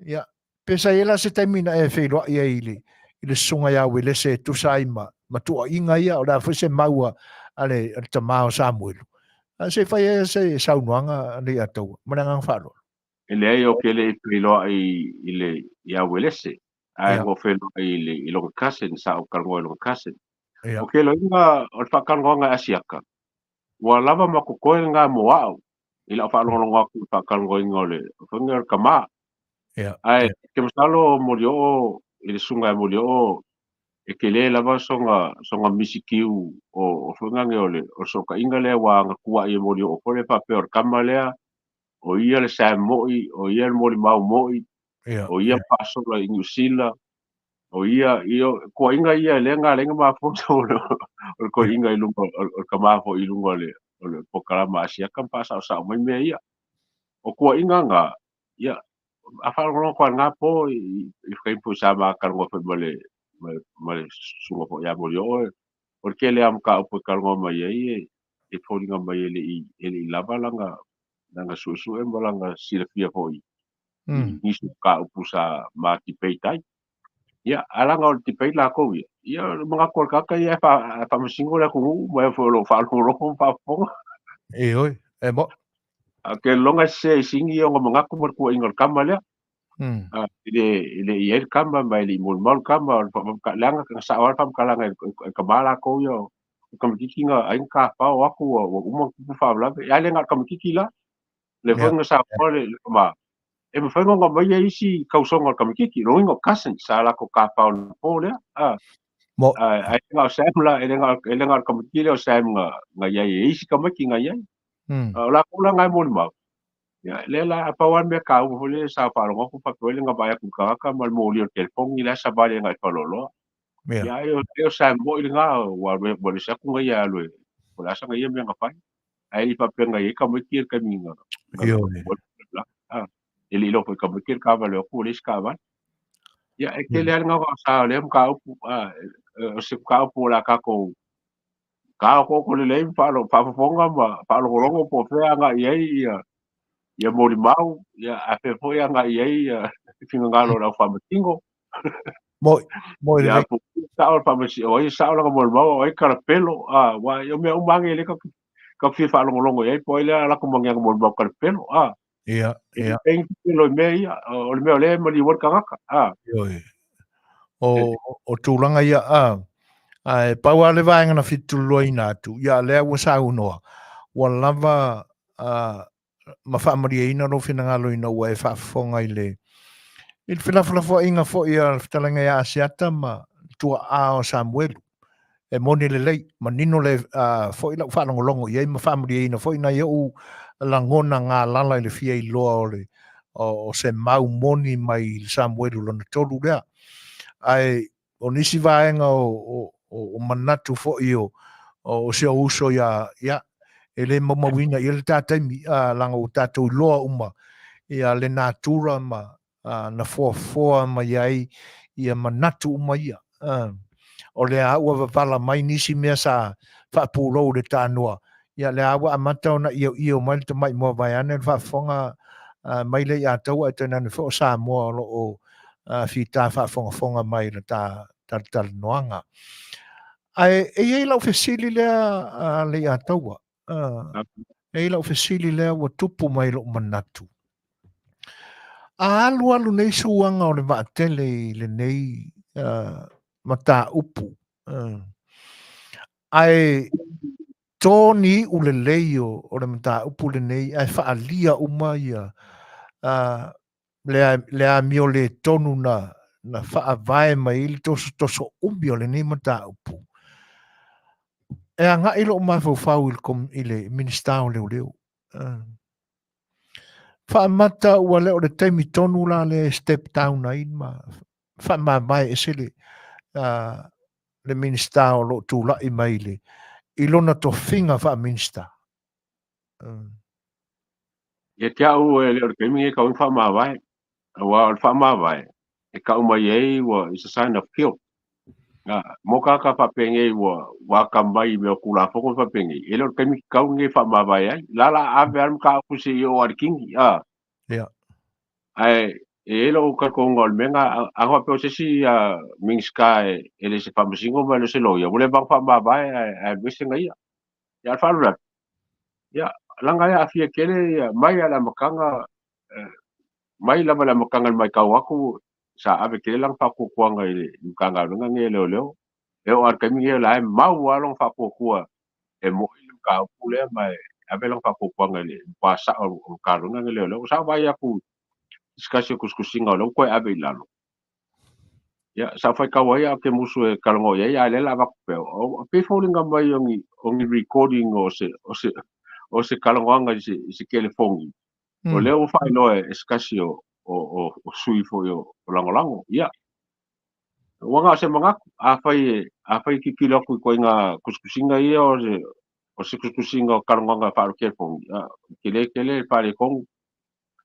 ia, pe sa i ai la se taimi na e feiloai ai i le, i le susuga ia Uelese e tusa ai ma, ma tuuaiga ia, o le a foi se mau a, a le, a le tama o Samuelu. A se i fai ai se saunoaga a Leiataua, ma le agaga faaaloalo. E leai ou te le i feiloai i le, ia Uelese, ae ua feiloai i le, i lona cousin, sa ou talanoa i lona cousin. Ia. O ke loiga o le faatalanoaga e Asiata, ua lava ma totoe lena mo a'u i la'u faalogologo atu i le faatalanoaina o le faiga o le tama. Ia. Ae ke masalo o Molioo i le susuga ia Molioo e tele lava sona sona misikiu o o faiga nei o le o le sootaiga lea ua agatua'i e Molioo foi lea faapea o le tama lea o ia le Sam mo'i o ia le molimau mo'i. O ia faasola i Niu Sila, o ia, ia koaiga ia lea na ala ai ona mafua o le koaiga i luga o le tama foi i luga o le polokalama a Asiata ma faasaosao mai mea ia. O tuuaiga na, ia, a faalogologo atu lava i lena po i taimi foi sa ma talanoa foi ma le susuga foi ia Molioo, o le tele lava o mataupu e talanoa mai ai e foliga mai e le i lava lana suesue ma lana silafia foi i nisi o mataupu sa ma debate ai. Ia, ae leaga o le debate latou ia, ia o le manatu o le tagata ia e faamasino le atunuu ma e foi o lo o faalogologo ma faafofoga. Ioe, e mo. Ae ou te lagona e sese i sini ia ona manatu ma le tuuaiga o le tama lea. E le i ai le tama ma e le i molimau le tama, leaga na sao lava le faamatalaga e tama latou ia o tamaitiiti na ai na tafao atu ua uma ona tupu faalavelave. Ae le na o le tamaitiiti la, lea foi na saunoa le tama, e mafai ona aumaia isi tausoga o le tamaitiiti, lona uiga o cousins sa latou tafao i le po lea. Ae le na o Sam la, e le na o le tamaitiiti lea o Sam na i ai, e isi tamaiti na i ai. O latou la na e molimau. Ia, lea la, a pau lava le mea taua foi lea sa faalogo atu faapea le na vaai atu i le tagata ma le moli o le telefoni la e savali agai i Faleoloa. Ia, ai o Sam moi lena, ua alu ese atu ia alu e, o le a sana ia mea na fai. Ae le i faapea na i ai tamaiti ia i le taimi na e le i iloa foi e tamaiti le taavale o atu ua leai se taavale. Ia, e tele lava le gaogaosa o lea mataupu, o se mataupu o le a tatou taotooto lelei ma faafofoga ma faalogologo po o fea agai i ai ia molimau, ia a fea foi agai i ai ia finagalo o le au faamasino. Moi, moi Ia, po o sao le faamasino, o ai e sao lana molimau, o ai e kalapelo, aua o mea uma lava nei lea tatou te fia faalogologo i ai, po o ai lea e alu atu ma ni ana molimau kalapelo, Ia, ia. E pelo i mea ia, o le mea o lea e maliu ai le tagata, Ioe. O tulaga ia, ae pau lava le vaega na fituluaina atu, ia lea ua saunoa, ua lava ma faamalieina lou finagalo ina ua e faafofoga i le i le felafolafoaiga foi a le fetalaiga ia Asiata ma le tuaa o Samuelu. E moni lelei, manino le foi lau faalogologo i ai ma faamalieina foi nai ou lagona galala i le fia iloa o le o se mau moni mai i le Samuelu lona tolu lea. Ae o nisi vaega o manatu foi o si ou uso ia, ia, e le maumauina i ai le ta taimi, leaga ua tatou iloa uma ia le natura ma na foafoa mai ai ia manatu uma ia. O lea ua vavala mai nisi mea sa faapulou i le tanoa, ia lea ua amata ona ioio mai le tamai moa vaeane le faafofoga mai le ia taua ae tainane foi o Samoa o lo o fita faafogafoga mai le ta talatalanoaga. Ae e i ai lau fesili lea le ia taua. E i ai lau fesili lea ua tupu mai lou manatu. A alu alu nei suaga o le vaatele i lenei mataupu, ae tō ni iʻu lelei o le mataupu lenei ae faaalia uma ia le amio le tonu na faavae mai ai le tosotoso umi o lenei mataupu. E agai lou mafaufau i le Minisita o Leoleo. Faamata ua le o le taimi tonu la lea e step down ai ma faamavae ese le Minisita o lo o tulai mai i lona tofiga faa-Minisita. Ia te au e le o le taimi lenei e tatau ai ona faamavae, aua o le faamavae e tau mai ai ua it's a sign of guilt. Mo tagata faapenei ua atamai i mea o Tulafono faapenei, e le o le taimi tatau lenei e faamavae ai. La la ave lava le mataupu seia oo lava i le kini. Ae e i ai lou talitonuga o le mea lena, a faapea o se isi Minisita e le se faamasino ma e le o se loia, ua leva ona faamavae ae alu ese na ia. Ia, a o le faalavelave, ia, leaga e aafia tele ia, mai lava i le amataga, mai lava i le amataga i le matau atu, sa ave tele lana faatuatuaga i le Matagaluega lenei a Leoleo. E oo lava i le taimi lenei o la e mau lava lona faatuatua e moi le mataupu lea ma e ave lana faatuatuaga i le matua sao o le Matagaluega lenei a Leoleo. Sa ou vaai atu i se tasi o tusitusiga o lea ua toe ave i lalo. Ia, sa ou faitau ai ae ou te musu e talanoa i ai, a o lea o le a avatu pea. E pei e foliga mai o ni recording o se talanoaga i se telefoni. O lea ua faailoa e se tasi o o sui foi o lagolago. Ia, ua na o se manatu, afai tilotilo atu i ituaiga tusitusiga ia o se tusitusiga o talanoaga faale-telefoni, tele tele le faaletonu.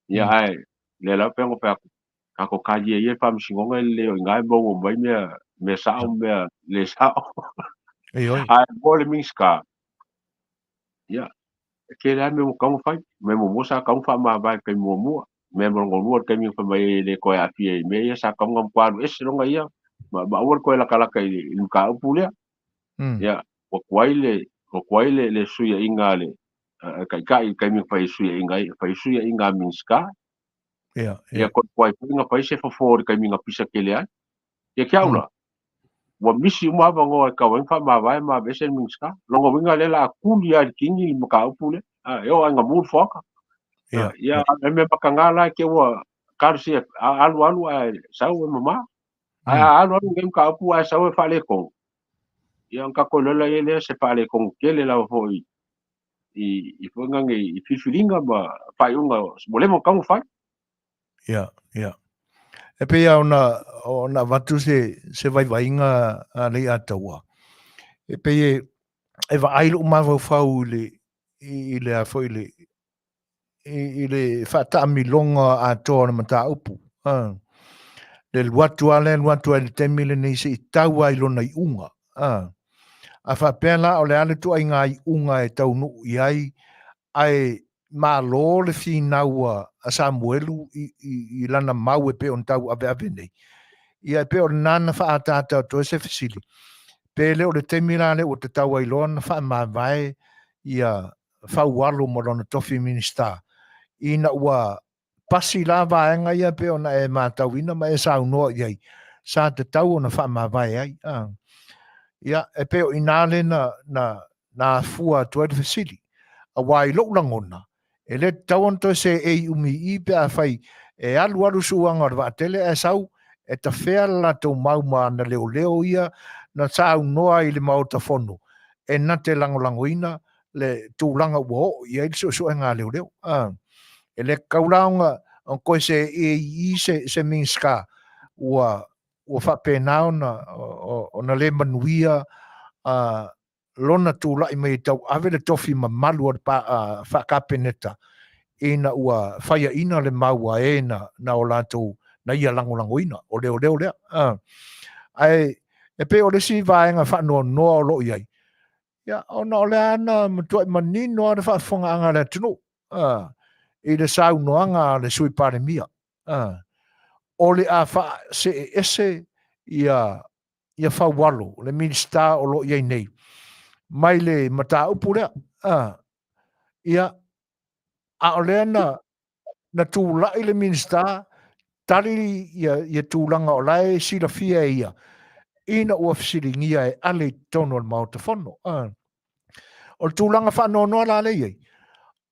Ia ae lea lava pei ona fai atu, tatou talia ia le faamasinoga e lelei o i ina e maua mai mea sao ma mea le sao. Ioe. Ae mo le Minisita, ia, e tele lava mea ua tatau ona fai. O le mea muamua sa tatau ona faamavae i le taimi muamua. O le mea lona lua i le taimi na fai mai ai e le toe aafia i mea ia, sa tatau ona matua alu ese lona ia ma aua le toe latalata i le mataupu lea. Ia, ua tuai le fesuiaiga a le Taitai i le taimi na fai ai fesuiaiga ai, fai fesuiaiga a Minisita. Ia, toe tuai foi ona fai se fofo i le taimi na pisa tele ai. Ia te au la, ua misi uma avanoa e tatau ai ona faamavae ma aveese le Minisita. Lona uiga lea o le a tuli lava i le kini le mataupu lea, e oo lava ina mu le fuata. Ia, o le mea mataga la e te ua talosia alu alu ae sau e mama. Ae a alu alu lenei mataupu ae sau e faaletonu, ia ona tatou iloa lea se faaletonu tele lava foi i foi nane i filifiliga ma faaiuga ua leva ona tatau ona fai. Ia, ia. E pei lava ona avatu se vaivaiga a Leiataua. E pei e vaai lou mafaufau i le a foi i le faataamiloga atoa o le mataupu. Le alu atu lava lea, alu atu ai i le taimi lenei se i tau lava i lona iuga. A faapea la o le a le ituaiga iuga e taunuu i ai, ae malo le finau a Samuelu i lana mau e pei ona tauaveave nei. Ia e pei o lena na faaataata atu ai se fesili, pe le o le taimi la lea ua tatau ai loa ona faamavae ia Faualo ma lona tofi Minisita, ina ua pasi la vaega ia pei ona e matauina ma e saunoa i ai, sa tatau ona faamavae ai. Ia, e pei o i ina lea na afua atu ai le fesili. Aua i lou lagona, e le tatau ona toe seei umi i i pe afai e alualu suaga o le vaatele ae sau e tafea le latou mau ma ana leoleo ia na saunoa ai i le Maota Fono e na te lagolagoina le tulaga ua oo i ai le suesuega a leoleo. E le tatau la ona toe seei i i se Minisita ua faapena ona le manuia lona tulai mai e tauave le tofi mamalu o le faa-Kapeneta ina ua faiaina le mau a e na o latou na ia lagolagoina, o leoleo lea. Ae e pei o le isi vaega faanoanoa o lo o i ai, ia, ona o lea na matuai manino lava le faafofogaaga a le atunuu i le saunoaga a le Sui Palemia, o le a faasee ese ia Faualo, le Minisita o lo o i ai nei, mai le mataupu lea. Ia, a o lea na tulai le Minisita tali ia tulaga o la e silafia e ia, ina ua fesiligia e ale i totonu o le Maota Fono. O le tulaga faanoanoa la lea i ai,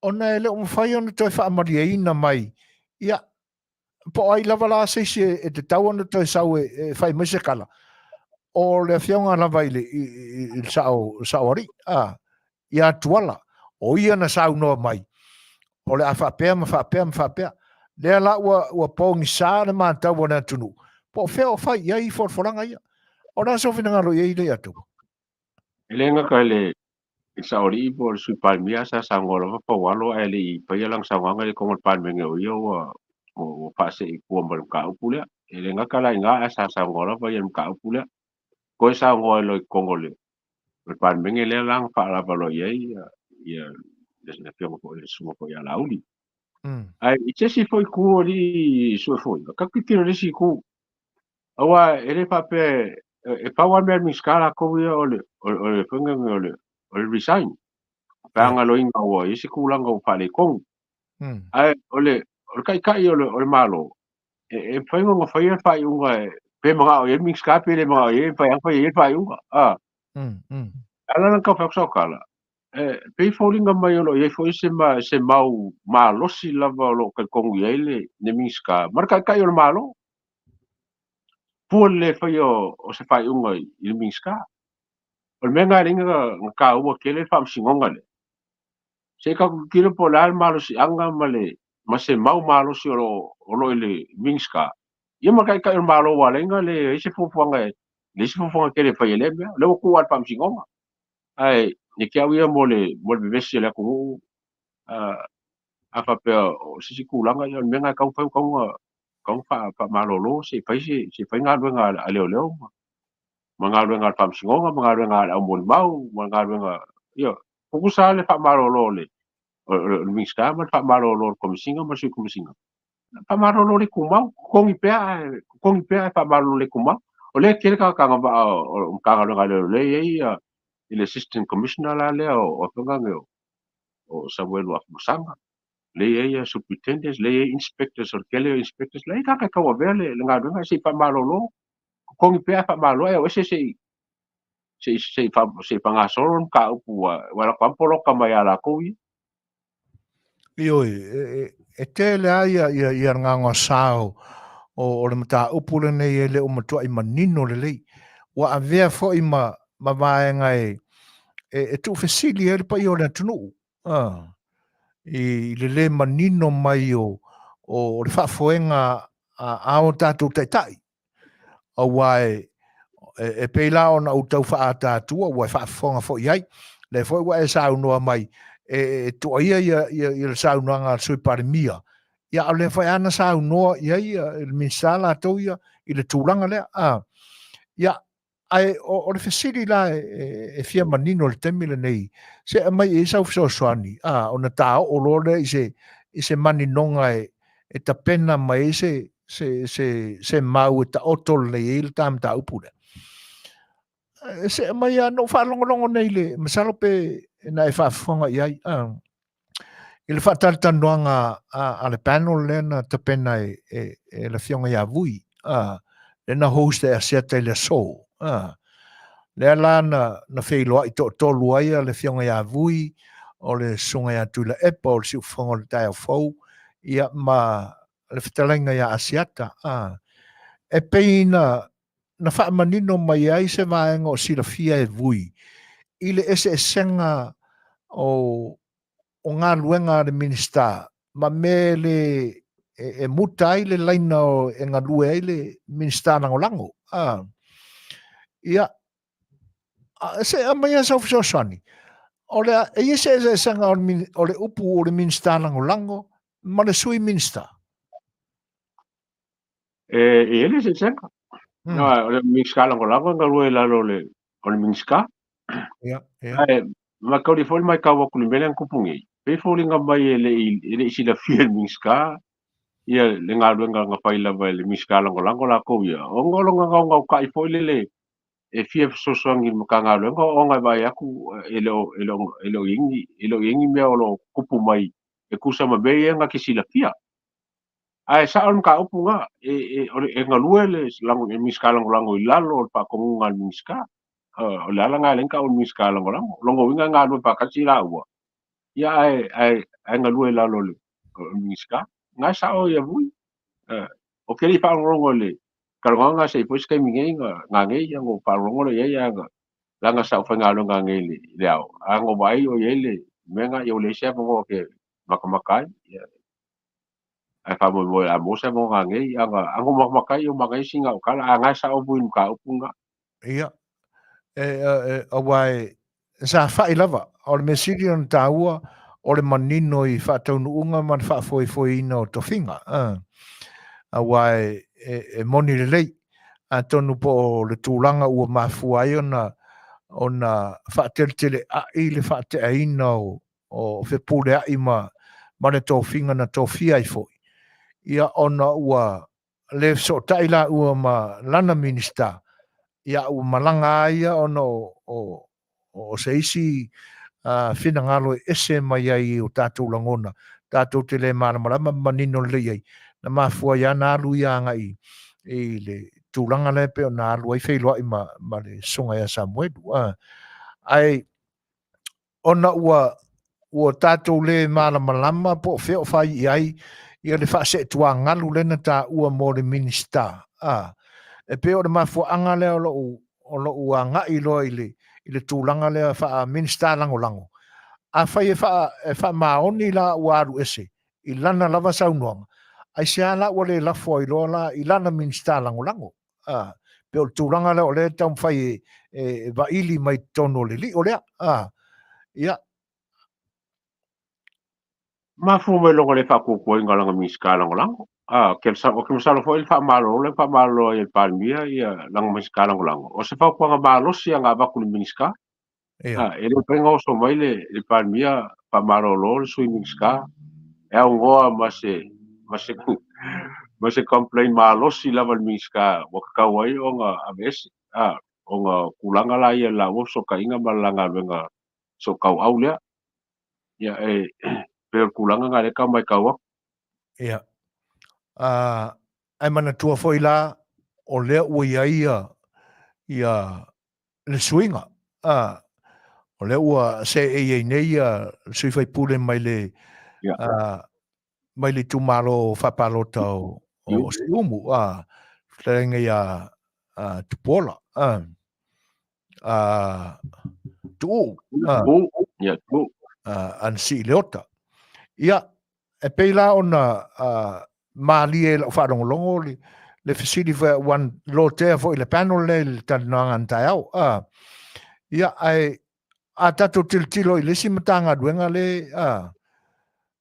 ona e le o mafai ona toe faamalieina mai, ia, po o ai lava la se isi e tatau ona toe sau e fai mai se tala, o le afioga lava i le Saoalii, ia Tuala, o ia na saunoa mai, o le a faapea ma faapea ma faapea. Lea la ua pogisa le matau a le atunuu, po o fea o fai i ai folafolaga ia. O le a sou finagalo i ai Leiataua? E le gata i le Saoalii po o le Sui Palemia sa saunoa lava Faualo ae le i faia lana saunoaga i le totonu o le Palemene o ia ua faasee i tua ma le mataupu lea. E le gata la i ina ae sa saunoa lava ia i le mataupu lea. Toe saunoa ai loa i totonu o le Palemene lea la na faalava loa i ai ia le afioga foi le susuga foi ia Laauli. Ae i se isi foi itu o alii sue foi, tatou tilotilo i le isi itu, aua e le faapea e pau lava le mea a le Minisita latou ia o le foi lea o le resign pe a galoina ua i ai se tulaga ua faaletonu. Ae o le taitai o le Malo e mafai ona faia le faaiuga pe manao i ai le Minisita pe le manao i ai, e mafai lava ona fai i ai le faaiuga. A la na tau fai atu sau tala, e pei e foliga mai o lo o i ai foi se mau malosi lava o lo o talitonu i ai le Minisita ma le taitai o le Malo. Pua le le faia o se faaiuga i le Minisita. O le mea lena e ala ai ona taua tele le faamasinoga lea. Se i tatou tilotilo po o le a le malosiaga ma le ma se mau malosi o lo o i le Minisita, ia ma le Taitai o le Malo ua ala ai ona leai se fuafuaga e leai se fuafuaga tele e fai e lea mea. O lea ua tuu lava i le Faamasinoga. Ae ia te au ia mo le mo le vevesi o le atunuu, a faapea o se isi tulaga, ia o le mea lena e tatau ona fai, ua tatau ona faamalolo se i fai se se i fai galuega a leoleo ma galuega a le Faamasinoga ma galuega a le au molimau ma galuega, ia, tutusa lava le faamalolo o le Minisita ma le faamalolo o le Komesina ma le Sui Komesina. Faamalolo le tumau, totogi pea ae totogi pea ae faamalolo le tumau. O lea e tele tagata agavaa o Matagaluega a Leoleo e i ai i le Assistant Commissioner la lea o afioga nei o Samuelu Afamasaga, lea e i ai Superintendents, lea e i ai Inspectors, o le tele o Inspectors, lea e i ai tagata e tauavea le galuega ae se i faamalolo, totogi pea ae faamalolo ae o ese se i se i faagasolo le mataupu ua alu atu lava poloka mai ia latou ia. Ioe, e tele lava ia le gaogaosa o le mataupu lenei e le o matuai manino lelei. Ua avea foi ma vaega e tuufesili ai le paia o le atunuu i le le manino mai o le faafoega a o tatou taitai. Aua e pei la ona ou tau faaata atua ua e faafofoga foi i ai. Lea foi ua e saunoa mai e tuuaia ia le saunoaga a le Sui Palemia, ia a o lea foi lava na saunoa i ai le Minisita latou ia i le tulaga lea. Ia, ae o le fesili la e fia manino i le taimi lenei, se aumai i ai sau fesoasoani, ona taoo loa lea i se maninoga e tapena mai ai se mau e taoto lelei ai le ta mataupu lea. Se aumai lava, na ou faalogologo nei i le, masalo pe na e faafofoga i ai, i le faatalatalanoaga a le panel lea na tapena e le Afioga ia Vui, lea na host e Asiata i le aso. Lea la na feiloai toatolu ai le Afioga ia Vui, o le Susuga ia Tuilaepa, o le Siufofoga o le Taeao Fou, ia ma le fetalaiga ia Asiata. E pei na faamanino mai ai se vaega o silafia e Vui i le eseesega o galuega a le Minisita ma mea le e muta ai le laina e galue ai le Minisita Lagolago. Ia, se aumaia sau fesoasoani. O le a, e i ai se eseesega o le upu o le Minisita Lagolago ma le Sui Minisita? E i ai le eseesega. O le Minisita Lagolago e galue i lalo o le Minisita. Ia, ia. Ae makauli foi le matau atu i le mea lea na tupu nei, pei e foliga mai e le i silafia e le Minisita ia le galuega na fai lava e le Minisita Lagolago latou ia, ona o lona gaogaotai foi lele e fia fesoasoani i le Matagaluega ona e vaai atu e le o i ai ni mea o lo o tupu mai e tusa ma mea ia na te silafia. Ae sao le mataupu lena, e galue le Minisita Lagolago i lalo o le faatonuga a le Minisita. O le ala lena e ala ai ona tau o le Minisita Lagolago. O lona uiga e galue faatasi laua, ia ae galue i lalo o le Minisita. Na e sao ia Vui. Ou te le i faalogologo i le talanoaga se i foi se taimi nei na nei ia ona ou faalogologo lea i ai ae leaga sa ou faigaluega nei i le ao. Ae na ou vaai o i ai le mea lena ia ua leai se avanoa ou te matamata ai. Ia, ae faamoemoe o le a maua se avanoa nanei, a na ou matamata ai, ua manaia sina au tala, a na e sao Vui i le mataupu lena. Ia, aua e sa fai lava, o le mea sili ona taua o le manino i faataunuuga ma le faafoefoeina o tofiga. Aua e moni lelei, atonu po o le tulaga ua mafua ai ona faateleteleai le faateaina o fepuleai ma le tofiga na tofia ai foi, ia ona ua le fesootai laua ma lana Minisita, ia ua malaga a ia ona o se isi finagalo e ese mai ai i o tatou lagona, tatou te le malamalama ma manino lelei ai, na mafua ai lava ona alu ia agai i le tulaga lea e pei ona alu ai feiloai ma le Susuga ia Samuelu. Ae ona ua tatou le malamalama po o fea o fai i ai ia le faaseetuagalu lea na taua mo le Minisita. E pei o le mafuaaga lea o lou agai loa i le tulaga lea faa-Minisita Lagolago. Afai e faamaoni la ua alu ese. i lana lava saunoaga, aisea la ua le lafo ai loa la i lana Minisita Lagolago? A, pei o le tulaga lea o lea e taumafai e, e, e vaili mai totonu o le lio lea. A, ia. Mafua mai loga le faakuakuaina o lana Minisita Lagolago. A, ke o ke masalo foi le faamalolo lea faamalolo ai e le Palemia ia lana Minisita Lagolago. O se fautuaga malosi ana avatu i le Minisita. Ia. A, e le mafai ona oso mai le, le Palemia faamalolo le Sui Minisita e aunoa ma se ma se ma se complaint malosi lava le Minisita ua tatau ai ona aveese. A, ona o tulaga la ia la ua fesootaiga ma le la galuega sootauau lea. Ia e pei o le tulaga lena lea e tau matau atu. Ia. Uh, ae manatua foi la, o lea ua i ai ia, ia le suiga. Uh, o lea ua seei ai nei ia le sui faipule mai le, yeah. mai le itumalo faapalota o, o Siumu, fetalaiga ia Tupuola, Tuuu, Ia, Tuuu. Anasii Leota. Ia, e pei la ona malie i lau faalogologo le, le fesili foi ua lotea foi le panel lea i le talanoaga na taeao. Ia, ae a tatou tilotilo i le isi Matagaluega le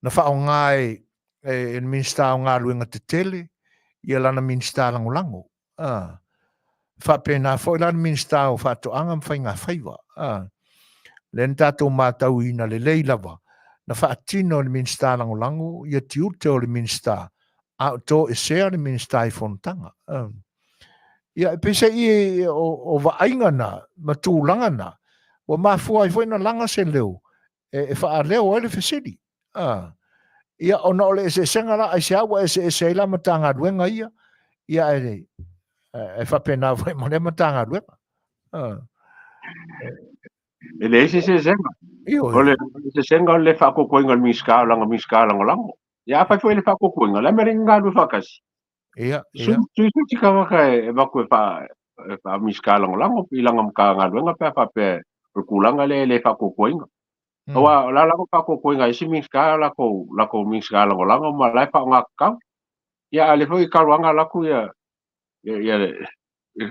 na faaaoga e, e, e le Minisita o Galuega Tetele ia lana Minisita Lagolago. Faapena foi la le Minisita o Faatoaga ma Faigafaiva. Lea na tatou matauina lelei lava na faatino e le Minisita Lagolago ia tiute o le Minisita a o toesea le Minisita i fonotaga. Ia, e peiseai o, o vaaiga na ma tulaga na, ua mafua ai foi na laga se leo e, e faaleo ai le fesili. A, ia, ona o le eseesega la, aisea ua eseese ai la Matagaluega ia, ia ae, ae faapena foi ma lea Matagaluega. A. E leai se eseesega. O le eseesega o le faakokoina o le Minisita o lana Minisita Lagolago. Ia afai foi le faakokoina, le a mea le galulue faatasi? Ia, ia. Sui sui tagata e avatu e faa e faa Minisita Lagolago i lana Matagaluega pe a faapea o le tulaga lea e le faakokoina. Aua o la latou faakokoina e isi Minisita latou latou Minisita Lagolago ma la e faaaoga tatau. Ia a o lea foi e taluaga latou ia ia le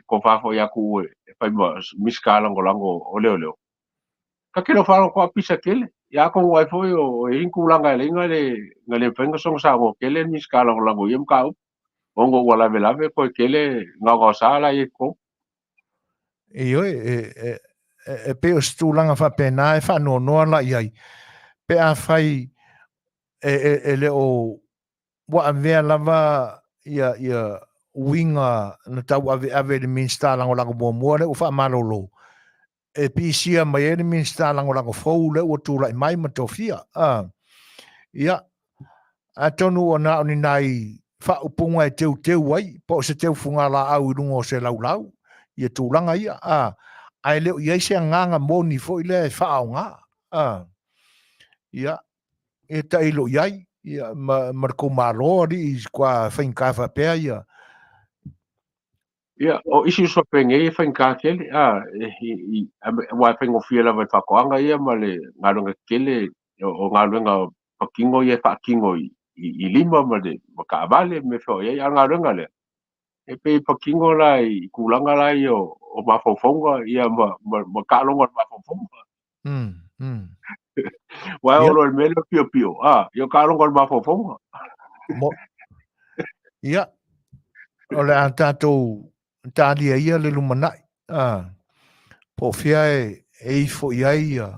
tofa foi ia Tuuu e fai ma Minisita Lagolago o Leoleo. Ta te le o faalogo atu pisa tele. Ia atonu ai foi o i ai ni tulaga e alai na le na le mafai ona soona saunoa tele le Minisita Lagolago i ia mataupu ona ua lavelave toe tele gaogaosa la e i ai i totonu. Ioe, e, e, e, e pei o se tulaga faapena e faanoanoa la i ai, pe afai e, e, e le o ua avea lava ia, ia uiga na tauaveave e le Minisita Lagolago muamua lea ua faamalolo, e pisia mai ai le Minisita Lagolago fou lea ua tulai mai ma tofia. A, ia, atonu ua na o ni nai faaupuga e teuteu ai, po o se teufugalaau i luga o se laulau, ia tulaga ia, a, ae le o i ai se agaga moni foi lea e faaaoga. A, ia, e tailo i ai, ia, ma, ma le tou Malo, alii, kua faigata faapea ia. Ia, o isi uso penei e faigata tele, a, aua e faigofie lava i le faatoaga ia ma le galuega tetele, o galuega patino ia e faatino i, i, i lima ma le ma taavale ma mea feoai ai. A o le galuega lea, e pei e patino la i tulaga la ia o, o mafaufauga ia ma, ma, ma taaloga o le mafaufauga. Aua e oo loa i le mea lea o le piopio, a, ia o taaloga o le mafaufauga. Mo, ia, o le a tatou talia ia le lumanai, a, po o fea e, e ifo i ai ia,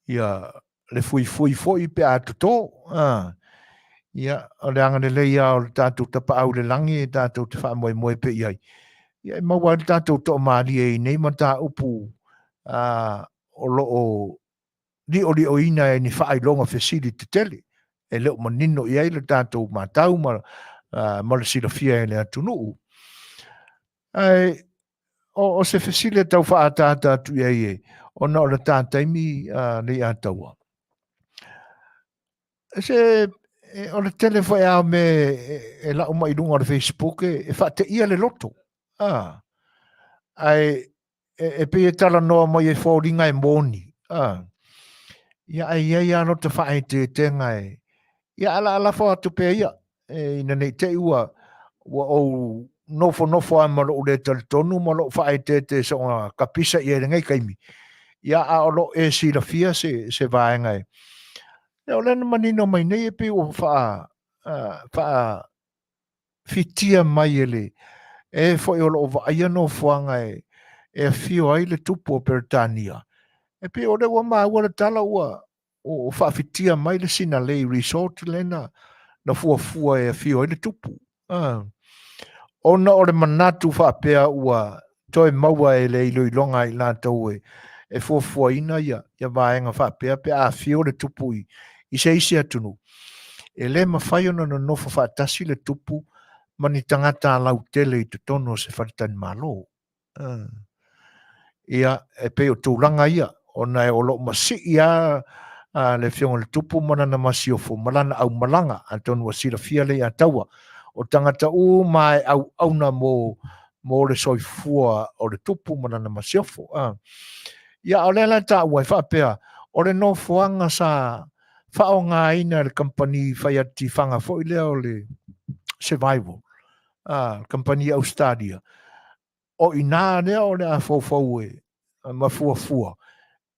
ia le fuifui foi pe a toto, a, ia, o le agalelei lava o le tatou Tapaau i le lagi e tatou te faamoemoe pea i ai, ia e maua ai le tatou toamalie i nei mataupu a, o lo o liolioina e ni faailoga fesili tetele e le o manino i ai le tatou matau ma, ma le silafia e le atunuu. Ae o, o se fesili e tau faaataata atu i ai e, ona o le tā taimi uh, Leiataua. Se, e, o le tele foi a me e, e lau mai lunga o le Facebook e, e faateia le loto. Ah. Ae e, e pei e talanoa mai e foliga e moni. Ah. Ia, ae i ai lava lota faaeteetega e, Ia, ae o le a lafo atu pea ia, ina ne i te i ua ou nofonofo lava ma lou le talitonu ma lou faaeteete soona kapisa i ai i lenei taimi, ia, a o lo o e silafia se vaega e. Ia, o lea na manino mai nei e pei ua faafitia mai e le e foi o lo o vaaia nofoaga e afio ai le tupu o Peretania. E pei o lea ua maua le tala ua o faafitia mai le Sinalei Resort lea na fuafua e afio ai le tupu. Ona o le manatu faapea ua toe maua e le iloiloga a i latou e fuafuaina ia vaega faapea pe a afio le tupu i se isi atunuu. E le mafai ona nonofo faatasi le tupu ma ni tagata lautele i totonu o se faletalimalo. Ia, e pei o tulaga ia, ona o lo o masii lava le Afioga i le Tupu ma lana masiofo ma lana aumalaga, atonu ua silafia lea ia Taua, o tagata uma e auauna mo le soifua o le Tupu ma lana masiofo. Ia, a o lea la e taua e faapea, o le nofoaga sa faaaogaina e le kamupani fai atifaga foi lea o le Survival, le kamupani Ausetalia, o i ina lea o le a foufou e ma fuafua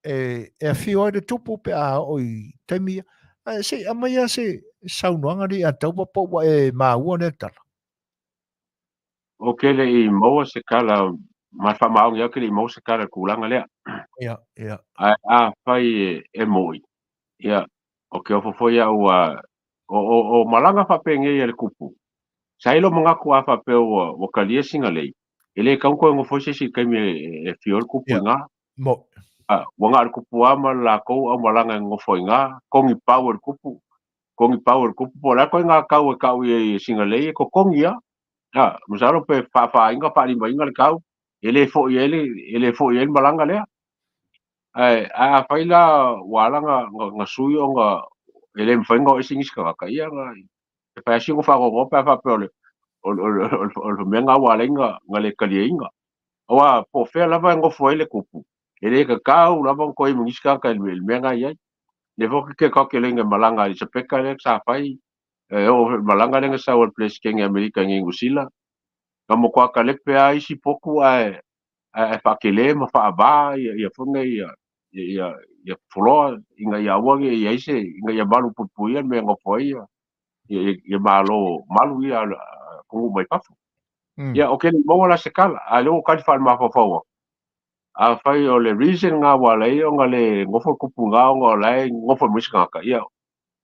e afio ai le tupu pe a oo i taimi ia. Ae se i aumai lava se saunoaga lea ia Tauva po ua e maua lea tala. Ou te le i maua se tala, ma le faamaoni ou te le i maua se tala i le tulaga lea. Ia, ia. Ae afai e moni, ia, ou te ofo foi au a o malaga faapenei a le tupu, Sa i ai lou manatu a faapea ua talia Sinalei, e le tatau ona toe nofo ai se isi i le taimi e afio ai le tupu i ina. Ua na o le tupu lava ma le latou aumalaga e nonofo ai i ina, togi pau e le tupu, togi pau e le tupu, po o le a le ituaiga tau e tau i ai e Sinalei, e totogi lava. Masalo pe faafaina faalimaina le tau, e le foi ai le, e le foi ai le malaga lea. Ae afai la ua ala ona sui ona e le mafai ona o ese nisi tagata, ia e fai lava si faanoanoa pe a faapea o le mea lena ua ala ai ona le taliaina. Aua po o fea lava e nofo ai le tupu, e le tatau lava ona toe i ai ma nisi tagata i le mea lena e i ai. O lea foi ou te calculate ina malaga a Elisapeta lea sa fai, e oo foi i le malaga lea na sau a le Peresetene a Amerika i inei i Niu Sila, na matua talepe lava isi potu ae faatele ma faava ia foi nei ia floor ina ia aua ne i i ai se, ina ia malupuipuia le mea e nofo ai ia Malo malu ia a atunuu mai fafo. Ia, ou te le i maua la se tala, a o lea ua ou tali faalemafaufau atu. Afai o le reason lena ua ala ai ona le nofo le tupu i ina ona o la e nofo ai ma isi tagata, ia,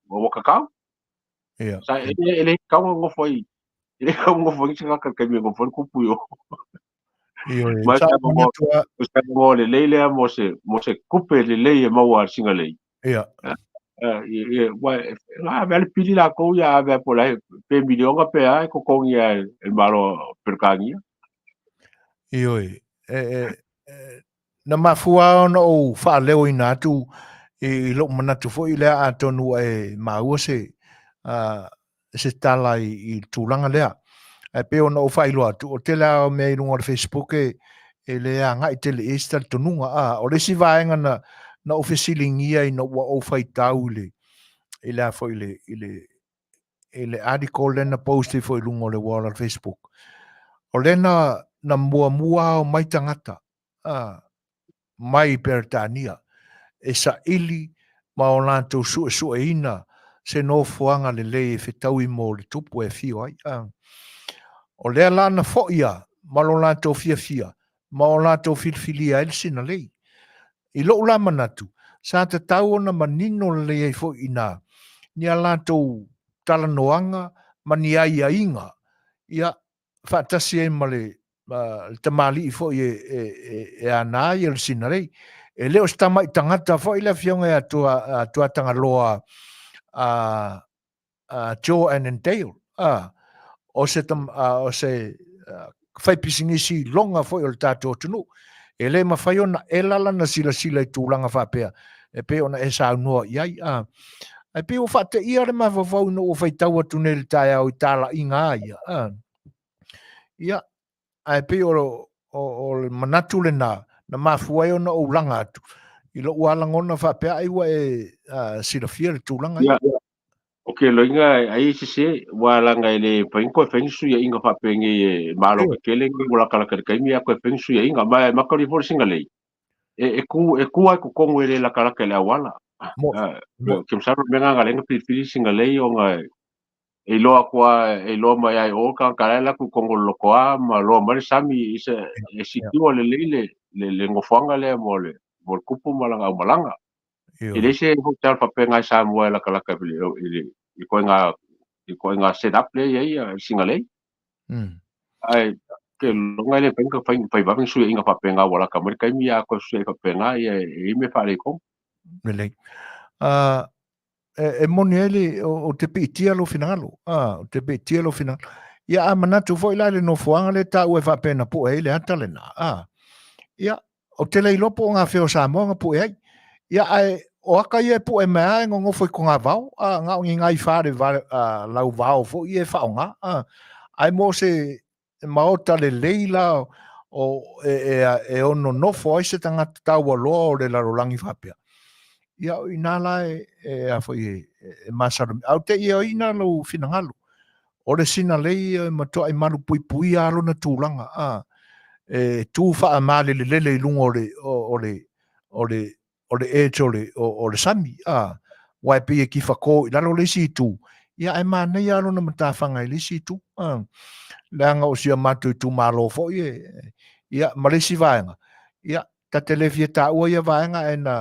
ua tatau. Sa e le tatau ona nofo ai, e le tatau ona nofo ai nisi tagata i le taimi e nofo ai le tupu i o. Ioe, Ma sa se manatu lava. O se avanoa lelei lea mo se tupe lelei e maua a le Sinalei. Ia. Ua ave lava le pili latou ia ave lava po o le a pe miliona pe a e totogi lava e le Malo o Peretania. Ioe, na mafua ona ou faaleoina atu i lou manatu foi lea atonu ua e maua se se tala i le tulaga lea. Ae pei ona ou faailoa atu, o le tele lava o mea i luga o le Facebook e le agai tele i ai se talitonuga. O le isi vaega na ou fesiligia ina ua ou faitau i le, i le, foi i le article lea na post ai foi i luga o le wall o le Facebook, o lea na muamua ao mai tagata mai Peretania e saili ma o latou suesueina se nofoaga lelei e fetaui mo le tupu e afio ai. O lea la na foi a ma lo latou fiafia ma o latou filifilia ai le Sinalei. I lou la manatu, sa tatau ona manino lelei ai foi i ina ni a latou talanoaga ma ni aiaiga, ia, faatasi ai ma le tamalii foi e ana ai le Sinalei. E le o se tamai tagata foi le afioga ia Tuatagaloa a Joe Annandale. O se faipisinisi loga foi o le tatou atunuu. E le mafai ona ela lana silasila i tulaga faapea e pei ona e saunoa i ai. Ae pei ua faateia le mafaufau ina ua faitau atu nei i le taeao i talaiga a ia. Ia, ae pei o le manatu lena na mafua ai ona ou laga atu i lou lava lagona faapea ai ua e silafia le tulaga ia. Ou ke loiga ai e sesē, ua laga e lē mafai ona toe fai ni suiaiga faapenei e malo tetele nei ua latalata i le taimi ae toe fai ni suiaiga. Ma e matalia foi le Sinalei, e, e kū e kū lava i totonu e le latalata i le auala. Ou te masalo o le mea lena na ala ai ona filifili le Sinalei ona e iloa atu lava, e iloa mai lava i o le tagata la e alu atu i totonu o le lotoa ma loa mai le sami, e secure lelei le, le, le nofoaga lea mo le, mo le tupu ma lana aumalaga. E leai se hotel faapena i Samoa e latalata i le ituaiga ituaiga set up lea e i ai le Sinalei. Ae ke lona e le mafai ona fai fai vave ni suiaiga faapena ua lata mai le taimi a toe suiai faapena ia e i ai mea faaletonu. Lelei. E moni ai le o te piitia lou finagalo. O te piitia lou finagalo. Ia a manatu foi la i le nofoaga lea e taua e faapea na pue ai le ata lena. Ia, Ou te le iloa po o gafea o Samoa na pue ai. Ia, ae o aka ia e pue mai lava e nonofo i togavao, a, na o ni nai fale lauvao foi ia e faaaoga. A, ae mo se maota lelei la o, e, e, e ono nofo ai se tagata taualoa o le lalolagi faapea. Ia, o i ina la e, e, a foi e, e masalomia. Ae ou te ioeina lou finagalo. O le sinalei e matuai malupuipuia lava lona tulaga, a, e tu faamalelelele i luga o le, o le, o le, o le edge o le, o, o le sami, a, aua e pei e tifato i lalo le isi itu, ia ae manaia lava lona matafaga i le isi itu, a, leaga o si a matou itumalo foi e, ia, ma le isi vaega, ia, Ta te le fia taua ia vaega ae na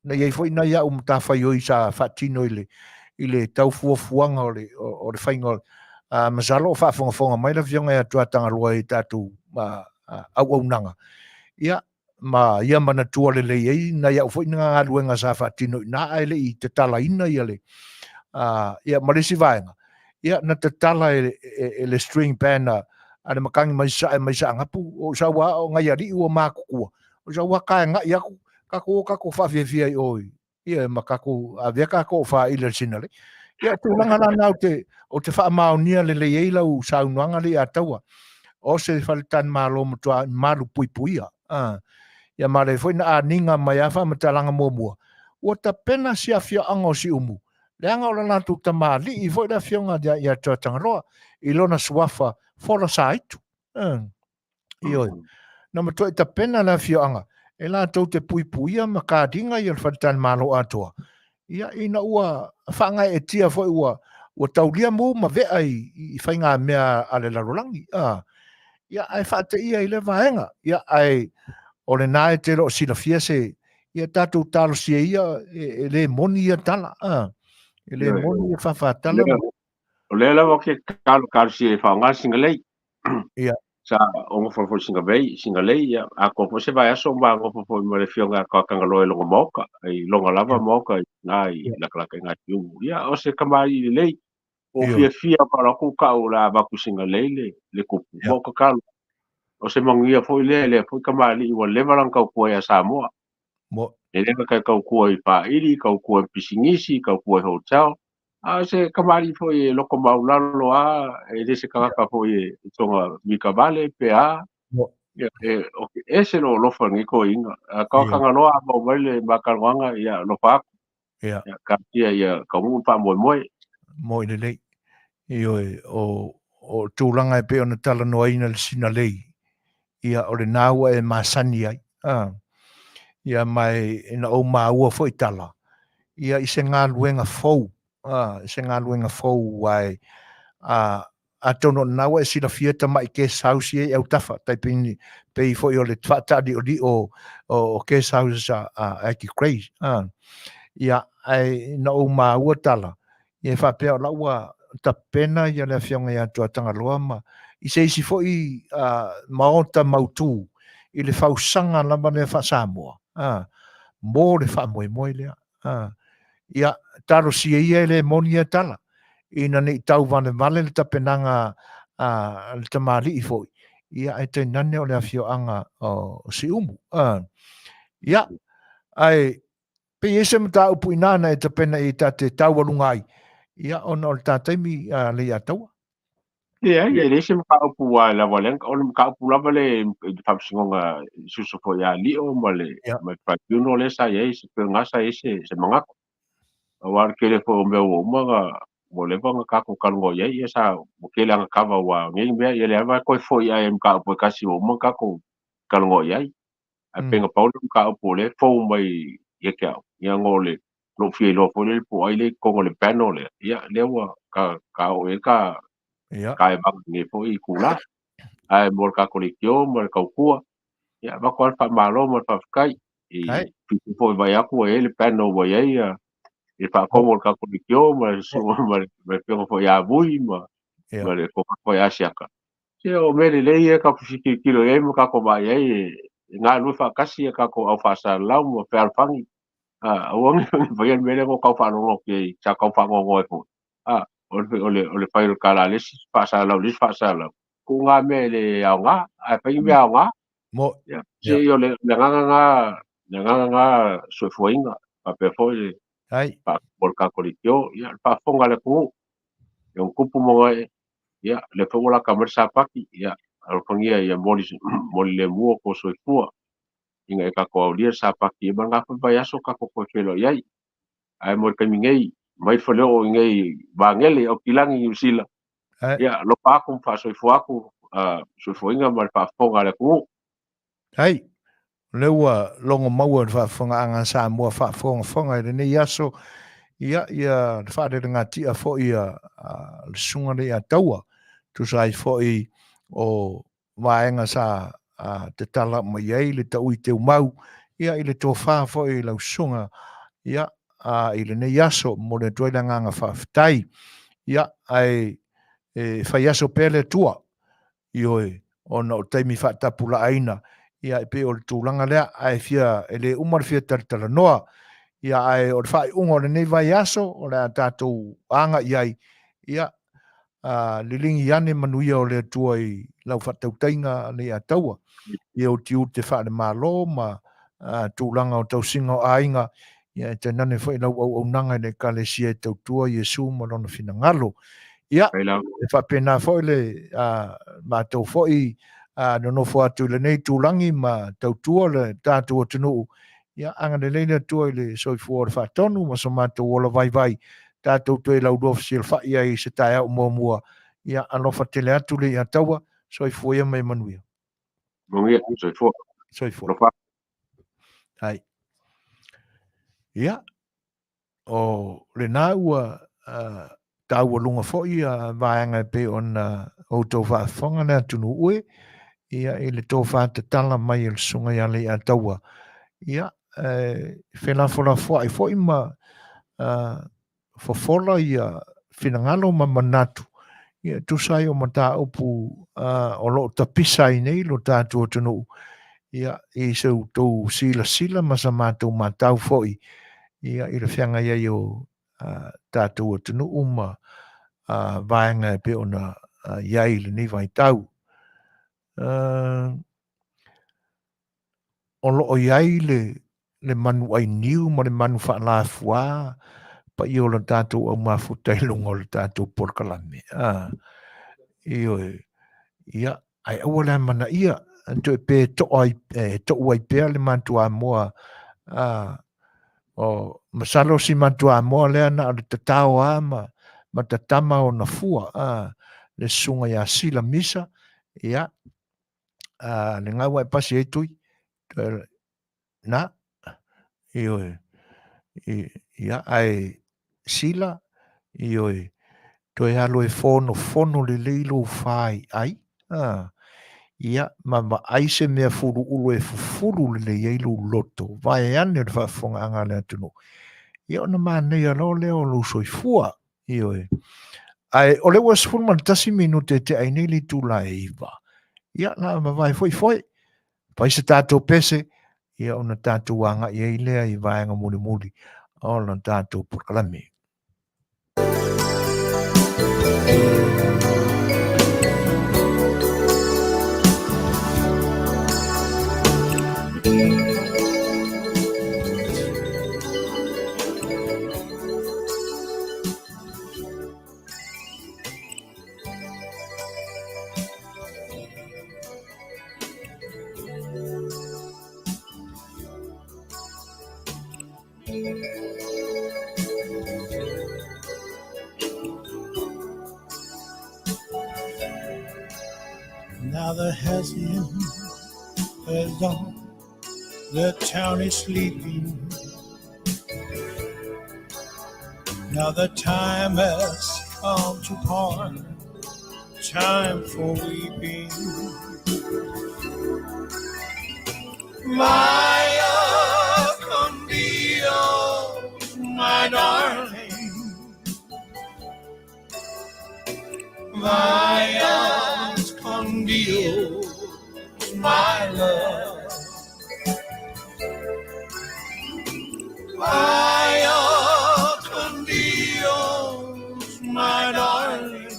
na i ai foi nai au matafaioi sa faatino i le i le tau fuafuaga o le o le faiga o a masalo o faafogafoga mai le Afioga ia Tuatagaloa i tatou auaunaga ia ma ia manatua lelei ai nai au foi na galuega sa faatino i ina ae le i tatalaina ia le ia ma le isi vaega ia na tatala e, e, e le string band a a le matagi mai Sasae mai Saanapu, o sau a o nai alii ua matutua, o sau a taegai atu, tatou o tatou faafiafia i o i, ia ma tatou avea tatou o faaili a le Sinalei. Ia, o tulaga la na ou te faamaonia lelei ai lau saunoaga lea ia Taua, o se faletalimalo matua malupuipuia. Ia ma lea foi na aniga mai lava faamatalaga muamua, ua tapena si afioaga o Siumu leaga o le latou tamalii foi le afioga ia Tuatagaloa i lona suafa Folasaitu. Ioe. Na matuai tapena le afioaga e latou te puipuia ma kadiga ia le faletalimalo atoa. Ia, ina ua faagaeetia foi ua ua taulia mu ma vea i, i faigamea a le lalolagi. Ia, ae faateia i lea vaega. Ia, ae o lena e te le o silafia se, ia tatou talosia ia, e le moni ia tala, a. E le moni ia faafatala. O lea lava ke talo talosia e faaaoga Sinalei. Ia. Sa nofo foi Sinavei, Sinalei, ia, atoa foi se vaiaso ma nofo foi ma le afioga ia Tuatagaloa i lona maota, i lona lava maota i ina i latalata i ina i Siumu. Ia, o se kamali'i lelei. Ua fiafia o alo atu tau o le a avatu i Sinalei le, le tupu. Ma ou tatalo, o se manuia foi lea i lea foi kamali'i ua leva lana tautua ia Samoa. E le gata i tautua i faaili, tautua i pisinisi, tautua i hotel, a o se kamali'i foi e loto maualalo lava, e le se tagata foi e soona mitavale pe a. Ia, e, o ke ese lou alofa i lenei toeaina. A Tagaloa a maua mai le ma talanoaga, ia alofa atu. Ia. Ia, taatia ia taunuu le faamoemoe. Moi lelei. Ioe, o, o tulaga e pei ona talanoaina le Sinalei, ia o lena ua e masani ai. A. Ia ma e, na ou maua foi tala, ia i se galuega fou, a, i se galuega fou ae, a, Atonu o lena ua e silafia tamai guest house ia i autafa, tai pei, pei foi o le faataaliolio o, o guest houses a, a Aggie Grey. A. Ia, ae na ou maua tala, ia e faapea o la ua tapena ia le afioga ia Tuatagaloa ma i se isi foi maota mautu i le fausaga lava lea faa-Samoa, a, mo le faamoemoe lea. A, ia, talosia ia e le moni ia tala, ina ne i tauvalevale le tapenaga a le tamalii foi, ia ae tainane o le afioaga o Siumu. A, ia, ae pei e i ai se mataupu i ina na e tapena i ai ta te taualuga ai, ia, ona o le ta taimi a le ia taua. Leai, e leai se mataupu ua lava lea, o le mataupu lava le i le faamasinoga i susu foi ia Lio ma le ma le tribunal lea sa i ai, se pe na sa i ai se manatu. Aua o le tele foi o mea ua uma ona ua leva ona tatou talanoa i ai, ia sa ua tele lava ina kava aua o nei mea, ia lea lava e toe foi ae i le mataupu e tasi ua uma ona tatou talanoa i ai. Ae pei na pau le mataupu o lea e fou mai ia te au, ia ona o le lou fia iloa foi lele po o ai lea e i totonu o le panel lea, ia lea ua ta ta oo i ai ta ta evaga i lenei foi itula. Ae mo le tatou leitio ma le tautua, ia avatu lava le faamalo ma le faafetai i fitu foi vaai atu ua i ai le panel ua i ai le faatonu o le tatou leitio ma le ma le afioga foi ia Vui ma ma le tofa foi ia Asiata. Se o mea lelei ia tatou te tilotilo i ai ma tatou vaai i ai e galulue faatasi a tatou au faasalalau ma fealofani. Aua ne i faia le mea lea na ou tau faalogo atu i ai, sa tau faanoanoa ai foi. O le o le o le fai o le tala a le isi faasalalau i le isi faasalalau. Tuu na mea e le aoga, ae fai ni mea aoga. Mo. Ia, se o le agaga na, le agaga na soifuaina, faapea foi le Ai. faafofoga o le tatou leitio, ia le faafofoga a le atunuu, i ona tupu ma ona ee, ia lea foi ua lata mai le Sapati, ia alofagia ia moli moli lemu o tou soifua, ina ia tatou aulia le Sapati, ia ma lena foi vaiaso tatou toe feiloai ai. Ae mo le taimi nei, mai le faleoo i nei Vagele i Aukilani, Niu Sila, ia alofa atu ma faasoifua atu soifuaina ma le faafofoga a le atunuu. Ai, o lea ua logo maua i le faafofogaaga a Samoa faafogafoga i lenei aso, ia, ia le faalelegatia foi a le Susuga Leiataua, tusa ai foi o vaega sa tatala mai ai le taui teumau, ia, i le tofa foi i lau susuga, ia, i lenei aso, momoli atu ai le agaga faafetai. Ia, ae e fai aso pea le Atua, ioe, ona o taimi faatapulaaina, ia, e pei o le tulaga lea, ae fia, e le uma le fia talatalanoa. Ia, ae o le faaiuga o lenei vaiaso, o le a tatou agai ai, ia, liligi ane manuia o le Atua i lau faatautaiga Leiataua, i ou tiute faale-Malo ma tulaga o tausiga o aiga, ia e tainane foi lau auaunaga i le Ekalesia e tautua Iesu ma lona finagalo. Ia, e faapena foi le matou foi nonofo atu i lenei itulagi ma tautua le tatou atunuu. Ia, agalelei le Atua i le soifua o le faatonu ma so matou ola vaivai, tatou toe laulua fesilafai ai i se taeao muamua. Ia, alofa tele atu Leiataua, soifua ia ma ia manuia. Manuia, soifua. Soifua. Alofa. Hai. Ia, o lena ua taualuga foi ia vaega e pei ona outou faafofoga le atunuu e, ia i le tofa tatala mai e le Susuga ia Leiataua, ia, e felafolafoai foi ma fofola ia finagalo ma manatu ia e tusa ai o mataupu o lo o tapisa ai nei lo tatou atunuu ia i se outou silasila ma sa matou matau foi ia i le feagai ai o tatou atunuu ma vaega e pei ona i ai i lenei vaitau. O lo o i ai le le manu ʻai niu ma le manu faalafuā paia o le tatou au mafuta i luga o le tatou polokalame. A, ioe, ia, ae aua le amanaia, toe pe to'a ai, e to'u ai pea le matuamoa, a, o, masalo si matuamoa lea na o le tatao lava ma, ma tatama ona fua, a, le susuga ia Sila Misa, ia, a, le gau ae pasi ai tui, toe, Na, ioe, ia, ae Sila, ioe, toe alu e fonofono lelei lou faiai, a, ia, ma vaai se mea fuluulu e fufulu lelei ai lou loto, vaeane le faafofogaaga a le atunuu, ia ona manaia loa lea o lou soifua, ioe. Ae o lea ua 11 minute e tea ai nei le itula e 9, ia, la vavae foi foe, fai se tatou pese, ia ona tatou agai ai lea i vaega mulimuli o la tatou polokalame. Has the dawn. The town is sleeping. Now the time has come to part, time for weeping. Vaya con Dios, my darling. Vaya con Dios, my love. Vaya con Dios, my darling.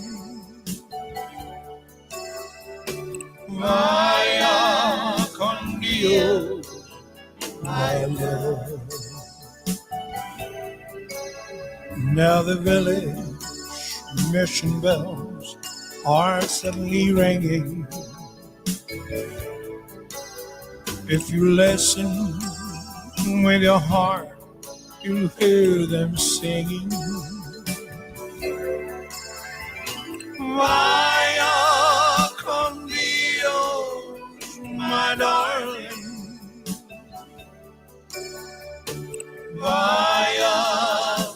Vaya con Dios, my love. Now the village mission bells are suddenly ringing. If you listen with your heart, you'll hear them singing. Vaya con Dios, my darling. Vaya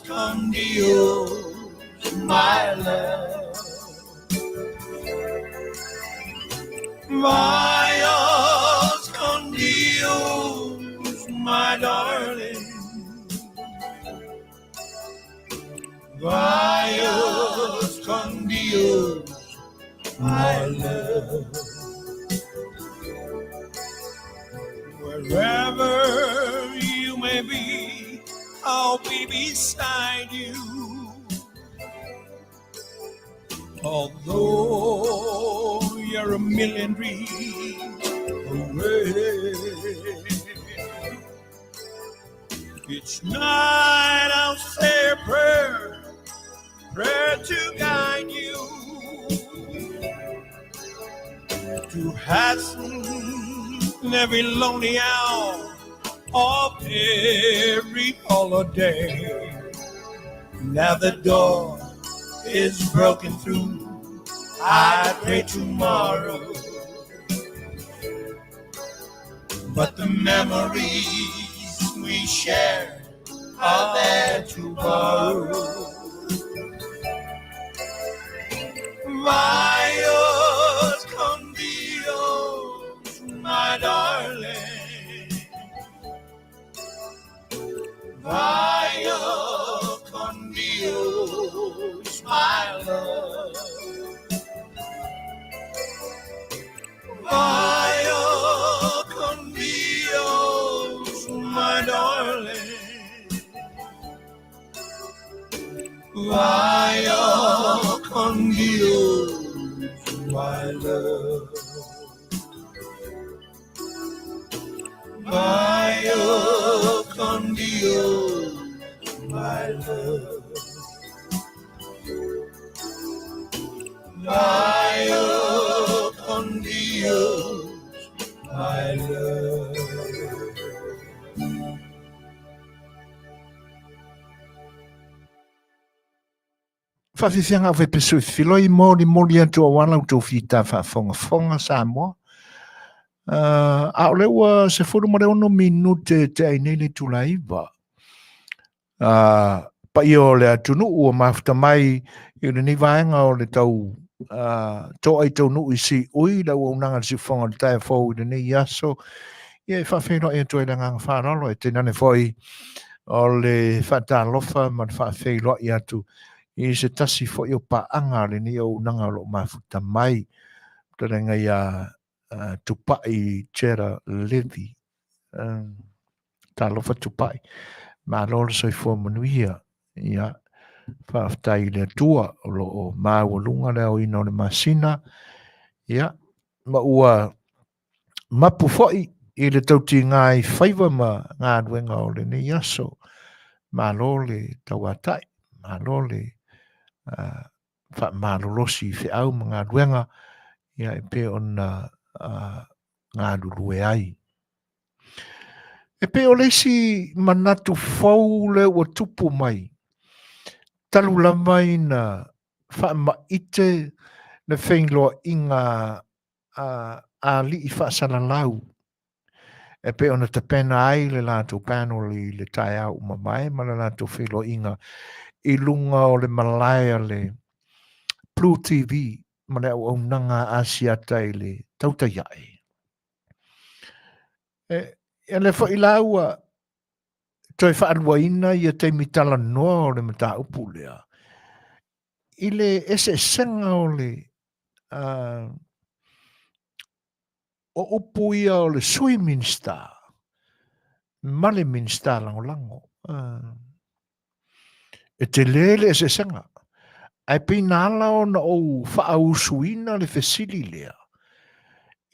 con Dios, my love. Vaya con Dios, my darling. Vaya con Dios, my love. Wherever you may be, I'll be beside you. Although you're a million dreams away, each night I'll say a prayer, prayer to guide you, to hasten every lonely hour of every holiday. Now the door is broken through. I pray tomorrow, but the memories we share are there to borrow. Vaya con Dios, my darling. Vaya con Dios, my love. Vaya con Dios, my darling. Vaya con Dios, my love. Vaya con Dios, my love. Vaya con Dios, my love. Faafiafiaga au faipesu i filoi molimoli atu aua la outou fita faafogafoga Samoa. A o lea ua 16 minute te ai nei le itula 9. Paia o le atunuu ua mafuta mai i lenei vaega o le tau toa i taunuu i Siui, le auaunaga a le Siufofoga o le Taea Fou i lenei aso. Ia e faafeiloai atu ai le agaga faaaloalo e tainane foi o le faatalofa ma le faafeiloai atu i se tasi foi o paaga a lenei auaunaga o lo o mafuta mai. Fetalaiga ia Tupai Chera Levy. Talofa Tupai. Malo le soifua manuia. Ia, faafetai i le Atua o lo o maualuga le aoina o le masina. Ia, ma ua mapu foi i le tautiga i faiva ma galuega o lenei aso. Malo le tauatai, malo le faamalolosi i feau ma galuega ia e pei ona galulue ai. E pei o le isi manatu fou lea ua tupu mai, talu lava ina faamaite le feiloaiga a alii faasalalau e pei ona tapena ai le latou panel i le taeao ua mavae ma le latou feiloaiga i luga o le malae a le Blue TV ma le auaunaga a Asiata i le tautai ae. E, e le foi la ua toe faaluaina ia taimi talanoa o le mataupu lea i le eseesega o le o upu ia o le Sui Minisita ma le Minisita Lagolago. E tele le eseesega, ae pei na ala ona ou faausuina le fesili lea,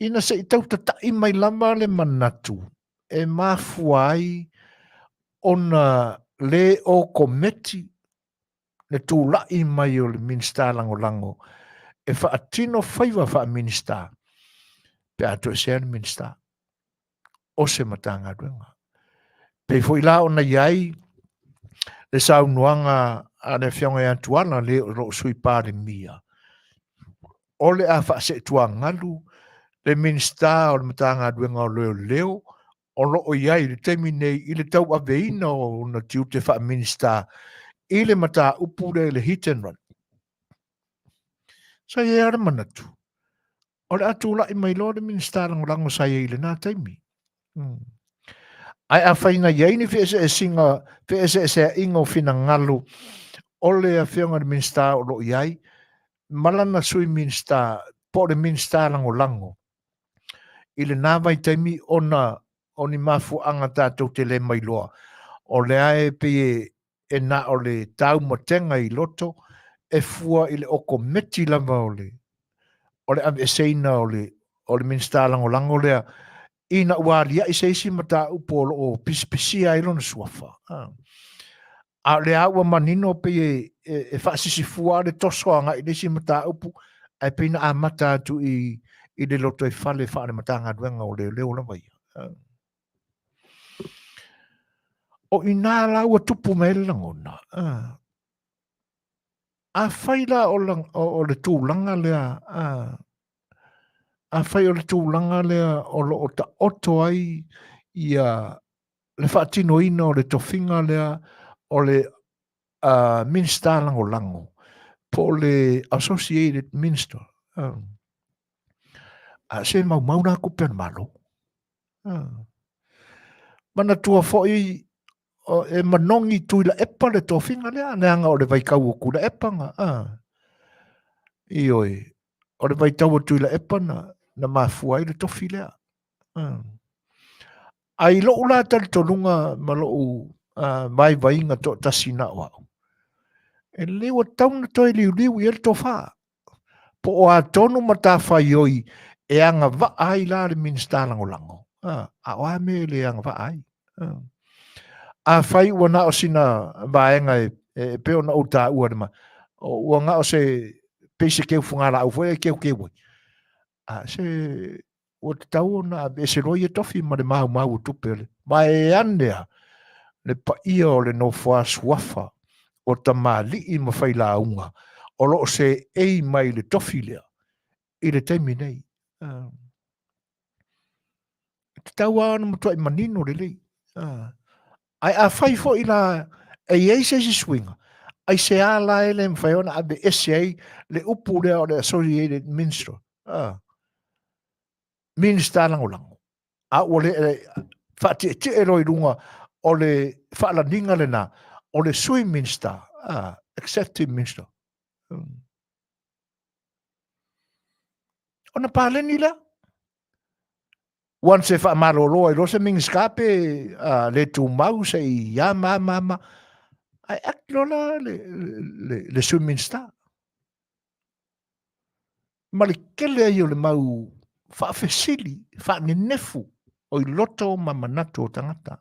ina se i tau tata'i mai lava le manatu e mafua ai ona le okometi le tulai mai o le Minisita Lagolago e faatino faiva faa-Minisita pe a toesea le Minisita o se Matagaluega. Pei foi la ona i ai le saunoaga a le Afioga ia Tuala le o loo Sui Palemia, o le a faaseetuagalu le Minisita o le Matagaluega o Leoleo o lo o i ai i le taimi nei i le tauaveina o ona tiute faa-Minisita i le mataupu lea i le hit and run. Sa i ai lava le manatu, o le a tulai mai loa le Minisita Lagolago sa i ai i lena taimi. Ae afai na i ai ni feeseeseaiga, feeseeseaiga o finagalo o le Afioga i le Minisita o lo o i ai ma lana Sui Minisita po o le Minisita Lagolago, i lena vaitaimi ona o ni mafuaaga tatou te le mailoa, o lea e pei e na o le taumatega i loto e fua i le okometi lava o le o le aveeseina o le o le Minisita Lagolago lea ina ua aliaʻi se isi mataupu o lo o pisipisia ai lona suafa. A o lea ua manino pei e, e, e faasisifua le toso agai i le isi mataupu, ae pei na amata atu i, i le lotoifale faale-Matagaluega o Leoleo lava ia. O i nā la ua tupu mai le lagona. Afai la o, la, o, o le tulaga lea, afai o le tulaga lea o lo o taoto ai ia le faatinoina o le tofiga lea o le Minisita Lagolago po o le Associated Minister, a se maumau la tupe a le Malo. Manatua foi e manogi Tuilaepa le tofiga lea, leaga o le vaitau o Tuilaepa na, ioe, o le vaitau o Tuilaepa na, na mafua ai le tofi lea. Ae i lou la talitonuga ma lou vaivaiga toatasi na o au, e lelei ua tatau ona toe liuliu i ai le tofa. Po o a tonu matafaioi e agavaa ai la le Minisita Lagolago, a o a mea e le agavaa ai. Afai ua na o sina vaega e, e pei ona ou taua le ma, ua na o se pei se keu fugalaau foi e keukeu ai. A se ua tatau ona aveese loa ia tofi ma le maumau o tupe o le vaeane a le paia o le nofoa suafa o tamalii ma failauga o lo o seei mai le tofi lea i le taimi nei. E tatau lava ona matuai manino lelei. Ae afai foi la e i ai se isi suiga, aisea la e le mafai ona aveese ai le upu lea o le Associated Minister, Minisita Lagolago, a ua le faatietie loa i luga o le faalaniga lena o le Sui Minisita, Executive Minister. Ona paleni lea. Once e faamalolo ai loa se Minisita pe le tumau se i a ma ma ma, ae act loa la le, le, le Sui Minisita. Ma le tele ai o le mau faafesili, faanenefu o i loto ma manatu o tagata.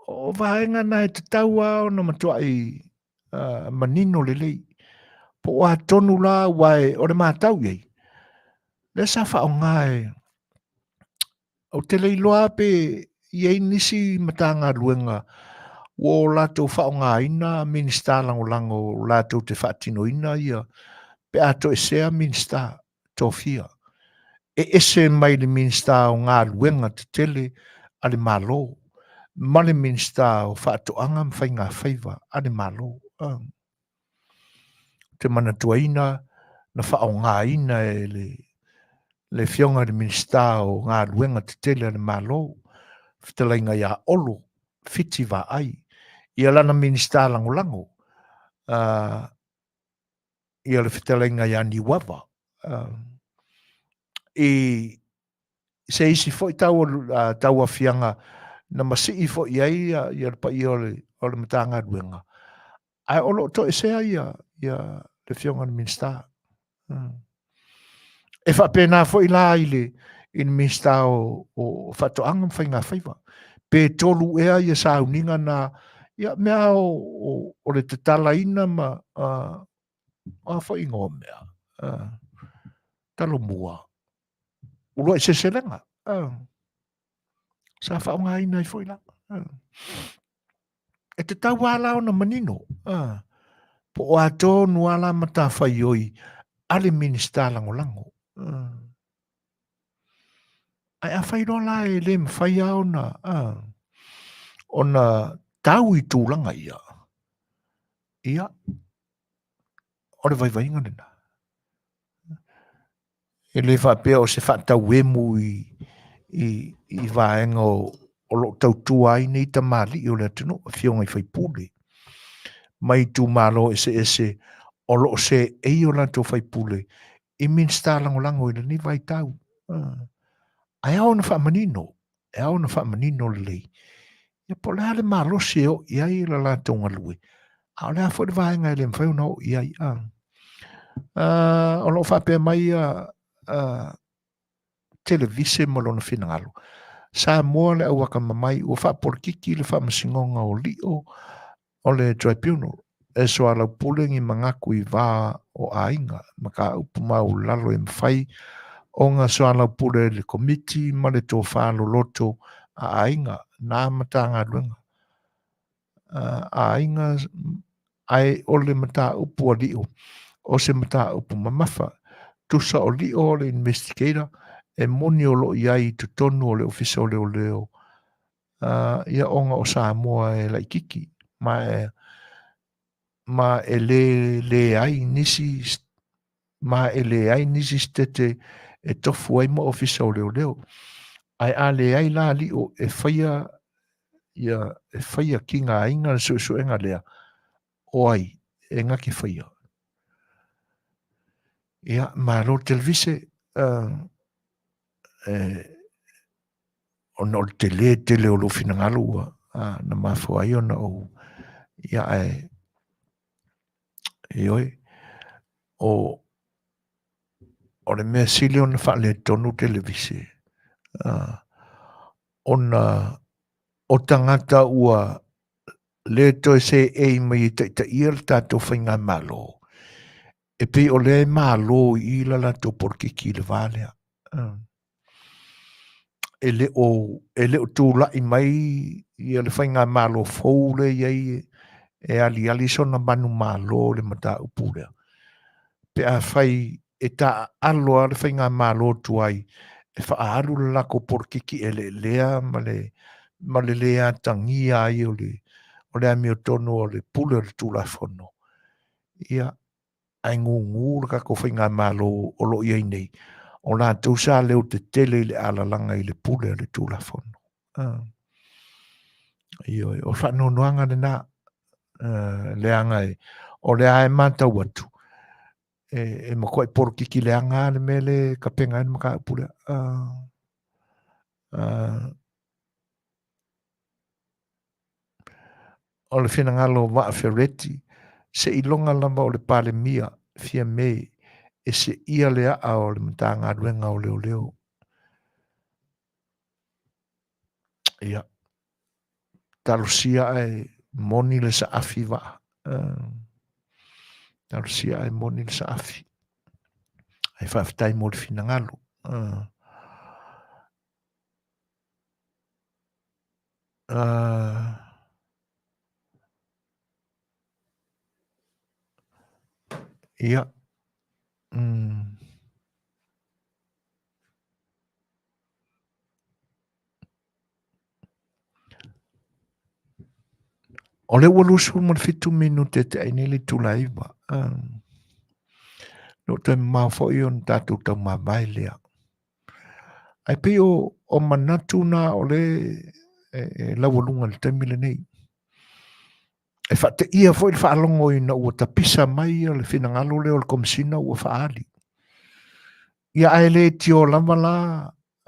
O vaega na e tatau lava ona matuai manino lelei. Po o a tonu la aua o le matau i ai, lea sa faaaoga e, ou te le iloa pe i ai nisi Matagaluega Ua o latou faaaogaina Minisita Lagolago latou te faatinoina ia pe a toesea Minisita tofia e ese mai le Minisita o Galuega Tetele a le Malo ma le Minisita o Faatoaga ma Faigafaiva a le Malo. Ou te manatuaina na faaaogaina e le le Afioga i le Minisita o Galuega Tetele a le Malo, fetalaiga ia Olo Fiti Vaai, ia lana Minisita Lagolago, ia le fetalaiga ia Niuava, i se isi foi tau, tauafiaga na masii foi i ai ia, ia le paia o le, o le Matagaluega, ae o lo o toesea ia, ia le Afioga i le Minisita. E faapena foi la i le, i le Minisita o, o Faatoaga ma Faigafaiva. Pe tolu ea ia sauniga na, ia mea o, o, o le tatalaina ma, uh, a foi ingoa mea, uh, talomua, uluai seleselega, uh, sa faaaogaina ai foi la. Uh. E tatau lava la ona manino, uh, po o a tonu lava la matafaioi a le Minisita Lagolago. Uh. Ae afai loa la e le mafai lava ona, uh, ona tau i tulaga ia, ia, o le vaivaiga lena. E le faapea o se faatauemu i, i, i vaega o, o lo o tautua ai nei tamalii o le atunuu, afioga i faipule, mai itumalo eseese o lo o seei o latou faipule i Minisita Lagolago i lenei vaitau. Ae ao ona faamanino, e ao ona faamanino lelei, ia po o le a le malosi e oo i ai le latou galue, a o le a foi le vaega e le mafai ona oo i ai. O lo o faapea mai a Televise ma lona finagalo, Samoa le auakamamai ua faapolokiki le faamasinoga o lio o le Tribunal e soalaupule ni manatu i va o aiga, mataupu maualalo e mafai ona soalaupule e le Komiti ma le tofa loloto a aiga na Matagaluega a aiga ae o le mataupu a Lio o se mataupu mamafa. Tusa o Lio o le investigator e moni o lo o i ai i totonu o le Ofisa o Leoleo ia ona o Samoa e laititi ma e, ma e le leai nisi ma e leai nisi sitete e tofu ai ma ofisa o leoleo. Ae a leai la lio e faia ia e faia kigaina le suesuega lea, o ai e gake faia. Ia, malo televise, e, ona o le tele tele o lou finagalo ua na mafua ai ona ou ia ae ioe o o le mea sili ona faaletonu televise ona o tagata ua le toe seei mai e taitaia le tatou faigamalo e pei o lea e malo i i la latou polokiki i le va lea. E le o, e le o tulai mai ia le faigamalo fou lea i ai e aliali sona manumalo i le mataupu lea. Pe afai e taaalo lava le faigamalo tuai e faaalu le latou polokiki eleelea ma le, ma le le atagia ai o le, o le amiotonu o le pule o le Tulafono, ia, ae gugu le tatou faigamalo o lo o i ai nei, o latou sa leo tetele i le alalaga i le pule a le Tulafono. Ioe, o le faanoanoaga lena, leaga e, o lea e matau atu, e, e matuai polokiki leaga le mea le tapena ai le mataupu lea. O le finagalo o Vaa Fereti, seiloga lava o le Palemia Fiame e seia le aa o le Matagaluega o Leoleo. Ia, talosia ae moni le saafi vaa. Talosia ae moni le saafi. Ae faafetai mo le finagalo. Ia. Mm. O lea ua 27 minute e te ai nei le itula e 9. Um, no toe mamao foi ona tatou taumavae lea. Ae pei o, o manatu na o le e, e laualuga i le taimi lenei. E faateia foi le faalogo ina ua tapisa mai le finagalo lea o le Komesina ua faaali. Ia ae le tio lava la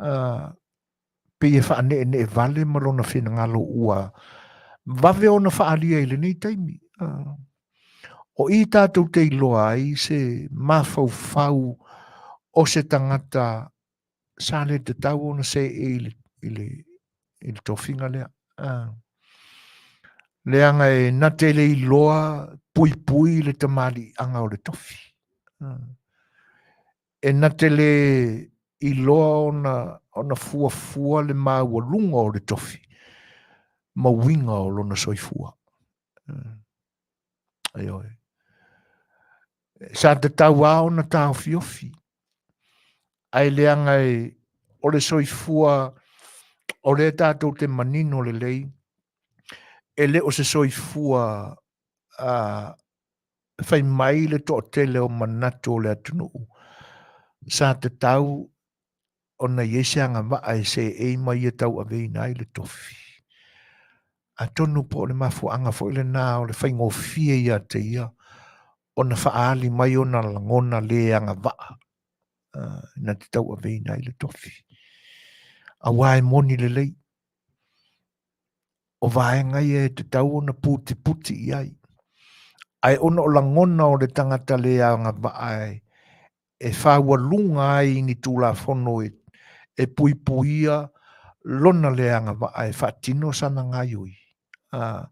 uh, pei e faaneenee vale ma lona finagalo ua vave ona faaalia i lenei taimi. Uh, o i tatou te iloa ai se mafaufau o se tagata sa le tatau ona seei i le, i le, i le tofiga lea. Uh, leaga e na te le iloa puipui le tamaliiaga o le tofi. Uh, e na te le iloa ona, ona fuafua le maualuga o le tofi ma uiga o lona soifua. Hmm. Ioe. Sa tatau lava ona taofiofi, ae leaga e o le soifua o lea tatou te manino lelei, e le o se soifua uh, fai mai le toatele o manatu o le atunuu sa tatau ona i ai se agavaa e seei ma ia tauaveina ai le tofi. Atonu po o le mafuaaga foi lena o le faigofie ia te ia ona faaali mai ona lagona le agavaa na te tauaveina ai le tofi. Aua e moni lelei, o vaega ia e tatau ona putiputi i ai. Ae ona o lagona o le tagata le agavaa e, e faualuga ai i ni Tulafono e, e puipuia lona le agavaa e faatino sana gaioi, a,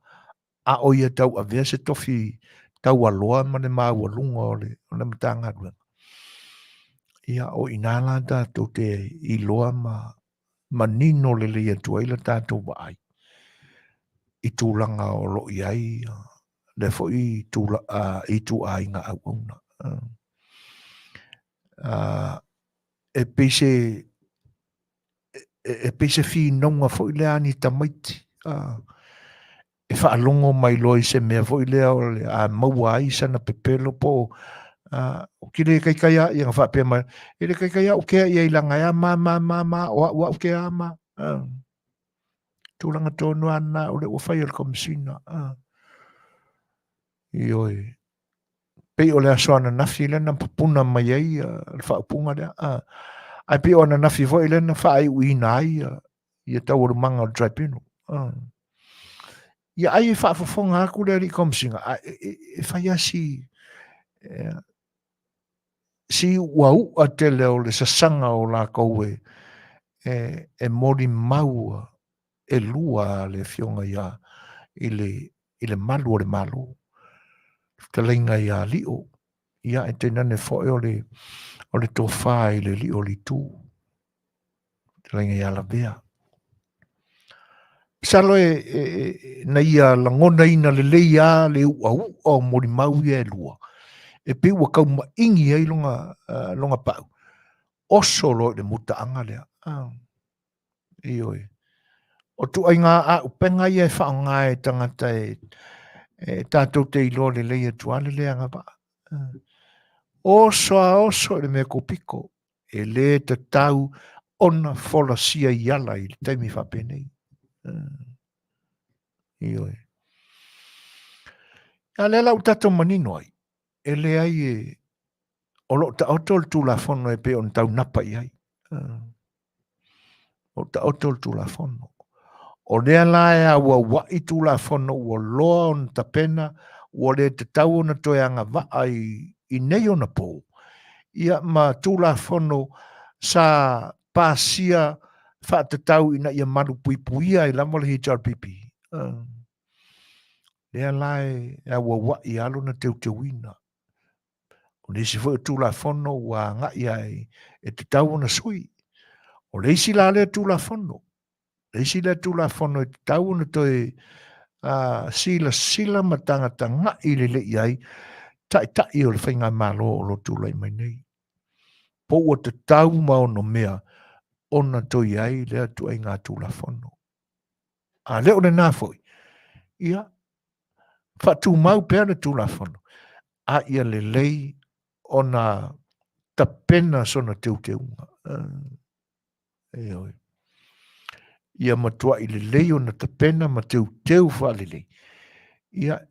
a o ia tauavea se tofi taualoa ma le maualuga o le, o le Matagaluega. Ia, o i inā la tatou te iloa ma manino lelei atu ai la tatou vaai i tulaga o lo o i ai lea foi tula, uh, ituaiga auauna. Uh, e pei se e, e pei se finauga foi lea a ni tamaiti uh, e faalogo mai loa i se mea foi lea o le a maua ai sana pepelo po o uh, ki le kaikai a ia faapea mai e le kaikai a o kea ia i langa e a ma ma ma ma o au au ke a ma uh, tulaga tonu ana o le ua fai o le komisina uh. Ioe. Pei o le aso ananafi lea na pupuna mai ai le faaupuga lea. Uh, ae pei o ananafi foi lea na faaiuina ai ia taualumaga o le tribunal. Uh. Ia ai e faafofoga atu le alii komisina, a e, e, e fai lava si, e, si uau'a tele o le sasaga o lakou e, e, e molimau e lua a le afioga ia i le, i le malu o le Malo. Fetalaiga ia Lio, ia e tainane foi o le, o le tofa i le Lio Litu. Fetalaiga ia Lavea. Masalo e, e, e, na ia lagonaina lelei a le uau'a o molimau ia e lua, e pei ua kaumaʻigi ai lona, uh, lona pau. Oso loa i le mutaaga lea. Ah. Ioe. O tuaiga āupega ia e faaaoga e tagata e, e tatou te iloa lelei atu a le le agavaa. Oso a oso i le mea kōpiko, e lē tatau ona folasia i ala i le taimi faapenei. Ioe. A lea la ua tatou manino ai, e leai e, o lo o taoto le Tulafono e pei ona taunapa i ai. O taoto le Tulafono. O lea la e auaua'i Tulafono ua loa ona tapena, ua le tatau ona toe agavaa i, i nei ona pō, ia ma Tulafono sa pasia faatatau ina ia malupuipuia ai lava le HRPP. Uh, lea la e auaua'i lava lona teuteuina. O nisi foi o Tulafono ua agai ai e tatau ona sui. O le isi la lea Tulafono, le isi lea Tulafono e tatau ona toe uh, silasila ma tagataga'i lelei ai, Taitai o le Faigamalo o lo o tulai mai nei. Po ua tatau ma onomea ona toe i ai lea ituaiga Tulafono. A le o lena foi, ia, faatumau pea le Tulafono, a ia lelei ona tapena sona teuteuga. Ioe. Ia matuai lelei ona tapena ma teuteu faalelei. Ia,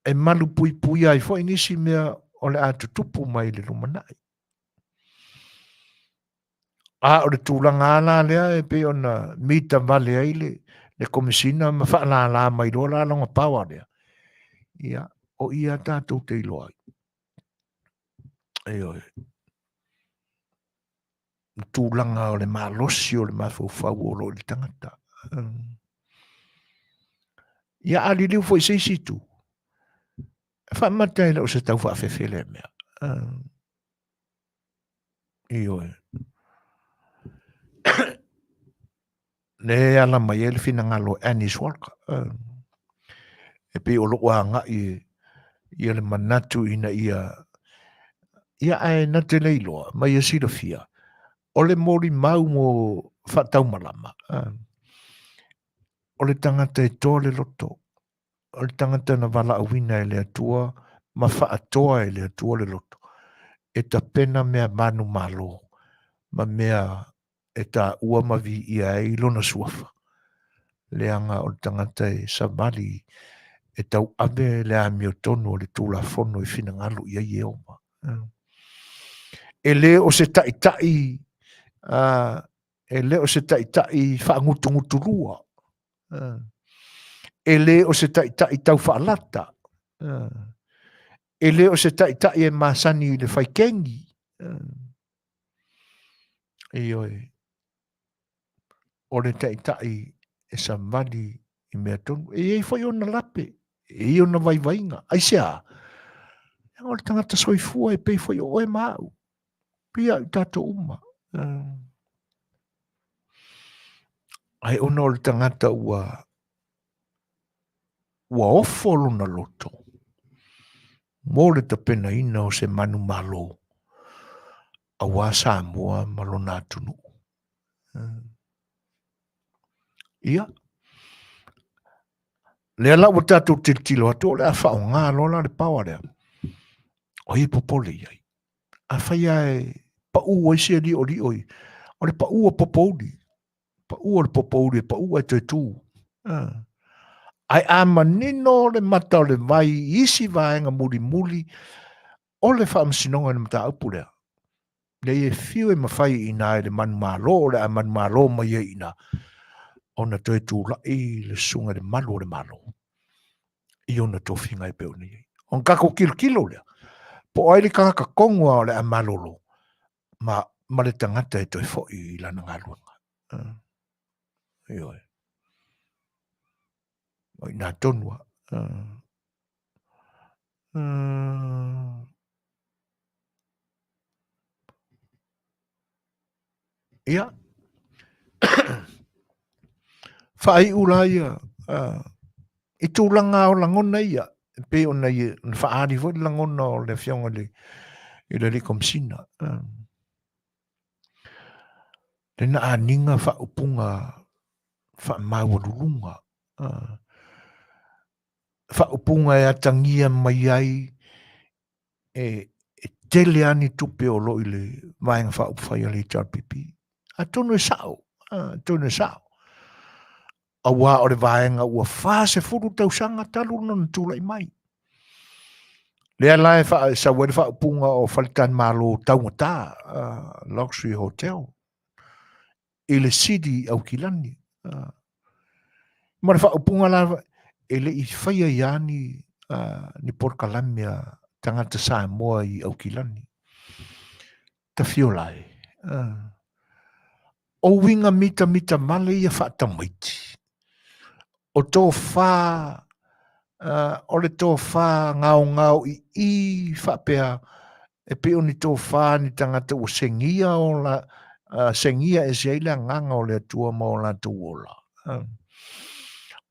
e malupuipuia ai foi nisi mea o le a tutupu mai i le lumanai. A o le tulaga lava la lea e pei ona mita vale ai le, le Komesina ma faalala mai loa la lona power lea, ia, o i a tatou te iloa ai. Ioe. Le tulaga o le malosi o le mafaufau o lo o i le tagata. Ia a liliu foi i se isi itu, e faamata e le o se tau faafefe lea mea. Ioe. Le ala mai ai le finagalo o Annie's Walker. E pei o lou agai ia le manatu ina ia ia ae na te le iloa ma ia silafia o le molimau mo faataumalama o le tagata e toa le loto o le tagata na valaauina e le Atua ma faatoa e le Atua le loto e tapena mea manumalo ma mea e taua ma viia ai lona suafa, leaga o le tagata e savali e tauave le amiotonu o le Tulafono e finagalo i ai Ieova. E le o se taitai e le o se taitai faagutugutulua, e le o se taitai taufaalata, e le o se taitai e masani i le faikeni. Ioe, o le taitai e savali i mea tonu. E i ai foi ona lape, e i ai ona vaivaiga. Aisea? Leaga o le tagata soifua e pei foi o oe ma au, pei au i tatou uma. Ae ona o le tagata ua ua ofo lona loto mo le tapenaina o se manumalo aua Samoa ma lona atunuu. Ia, lea la ua tatou tilotilo atu o le a faaaoga loa la le power lea. O ai e popole i ai? Afai lava e pau ai se liolio i, o le pau o popouli, pau o le popouli e pau ae toe tu. Ae a manino le mata o le vai i isi vaega mulimuli o le faamasinoga i le mataupu lea, leai e fiu e mafai i ina i le manumalo o le a manumalo mai ai i ina, ona toe tulai le susuga i le malu o le Malo i ona tofiga e pei ona i ai. Ona tatou tilotilo lea, po o ai le tagata tonu lava o le a malolo ma, ma le tagata e toe foi i lana galuega. Ioe. O i nā tonu a. Ia, faaiu la ia i tulaga o lagona ia, e pei ona ia, na faaali foi le lagona o le Afioga i le, i le Alii Komesina. Le na aniga faaupuga faamaualuluga, faaupuga e atagia mai ai e, e tele lava ni tupe o lo o i le Vaega Faaupufai a le HRPP. Atonu e sao, atonu e sao. Aua o le vaega ua 40 tausaga talu ona tulai mai. Lea la e sau ai le faaupuga o faletalimalo taugata, luxury hotel, i le sili i Aukilani. Ma le faaupuga la, e le i faia ai lava ni, ni polokalame a tagata Samoa i Aukilani. Tafiola e. O uiga mitamita vale ia faatamaiti. O tofa, o le tofa gaogao i i faapea e pei o ni tofa ni tagata ua segia o la, segia ese ai le agaga o le Atua ma o latou ola.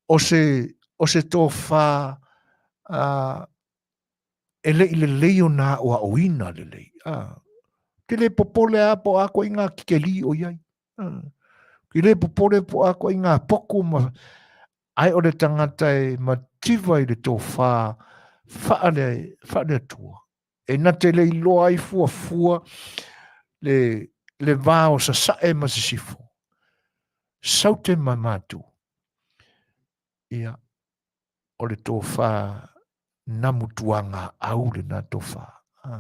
O se, o se tofa. E le i lelei ona aoaoina lelei. A, te le popole a po a koe i ngā kikeli o iai. A, te le popole po a koe i ngā poku ma ai o le tangata e mativa i le tōwhā whaale, whaale atua. E na te le iloa ai fuafua le, le vā o sasae ma sisifo. Saute ma mātu. Ia, o le tōfā namu tuanga au lena tōfā. A,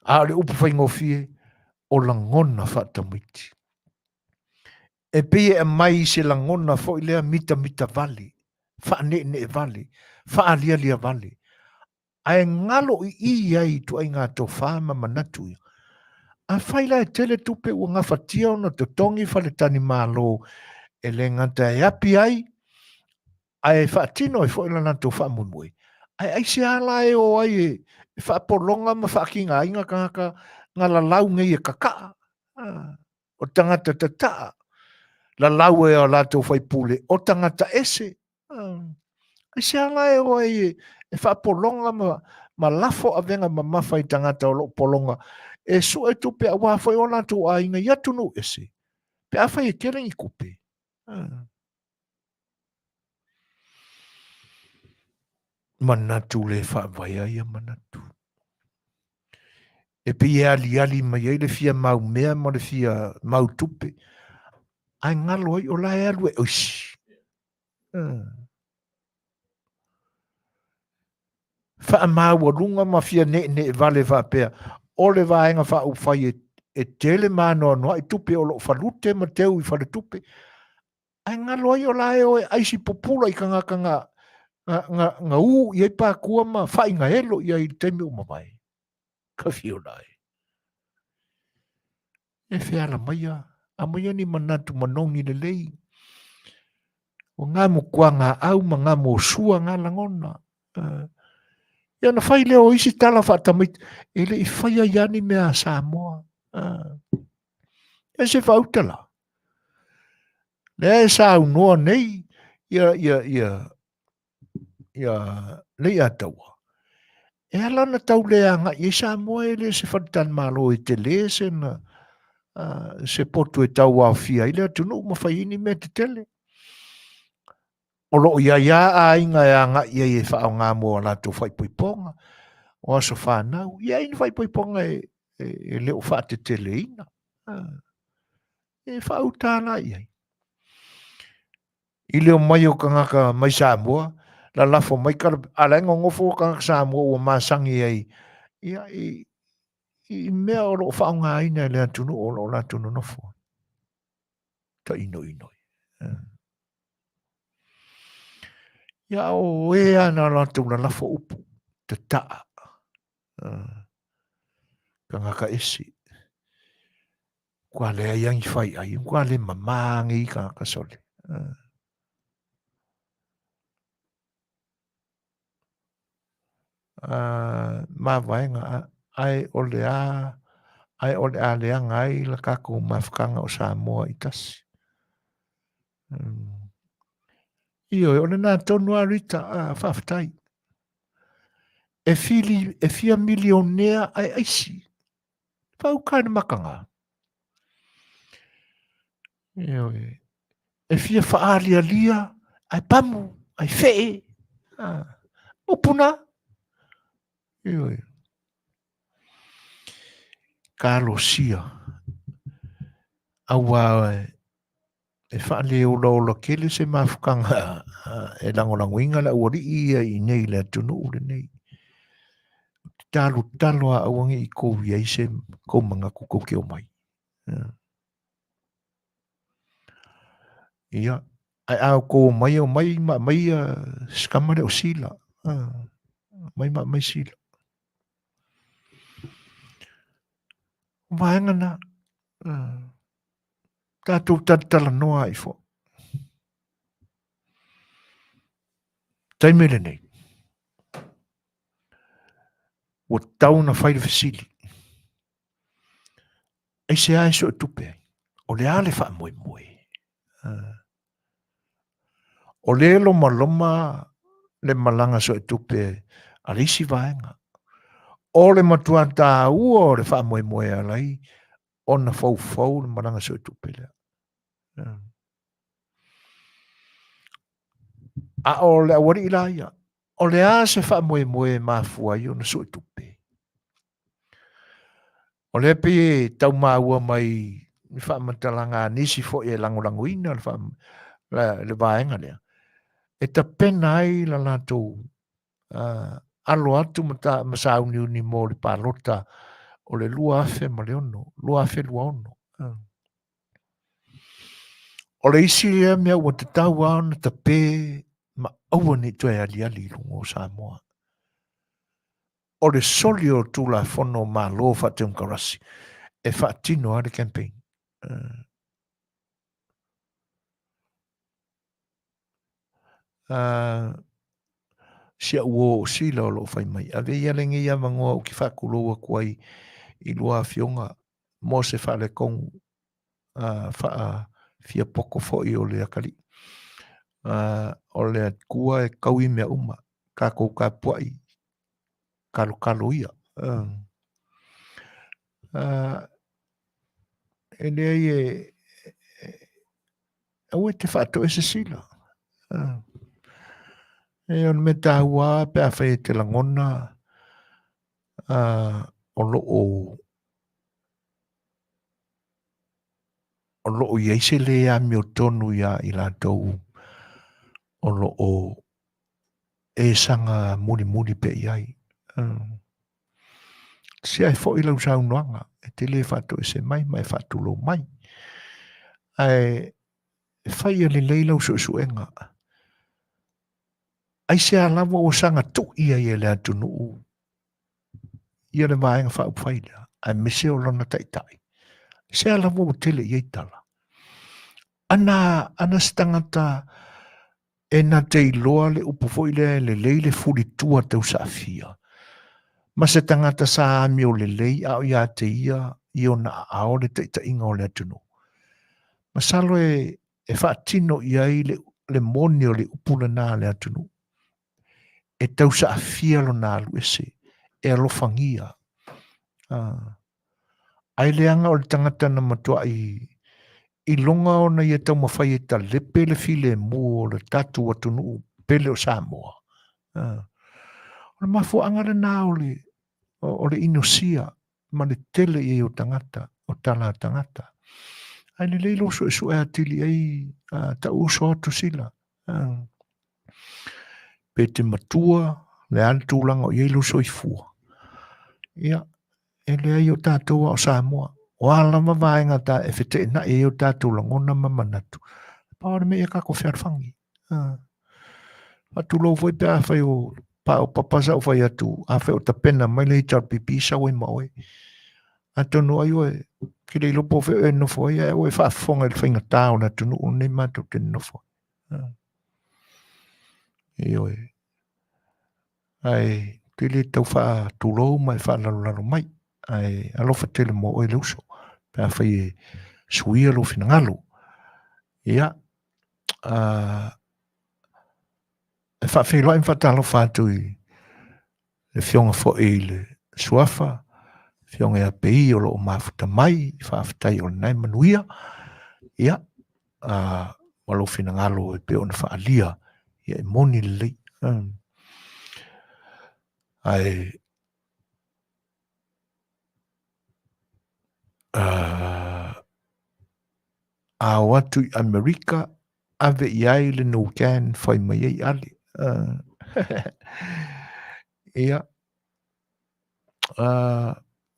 a o le upu faigofie, o lagona faatamaiti. E pei e aumai i se lagona foi lea mitamita vale, faaneenee vale, faalialia vale, ae galo ii ai i ituaiga tofa ma manatu ia. Afai la e tele tupe ua gafatia ona totogi faletalimalo e le gata e api ai, ae faatino ai foi le latou faamoemoe, ae aisea la e o ai e faapologa ma faakigaina tagata galalau nei e kakaa? O tagata tataa, lalau e o latou faipule, o tagata ese. Aisea la e o ai e faapologa ma, ma lafo avega mamafa i tagata o lo o pologa e sue tupe aua foi o latou aiga i atunuu ese, pe afai e tele ni tupe. Manatu le faavaea ia manatu. E pei e aliali mai ai le fia mau mea ma le fia mau tupe, ae galo ai o la e alu e oisi. Faamaualuga ma fia ne'ene'e vale faapea, o le Vaega Faaupufai e, e tele ma anoanoai tupe o lo o falute ma teu i faletupe, ae galo ai o la e o e aisi pupula i tagata na, na, na, na ū i ai pākua ma faaigaelo i ai i le taimi ua mavae. Ka whio la e. E feala maia, aumaia ni manatu manogi lelei. O ngā mokuāngā au ma ngā mōsua ngā lagona. Uh, ia na whai lea o isi tala whaatamaiti, e le i whaia i ani mea a Samoa. Uh, e se whauta la. Lea e saunoa nei ia, ia, ia, ia Leiataua. E ala ona tau le agai ai Samoa e le se faletalimalo e tele se na, uh, se potu e tau aofia ai le atunuu ma fai ai ni mea tetele. O loo i ai a aiga e agai ai e faaaoga mo a latou faaipoipoga, o aso fanau, ia ai ni faaipoipoga e, e, e le o faateteleina. Uh, e faauta la i ai. I le omai o tagata mai Samoa, lalafo mai kala, a la e nonofo tagata Samoa ua masani ai ia, i, i mea o lo o faaaogaina e le atunuu o lo o latou nonofo ai. Tainoinoi. Ia o e a na latou lalafo upu, tataa. Tagata ese. Kua leai angi fai ai, kua le mamā angi i kāka sole. Uh, mavaega, ai o le a, ai o le a leaga ai la kākou mafukanga o Samoa i tasi. Um, ioe, o lena tonu a Rita, uh, whawhetai. E, fili, e fia milionea ai aisi. Pau kai le makanga. Ioe. E fia whaalialia, ai pamu, ai whee. Ah. Upuna. Ioe. Kalosia. Aua e faaleolaola tele se mafutaga e lagolagoina le aualii ia i nei le atunuu lenei. Ou te talotalo lava aua ne i tou i ai se tou manatu tou te omai. Ia, ae a outou omai, omai ma aumai si tama lea o Sila. Omai ma aumai Sila. O vaega na. Tatou talatalanoa ai foi. Taimi lenei, ua tatau ona fai le fesili, aisea e suetupe ai? O le a le faamoemoe? O lea e lomaloma le malaga suetupe a le isi vaega. O le matua tāua o le faamoemoe e ala ai ona foufou le malaga suetupe lea. A o le aualii la ia, o le a se faamoemoe e mafua ai ona suetupe? O lea pei e tau maua mai ni faamatalaga a nisi foi e lagolagoina le, faa, le, le vaega lea, e tapena ai la latou uh, alo atu ma, ta, ma sauniuni mo le palota o le 2006, 2026. Uh. O le isi lea mea ua tatau lava ona tape ma aua ne i toe aliali i luga o Samoa. O le soli o Tulafono o Malo Faatemokarasi e faatino ai le campaign. Uh, si au uo o Sila o loo fai mai, ave ia lenei avanoa ou te faatulou atu ai i lua afioga mo se faaletonu uh, faafiapoto foi o le atalii. Uh, o le Atua e taui mea uma, tatou tapuai kalokalo ia. Uh, uh, e leai e, e aua e te faatoe se sila. Uh, e o le mea tāua pe afai e te lagona uh, o loo o loo i ai se le amiotonu iā i latou o loo e saga mulimuli pea i ai. Sia e foi lau saunoaga, e te le faatoese mai ma e faatulou mai. Ae e fai ia lelei lau suesuega. Aisea lava ua saga tui ai e le atunuu ia le Vaega Faaupufai lea, aemaise o lona taitai. Sea lava ua tele i ai tala. Ana, ana se tagata E na te iloa le upu foi lea e lelei le fulitua tausaafia, ma se tagata sa amio lelei a o ia te ia i ona aao le taitaiga o le atunuu. Masalo e, e faatino i ai le, le moni o le upu lena a le atunuu. E tausaafia lona alu ese, e alofagia. Ah. Ae leaga o le tagata na matuai iloga ona ia taumafai e talepe le filemu o le tatou atunuu pele o Samoa. O le mafuaaga lena o le, o le inosia ma le tele i ai o tagata, o tala a tagata. Ae lelei lou suesue atili ai ta'u uso atu sila. Pe te matua, le a le tulaga o i ai lou soifua. Ia, e leai o tatou a o Samoa. O a lava vaega ta e feteenai ai o tatou lagona ma manatu. Pau o le mea ia tatou fealofani. Faatulou foi pe afai o pa o papa sa ou fai atu, afai o tapena mai le HRPP sau ai ma oe. Atonu ai oe, ke le iloa po o fea oe e nofo ai, ae oe e faafofoga i le faigata o le atunuu lenei matou te nonofo ai. Ioe. Ae te le tau faatulou ma e faalalolalo mai. Ae alofa tele mo oe le uso, pe afai e suia lou finagalo. Ia, uh, e faafeiloai ma faatalofa atu i le afioga foi i le Suafa, afioga ia Pei o lo o mafuta mai, faafetai o lena e manuia. Ia, uh, ma lou finagalo e pei ona faaalia, ia e moni lelei. Mm. Ae uh, a o atu i Amerika, ave i ai le no can fai mai ai ale. Uh, ia, uh,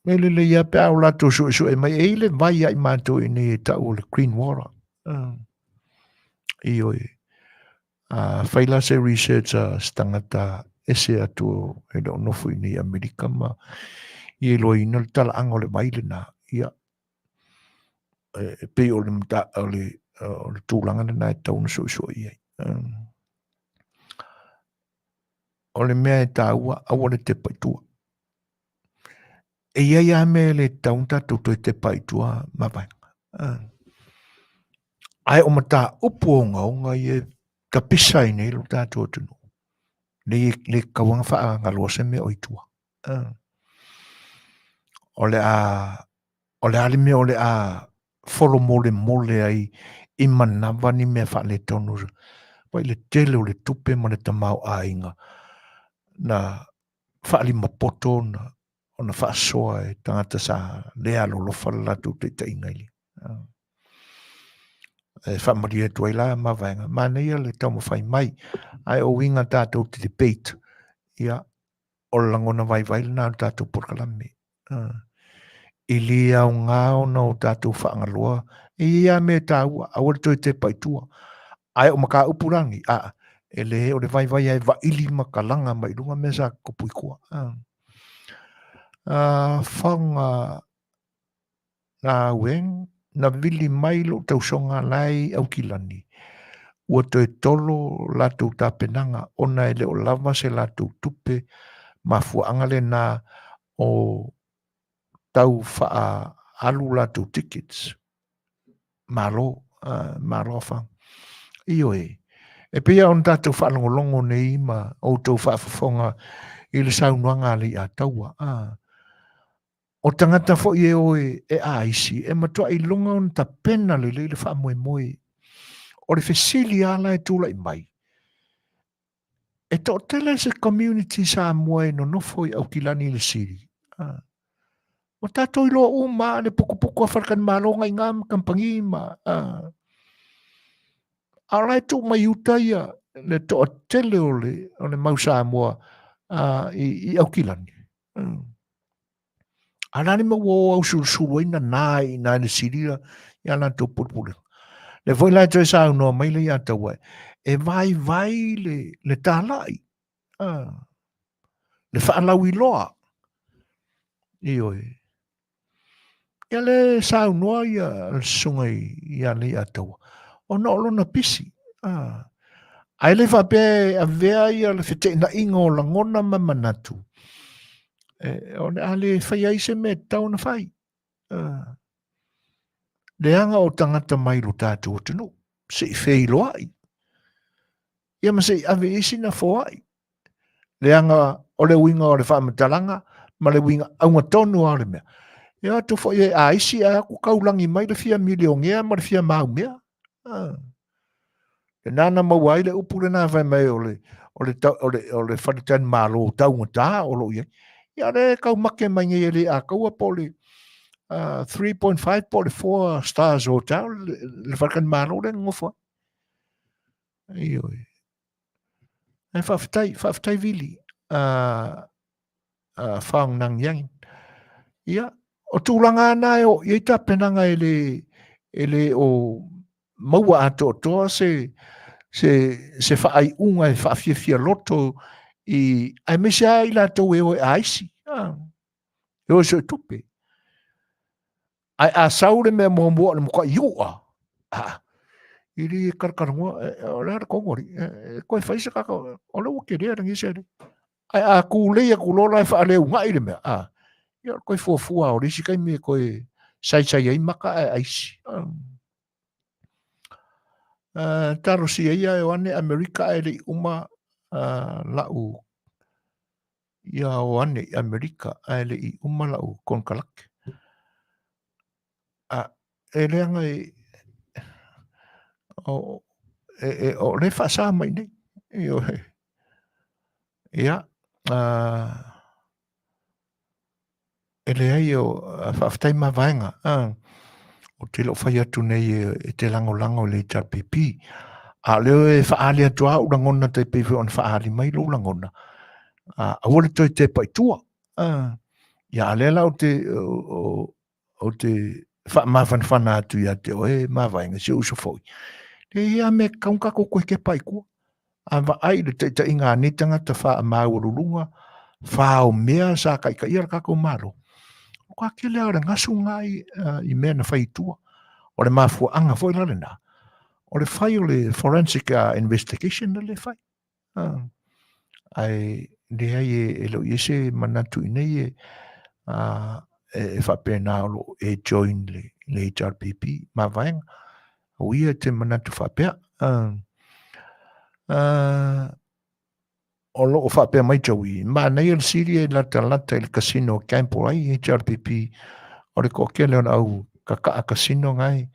me lelei ia pe a o latou suesue mai, e i le vai ai mātou i nei e tau o le clean water. Uh, ioe. Uh, fai la se research a se tangata ese atu e le o nofo i nei Amerika ma i e loaina le talaaga o le vai lena. Ia, e pei o le, o le, o le tulaga lena e tatau ona suesue i ai. Um, o le mea e tāua, aua le tepa i tua. E i ai a mea e le tatau ona tatou toe tepa i tua ma vaega. Um, ae o mataupu ogaoga ia e tapisa ai nei lo tatou atunuu. Le, le tatau ona faagaloa se mea o i tua. O le a, o le a le mea o le a folomolemole ai i manava ni mea faaletonu vai le tele o le tupe ma le tamaoaiga na faalimapoto ona ona faasoa e tagata sa le alolofa le latou taitaiga i le e faamalie atu ai la mavaega manaia le taumafai mai ae o uiga tatou te debate ia o le lagona vaivai lena o le tatou polokalame. E le aoga ona o tatou faagaloa, e i ai lava mea e taua, aua le toe tepa i tua. Ae o mataupu la nei, a, e le, o le vaivai lava e vaili ma kalaga mai luga mea sa tutupu i tua. Faga Na Weng, na vili mai lou tausoga la e i Aukilani, ua toe tolo latou tapenaga ona e le o lava se latou tupe mafuaaga lena o tau faaalu latou tickets. Malo, malo afa. Ioe, e pei lava ona tatou faalogologo nei ma outou faafofoga i le saunoaga a Leiataua, a. O tagata foi e o e aisi, e matuai iloga ona tapena lelei le faamoemoe. O le fesili lava la e tulai mai, e toatele se community Samoa e nonofo i Aukilani i le Sili? Ua tatou iloa uma lava le putuputu a faletalimalo na i ina ma kamupani ma a o la e tuu mai uta ia le toatele o le mau Samoa i Aukilani. A o le a le mea ua o ausulusulu ai nana i ina i le silia ia latou pulepulega. Lea foi la e toe saunoa mai le ia taua e vaivai le, le talai, le faalauiloa. Ioe. Ia le saunoa ia le susuga ia Leiataua, ona o lona pisi. Ae le faapea e avea ia le feteenaiga o lagona ma manatu, e, o le a le fai ai se mea e tatau ona fai. Leaga o tagata mai lo tatou atunuu, se i feiloai, ia ma se i ave i ai sina foai. Leaga o le uiga o le faamatalaga ma le uiga augatonu lava o le mea. E o atu foi e aisi ae atu taulagi mai le fia milionea ma le fia maumea. Ah. Lena na maua ai le upu lena fai mai o le, o le, o le, o le faletalimalo taugata o lo o i ai. Ia o lea e taumate mai nei e le ataua po o le uh, 3.5 po o le 4 stars hotel le, le faletalimalo lea na nofo ai. Ioe. Ae faafetai, faafetai Vili, a Whaongangiangi. Ia, o tulaga ana e o i ai tapenaga e le, e le o maua atoatoa se, se, se faaiuga e faafiafia loto i, aemaise lava i latou e o e aisi, e o e suetupe. Ae a sau le mea muamua o le matuai iu'a, a, i le kalakalanoa, o le a le tonu alii, e toe fai se tatou, o lea ua tele lenei seleni. Ae a tulei atu loa la e faaleuna'i le mea, a, ia o le toe fuafua lava o le isi taimi e toe saisai ai maka ae aisi. Talosia ia e o ane Amerika ae le i uma la'u ia o ane i Amerika ae le i uma la'u konekarate. A, e leaga e, o, e, e, o lea e faasa mai nei. Ioe. Ia, a, E leai, o, faafetai mavaega. Ah, ou te le o fai atu nei e, e te lagolago i le HRPP. A o lea e faaali atu lava ou lagona tai pei foi ona faaali mai lou lagona. Ah, aua le toe tepa i tua. Ah, ia a lea la ou te, ou te faamafanafana atu ia te oe mavaega, si ou uso foi. E i a mea e tatau ona tatou toe tepa i tua. A vaai i le taitaiga a nei tagata faamaualuluga, faomea sa taitaia le tatou Malo, o ka tele lava o le gasu lena i mea na fai i tua. O le mafuaaga foi la lena, o le fai o le forensic investigation na le fai. Ae leai e le o i ai se manatu i nei e, e faapena o lo o e join le, le HRPP mavaega. O ia te manatu faapea. O lo o faapea mai Joey, manaia le sili e latalata i le casino gamble ai HRPP o le toatele o le au kaka'a casino gae.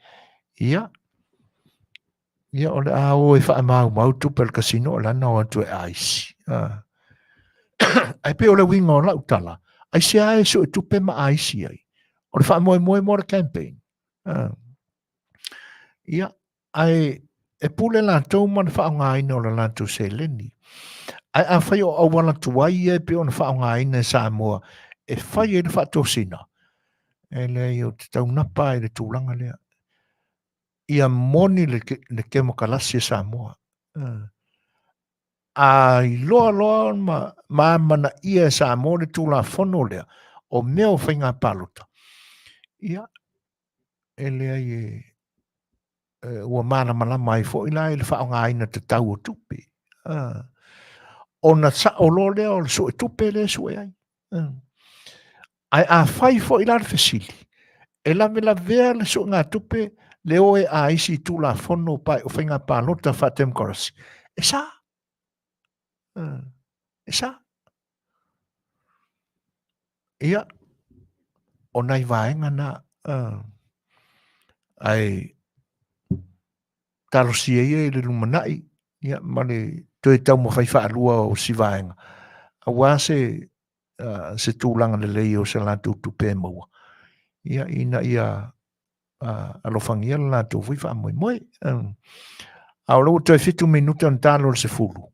Ia, ia o le a o e faamaumau tupe a le casino o lana o atu e aisi. Ah. Ae pei o le uiga o lau tala, aisea e suetupe ma aisi ai? O le faamoemoe mo le campaign. Ah. Ia, ae e pule latou ma le faaaogaina o le latou seleni. Ae afai o auala tuai ia e pei ona faaaogaina e Samoa e fai ai le faatosina, e leai ou te taunapa i le tulaga lea. Ia moni le, le kemokarasi a Samoa. A iloa loa ma, ma amanaia e Samoa le Tulafono lea o mea o faiga palota, ia, e leai e, e, ua malamalama ai foi la i le faaaogaina tatau o tupe. Ah. Ona sao loa lea o le sue tupe lea e sue ai. Ah. Ae afai foi la le fesili, e lavelavea le suegatupe le o e a isi Tulafono pa o faiga palota faatemokarasi, e sa. Ah. E sa. Ia, o nai vaega na, ae talosia ia i le lumanai, ia, ma le toe taumafai faalua o si vaega, aua se, se tulaga lelei o se latou tupe e maua, ia, ina ia alofagia le latou foi faamoemoe. A o lea ua toe 7 minute ona talo le 10.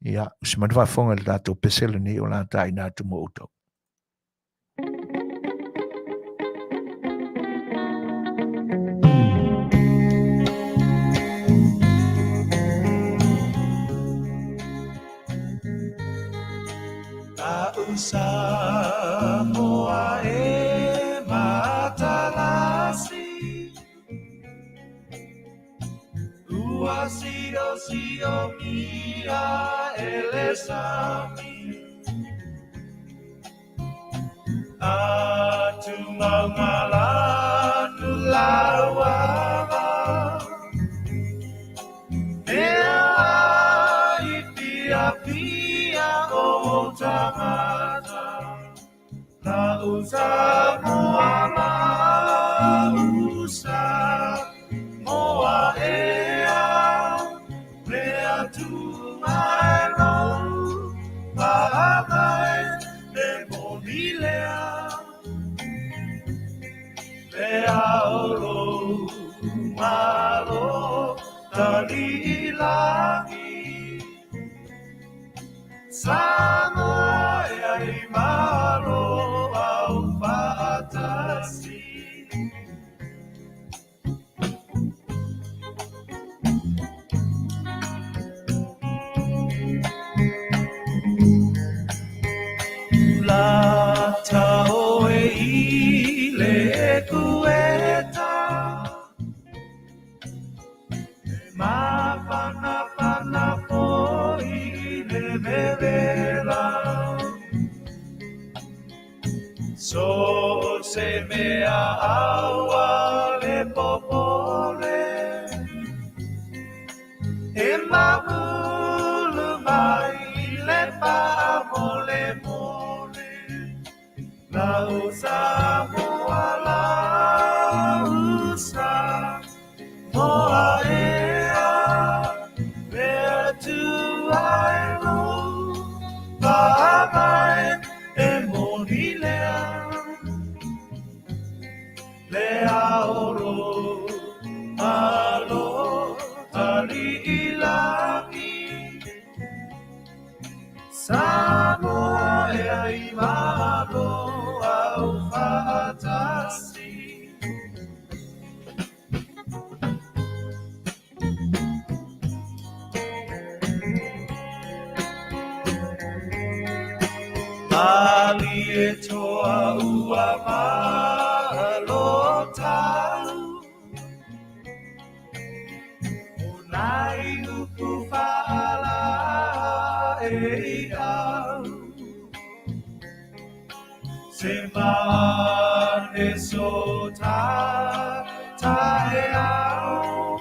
Ia, usi mai le faafofoga i le tatou pese lenei o la taina atu mo outou. Samoa e matalasi Ua sio sio mia e le sami Atu maungalanu lauava Mea ai pia pia o tangata La usa moa la usa moa ea Mea tu mai lo paangai e moni lea Le aolo malo tali lagi Samoa e ai malo au faatasi. Lata oe i le kueta E mafanafana foi le vevela So se mea aua le popole E mahulu mai le faamolemole Lau Samoa, lau Samoa ea Where do I go? Paamai e moni lea Le aolo malo aliilagi Samoa e ai malo au faatasi. Malie toa ua malo tau O nai upu faala e au Se mane so ta tae au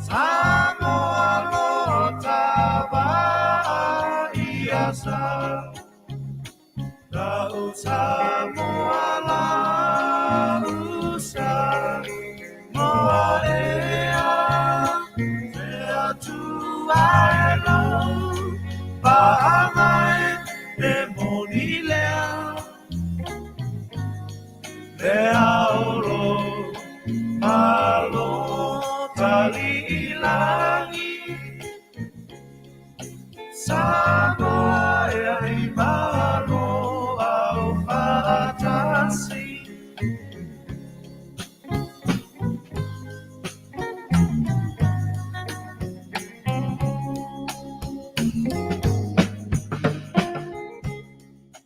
Samoa lo ta Lau Samoa lau Samoa ea, Te Atua e lou paaga e, e moni lea. Le ao lo malo tali i lagi, Samoa e ai malo au faatasi.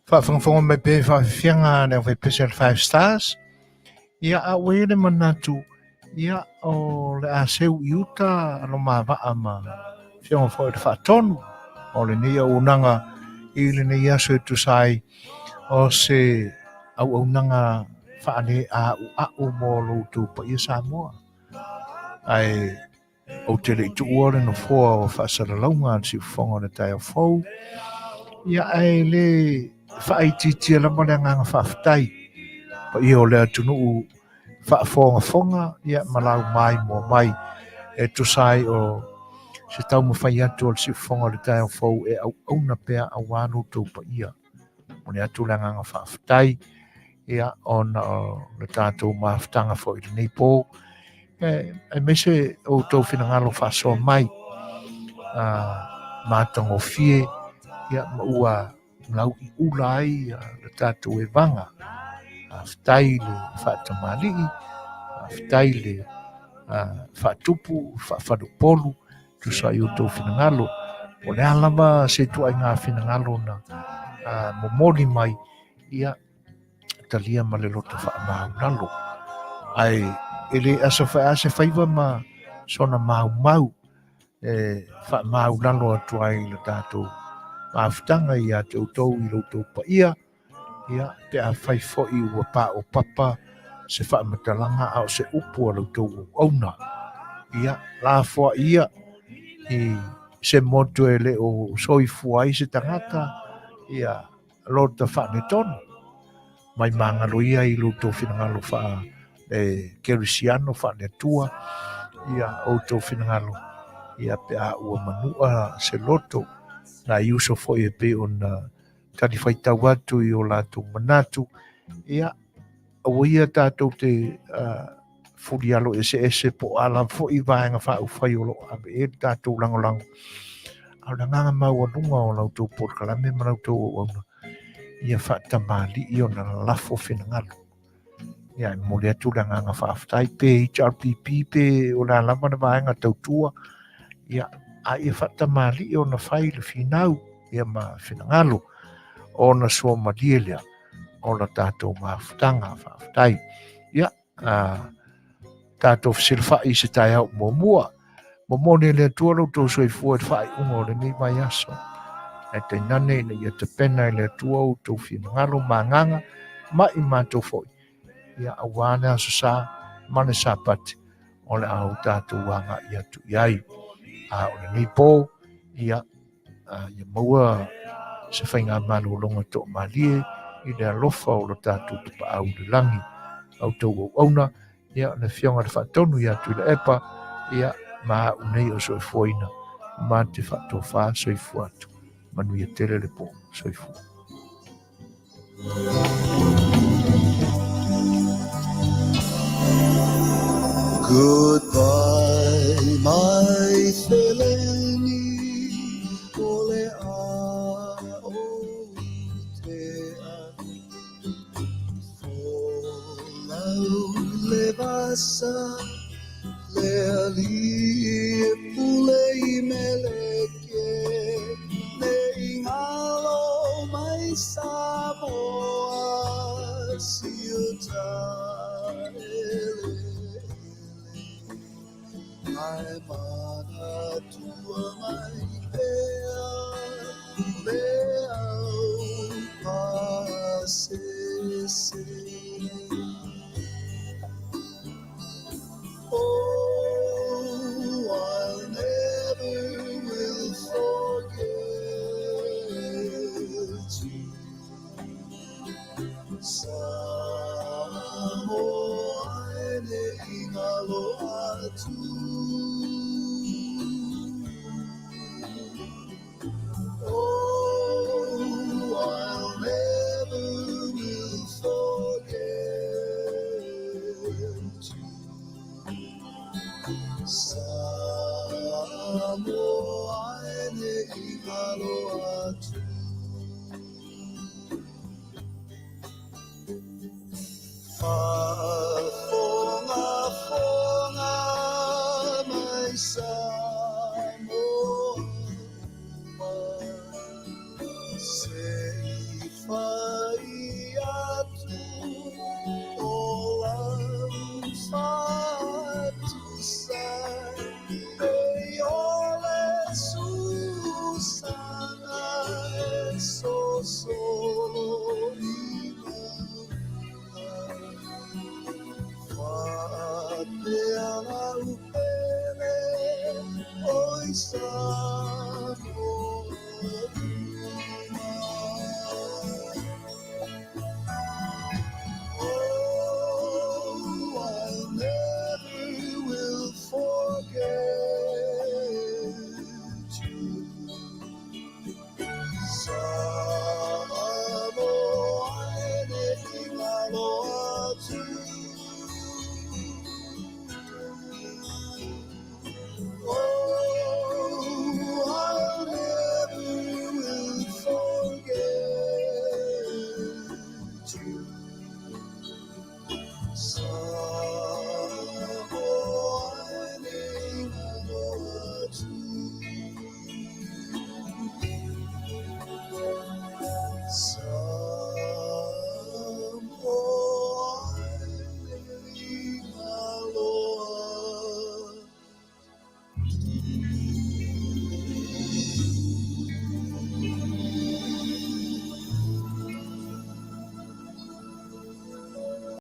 Faafogafoga mai pea i faafiafiaga a le aufaipese a le Five Stars. Ia, a ua i ai le manatu, ia, o le a seu i uta alomavaa ma afioga foi o le Faatonu o lenei auaunaga i lenei aso e tusa ai o se auaunaga faale-a'ua'u mo lo outou paia Samoa. Ae ou te le i tuua le nofoa o faasalalauga a le siufofoga o le taeao fou, ia ae le faaitiitia lava le agaga faafetai paia o le atunuu faafogafoga ia ma lau maimoa mai e tusa ai o se taumafai atu o le siufofoga o le taeao fou e auauna pea auā lo outou paia. Momoli atu le agaga faafetai ia ona o le tatou mafutaga foi i lenei pō, aemaise o outou finagalo faasoa mai matagofie ia ma ua lauiula ai le tatou evaga. Faafetai le faatamalii, faafetai le faatupu, faafaleupolu, tusa ai o outou finagalo. Po o le a lava se ituaiga finagalo na momoli mai, ia talia ma le loto faamaulalo. Ae e le asa faia se faiva ma sona maumau e faamaulalo atu ai le tatou mafutaga ia te outou i lo outou paia, ia pe afai foi ua paopapa se faamatalaga a o se upu a la outou auauna. Ia lafoai ia i se motu e le o soifua ai se tagata, ia lota faanetonu. Mai magalo ia i lo outou finagalo faa e kerisiano faale-Atua, ia outou finagalo, ia pe a ua manua se loto, nai uso foi e pei ona talifuaitau atu i o latou manatu, ia, aua ia tatou te fulialo eseese po o a lava foi vaega faaupufai o lo o ave i ai le tatou lagolago. A o le agaga maualuga o la outou polokalame ma la outou auauna, ia faatamalii ona lalafo finagalo. Ia, e momoli atu le agaga faafetai pe HRPP pe o le a lava le vaega tautua, ia, a ia faatamalii ona fai le finau ia ma finagalo ona suamalie lea o la tatou mafutaga. Faafetai. Ia, tatou fesilafai i se taeao muamua. Momoli e le Atua lo outou soifua i le faaiuga o lenei vaiaso. Ae tainane ina ia tapena e le Atua outou finagalo ma agaga ma i matou foi. Ia, auā le aso Sa ma le Sapati o le a o tatou agai atu i ai. A o lenei pō, ia, ia maua se faigamalologa toamalie i le alofa o lo tatou Tapaau i le lagi. A outou auauna, ia, le Afioga i le Faatonu ia Tuilaepa, ia, ma au nei o soifuaina, ma te faatofa soifua atu. Manuia tele le pō. Soifua. Goodbye, my Seleni, o le a o te a. Folau le vasa, le alii e pule i Meleke, ne i ngalo mai Samoa, siuta ele ele. Ai manatua mai pea, le au pasese. Oh, I'll never Samoa e le ingalo atu. Oh, I'll never will forget you. Samoa e le ingalo atu.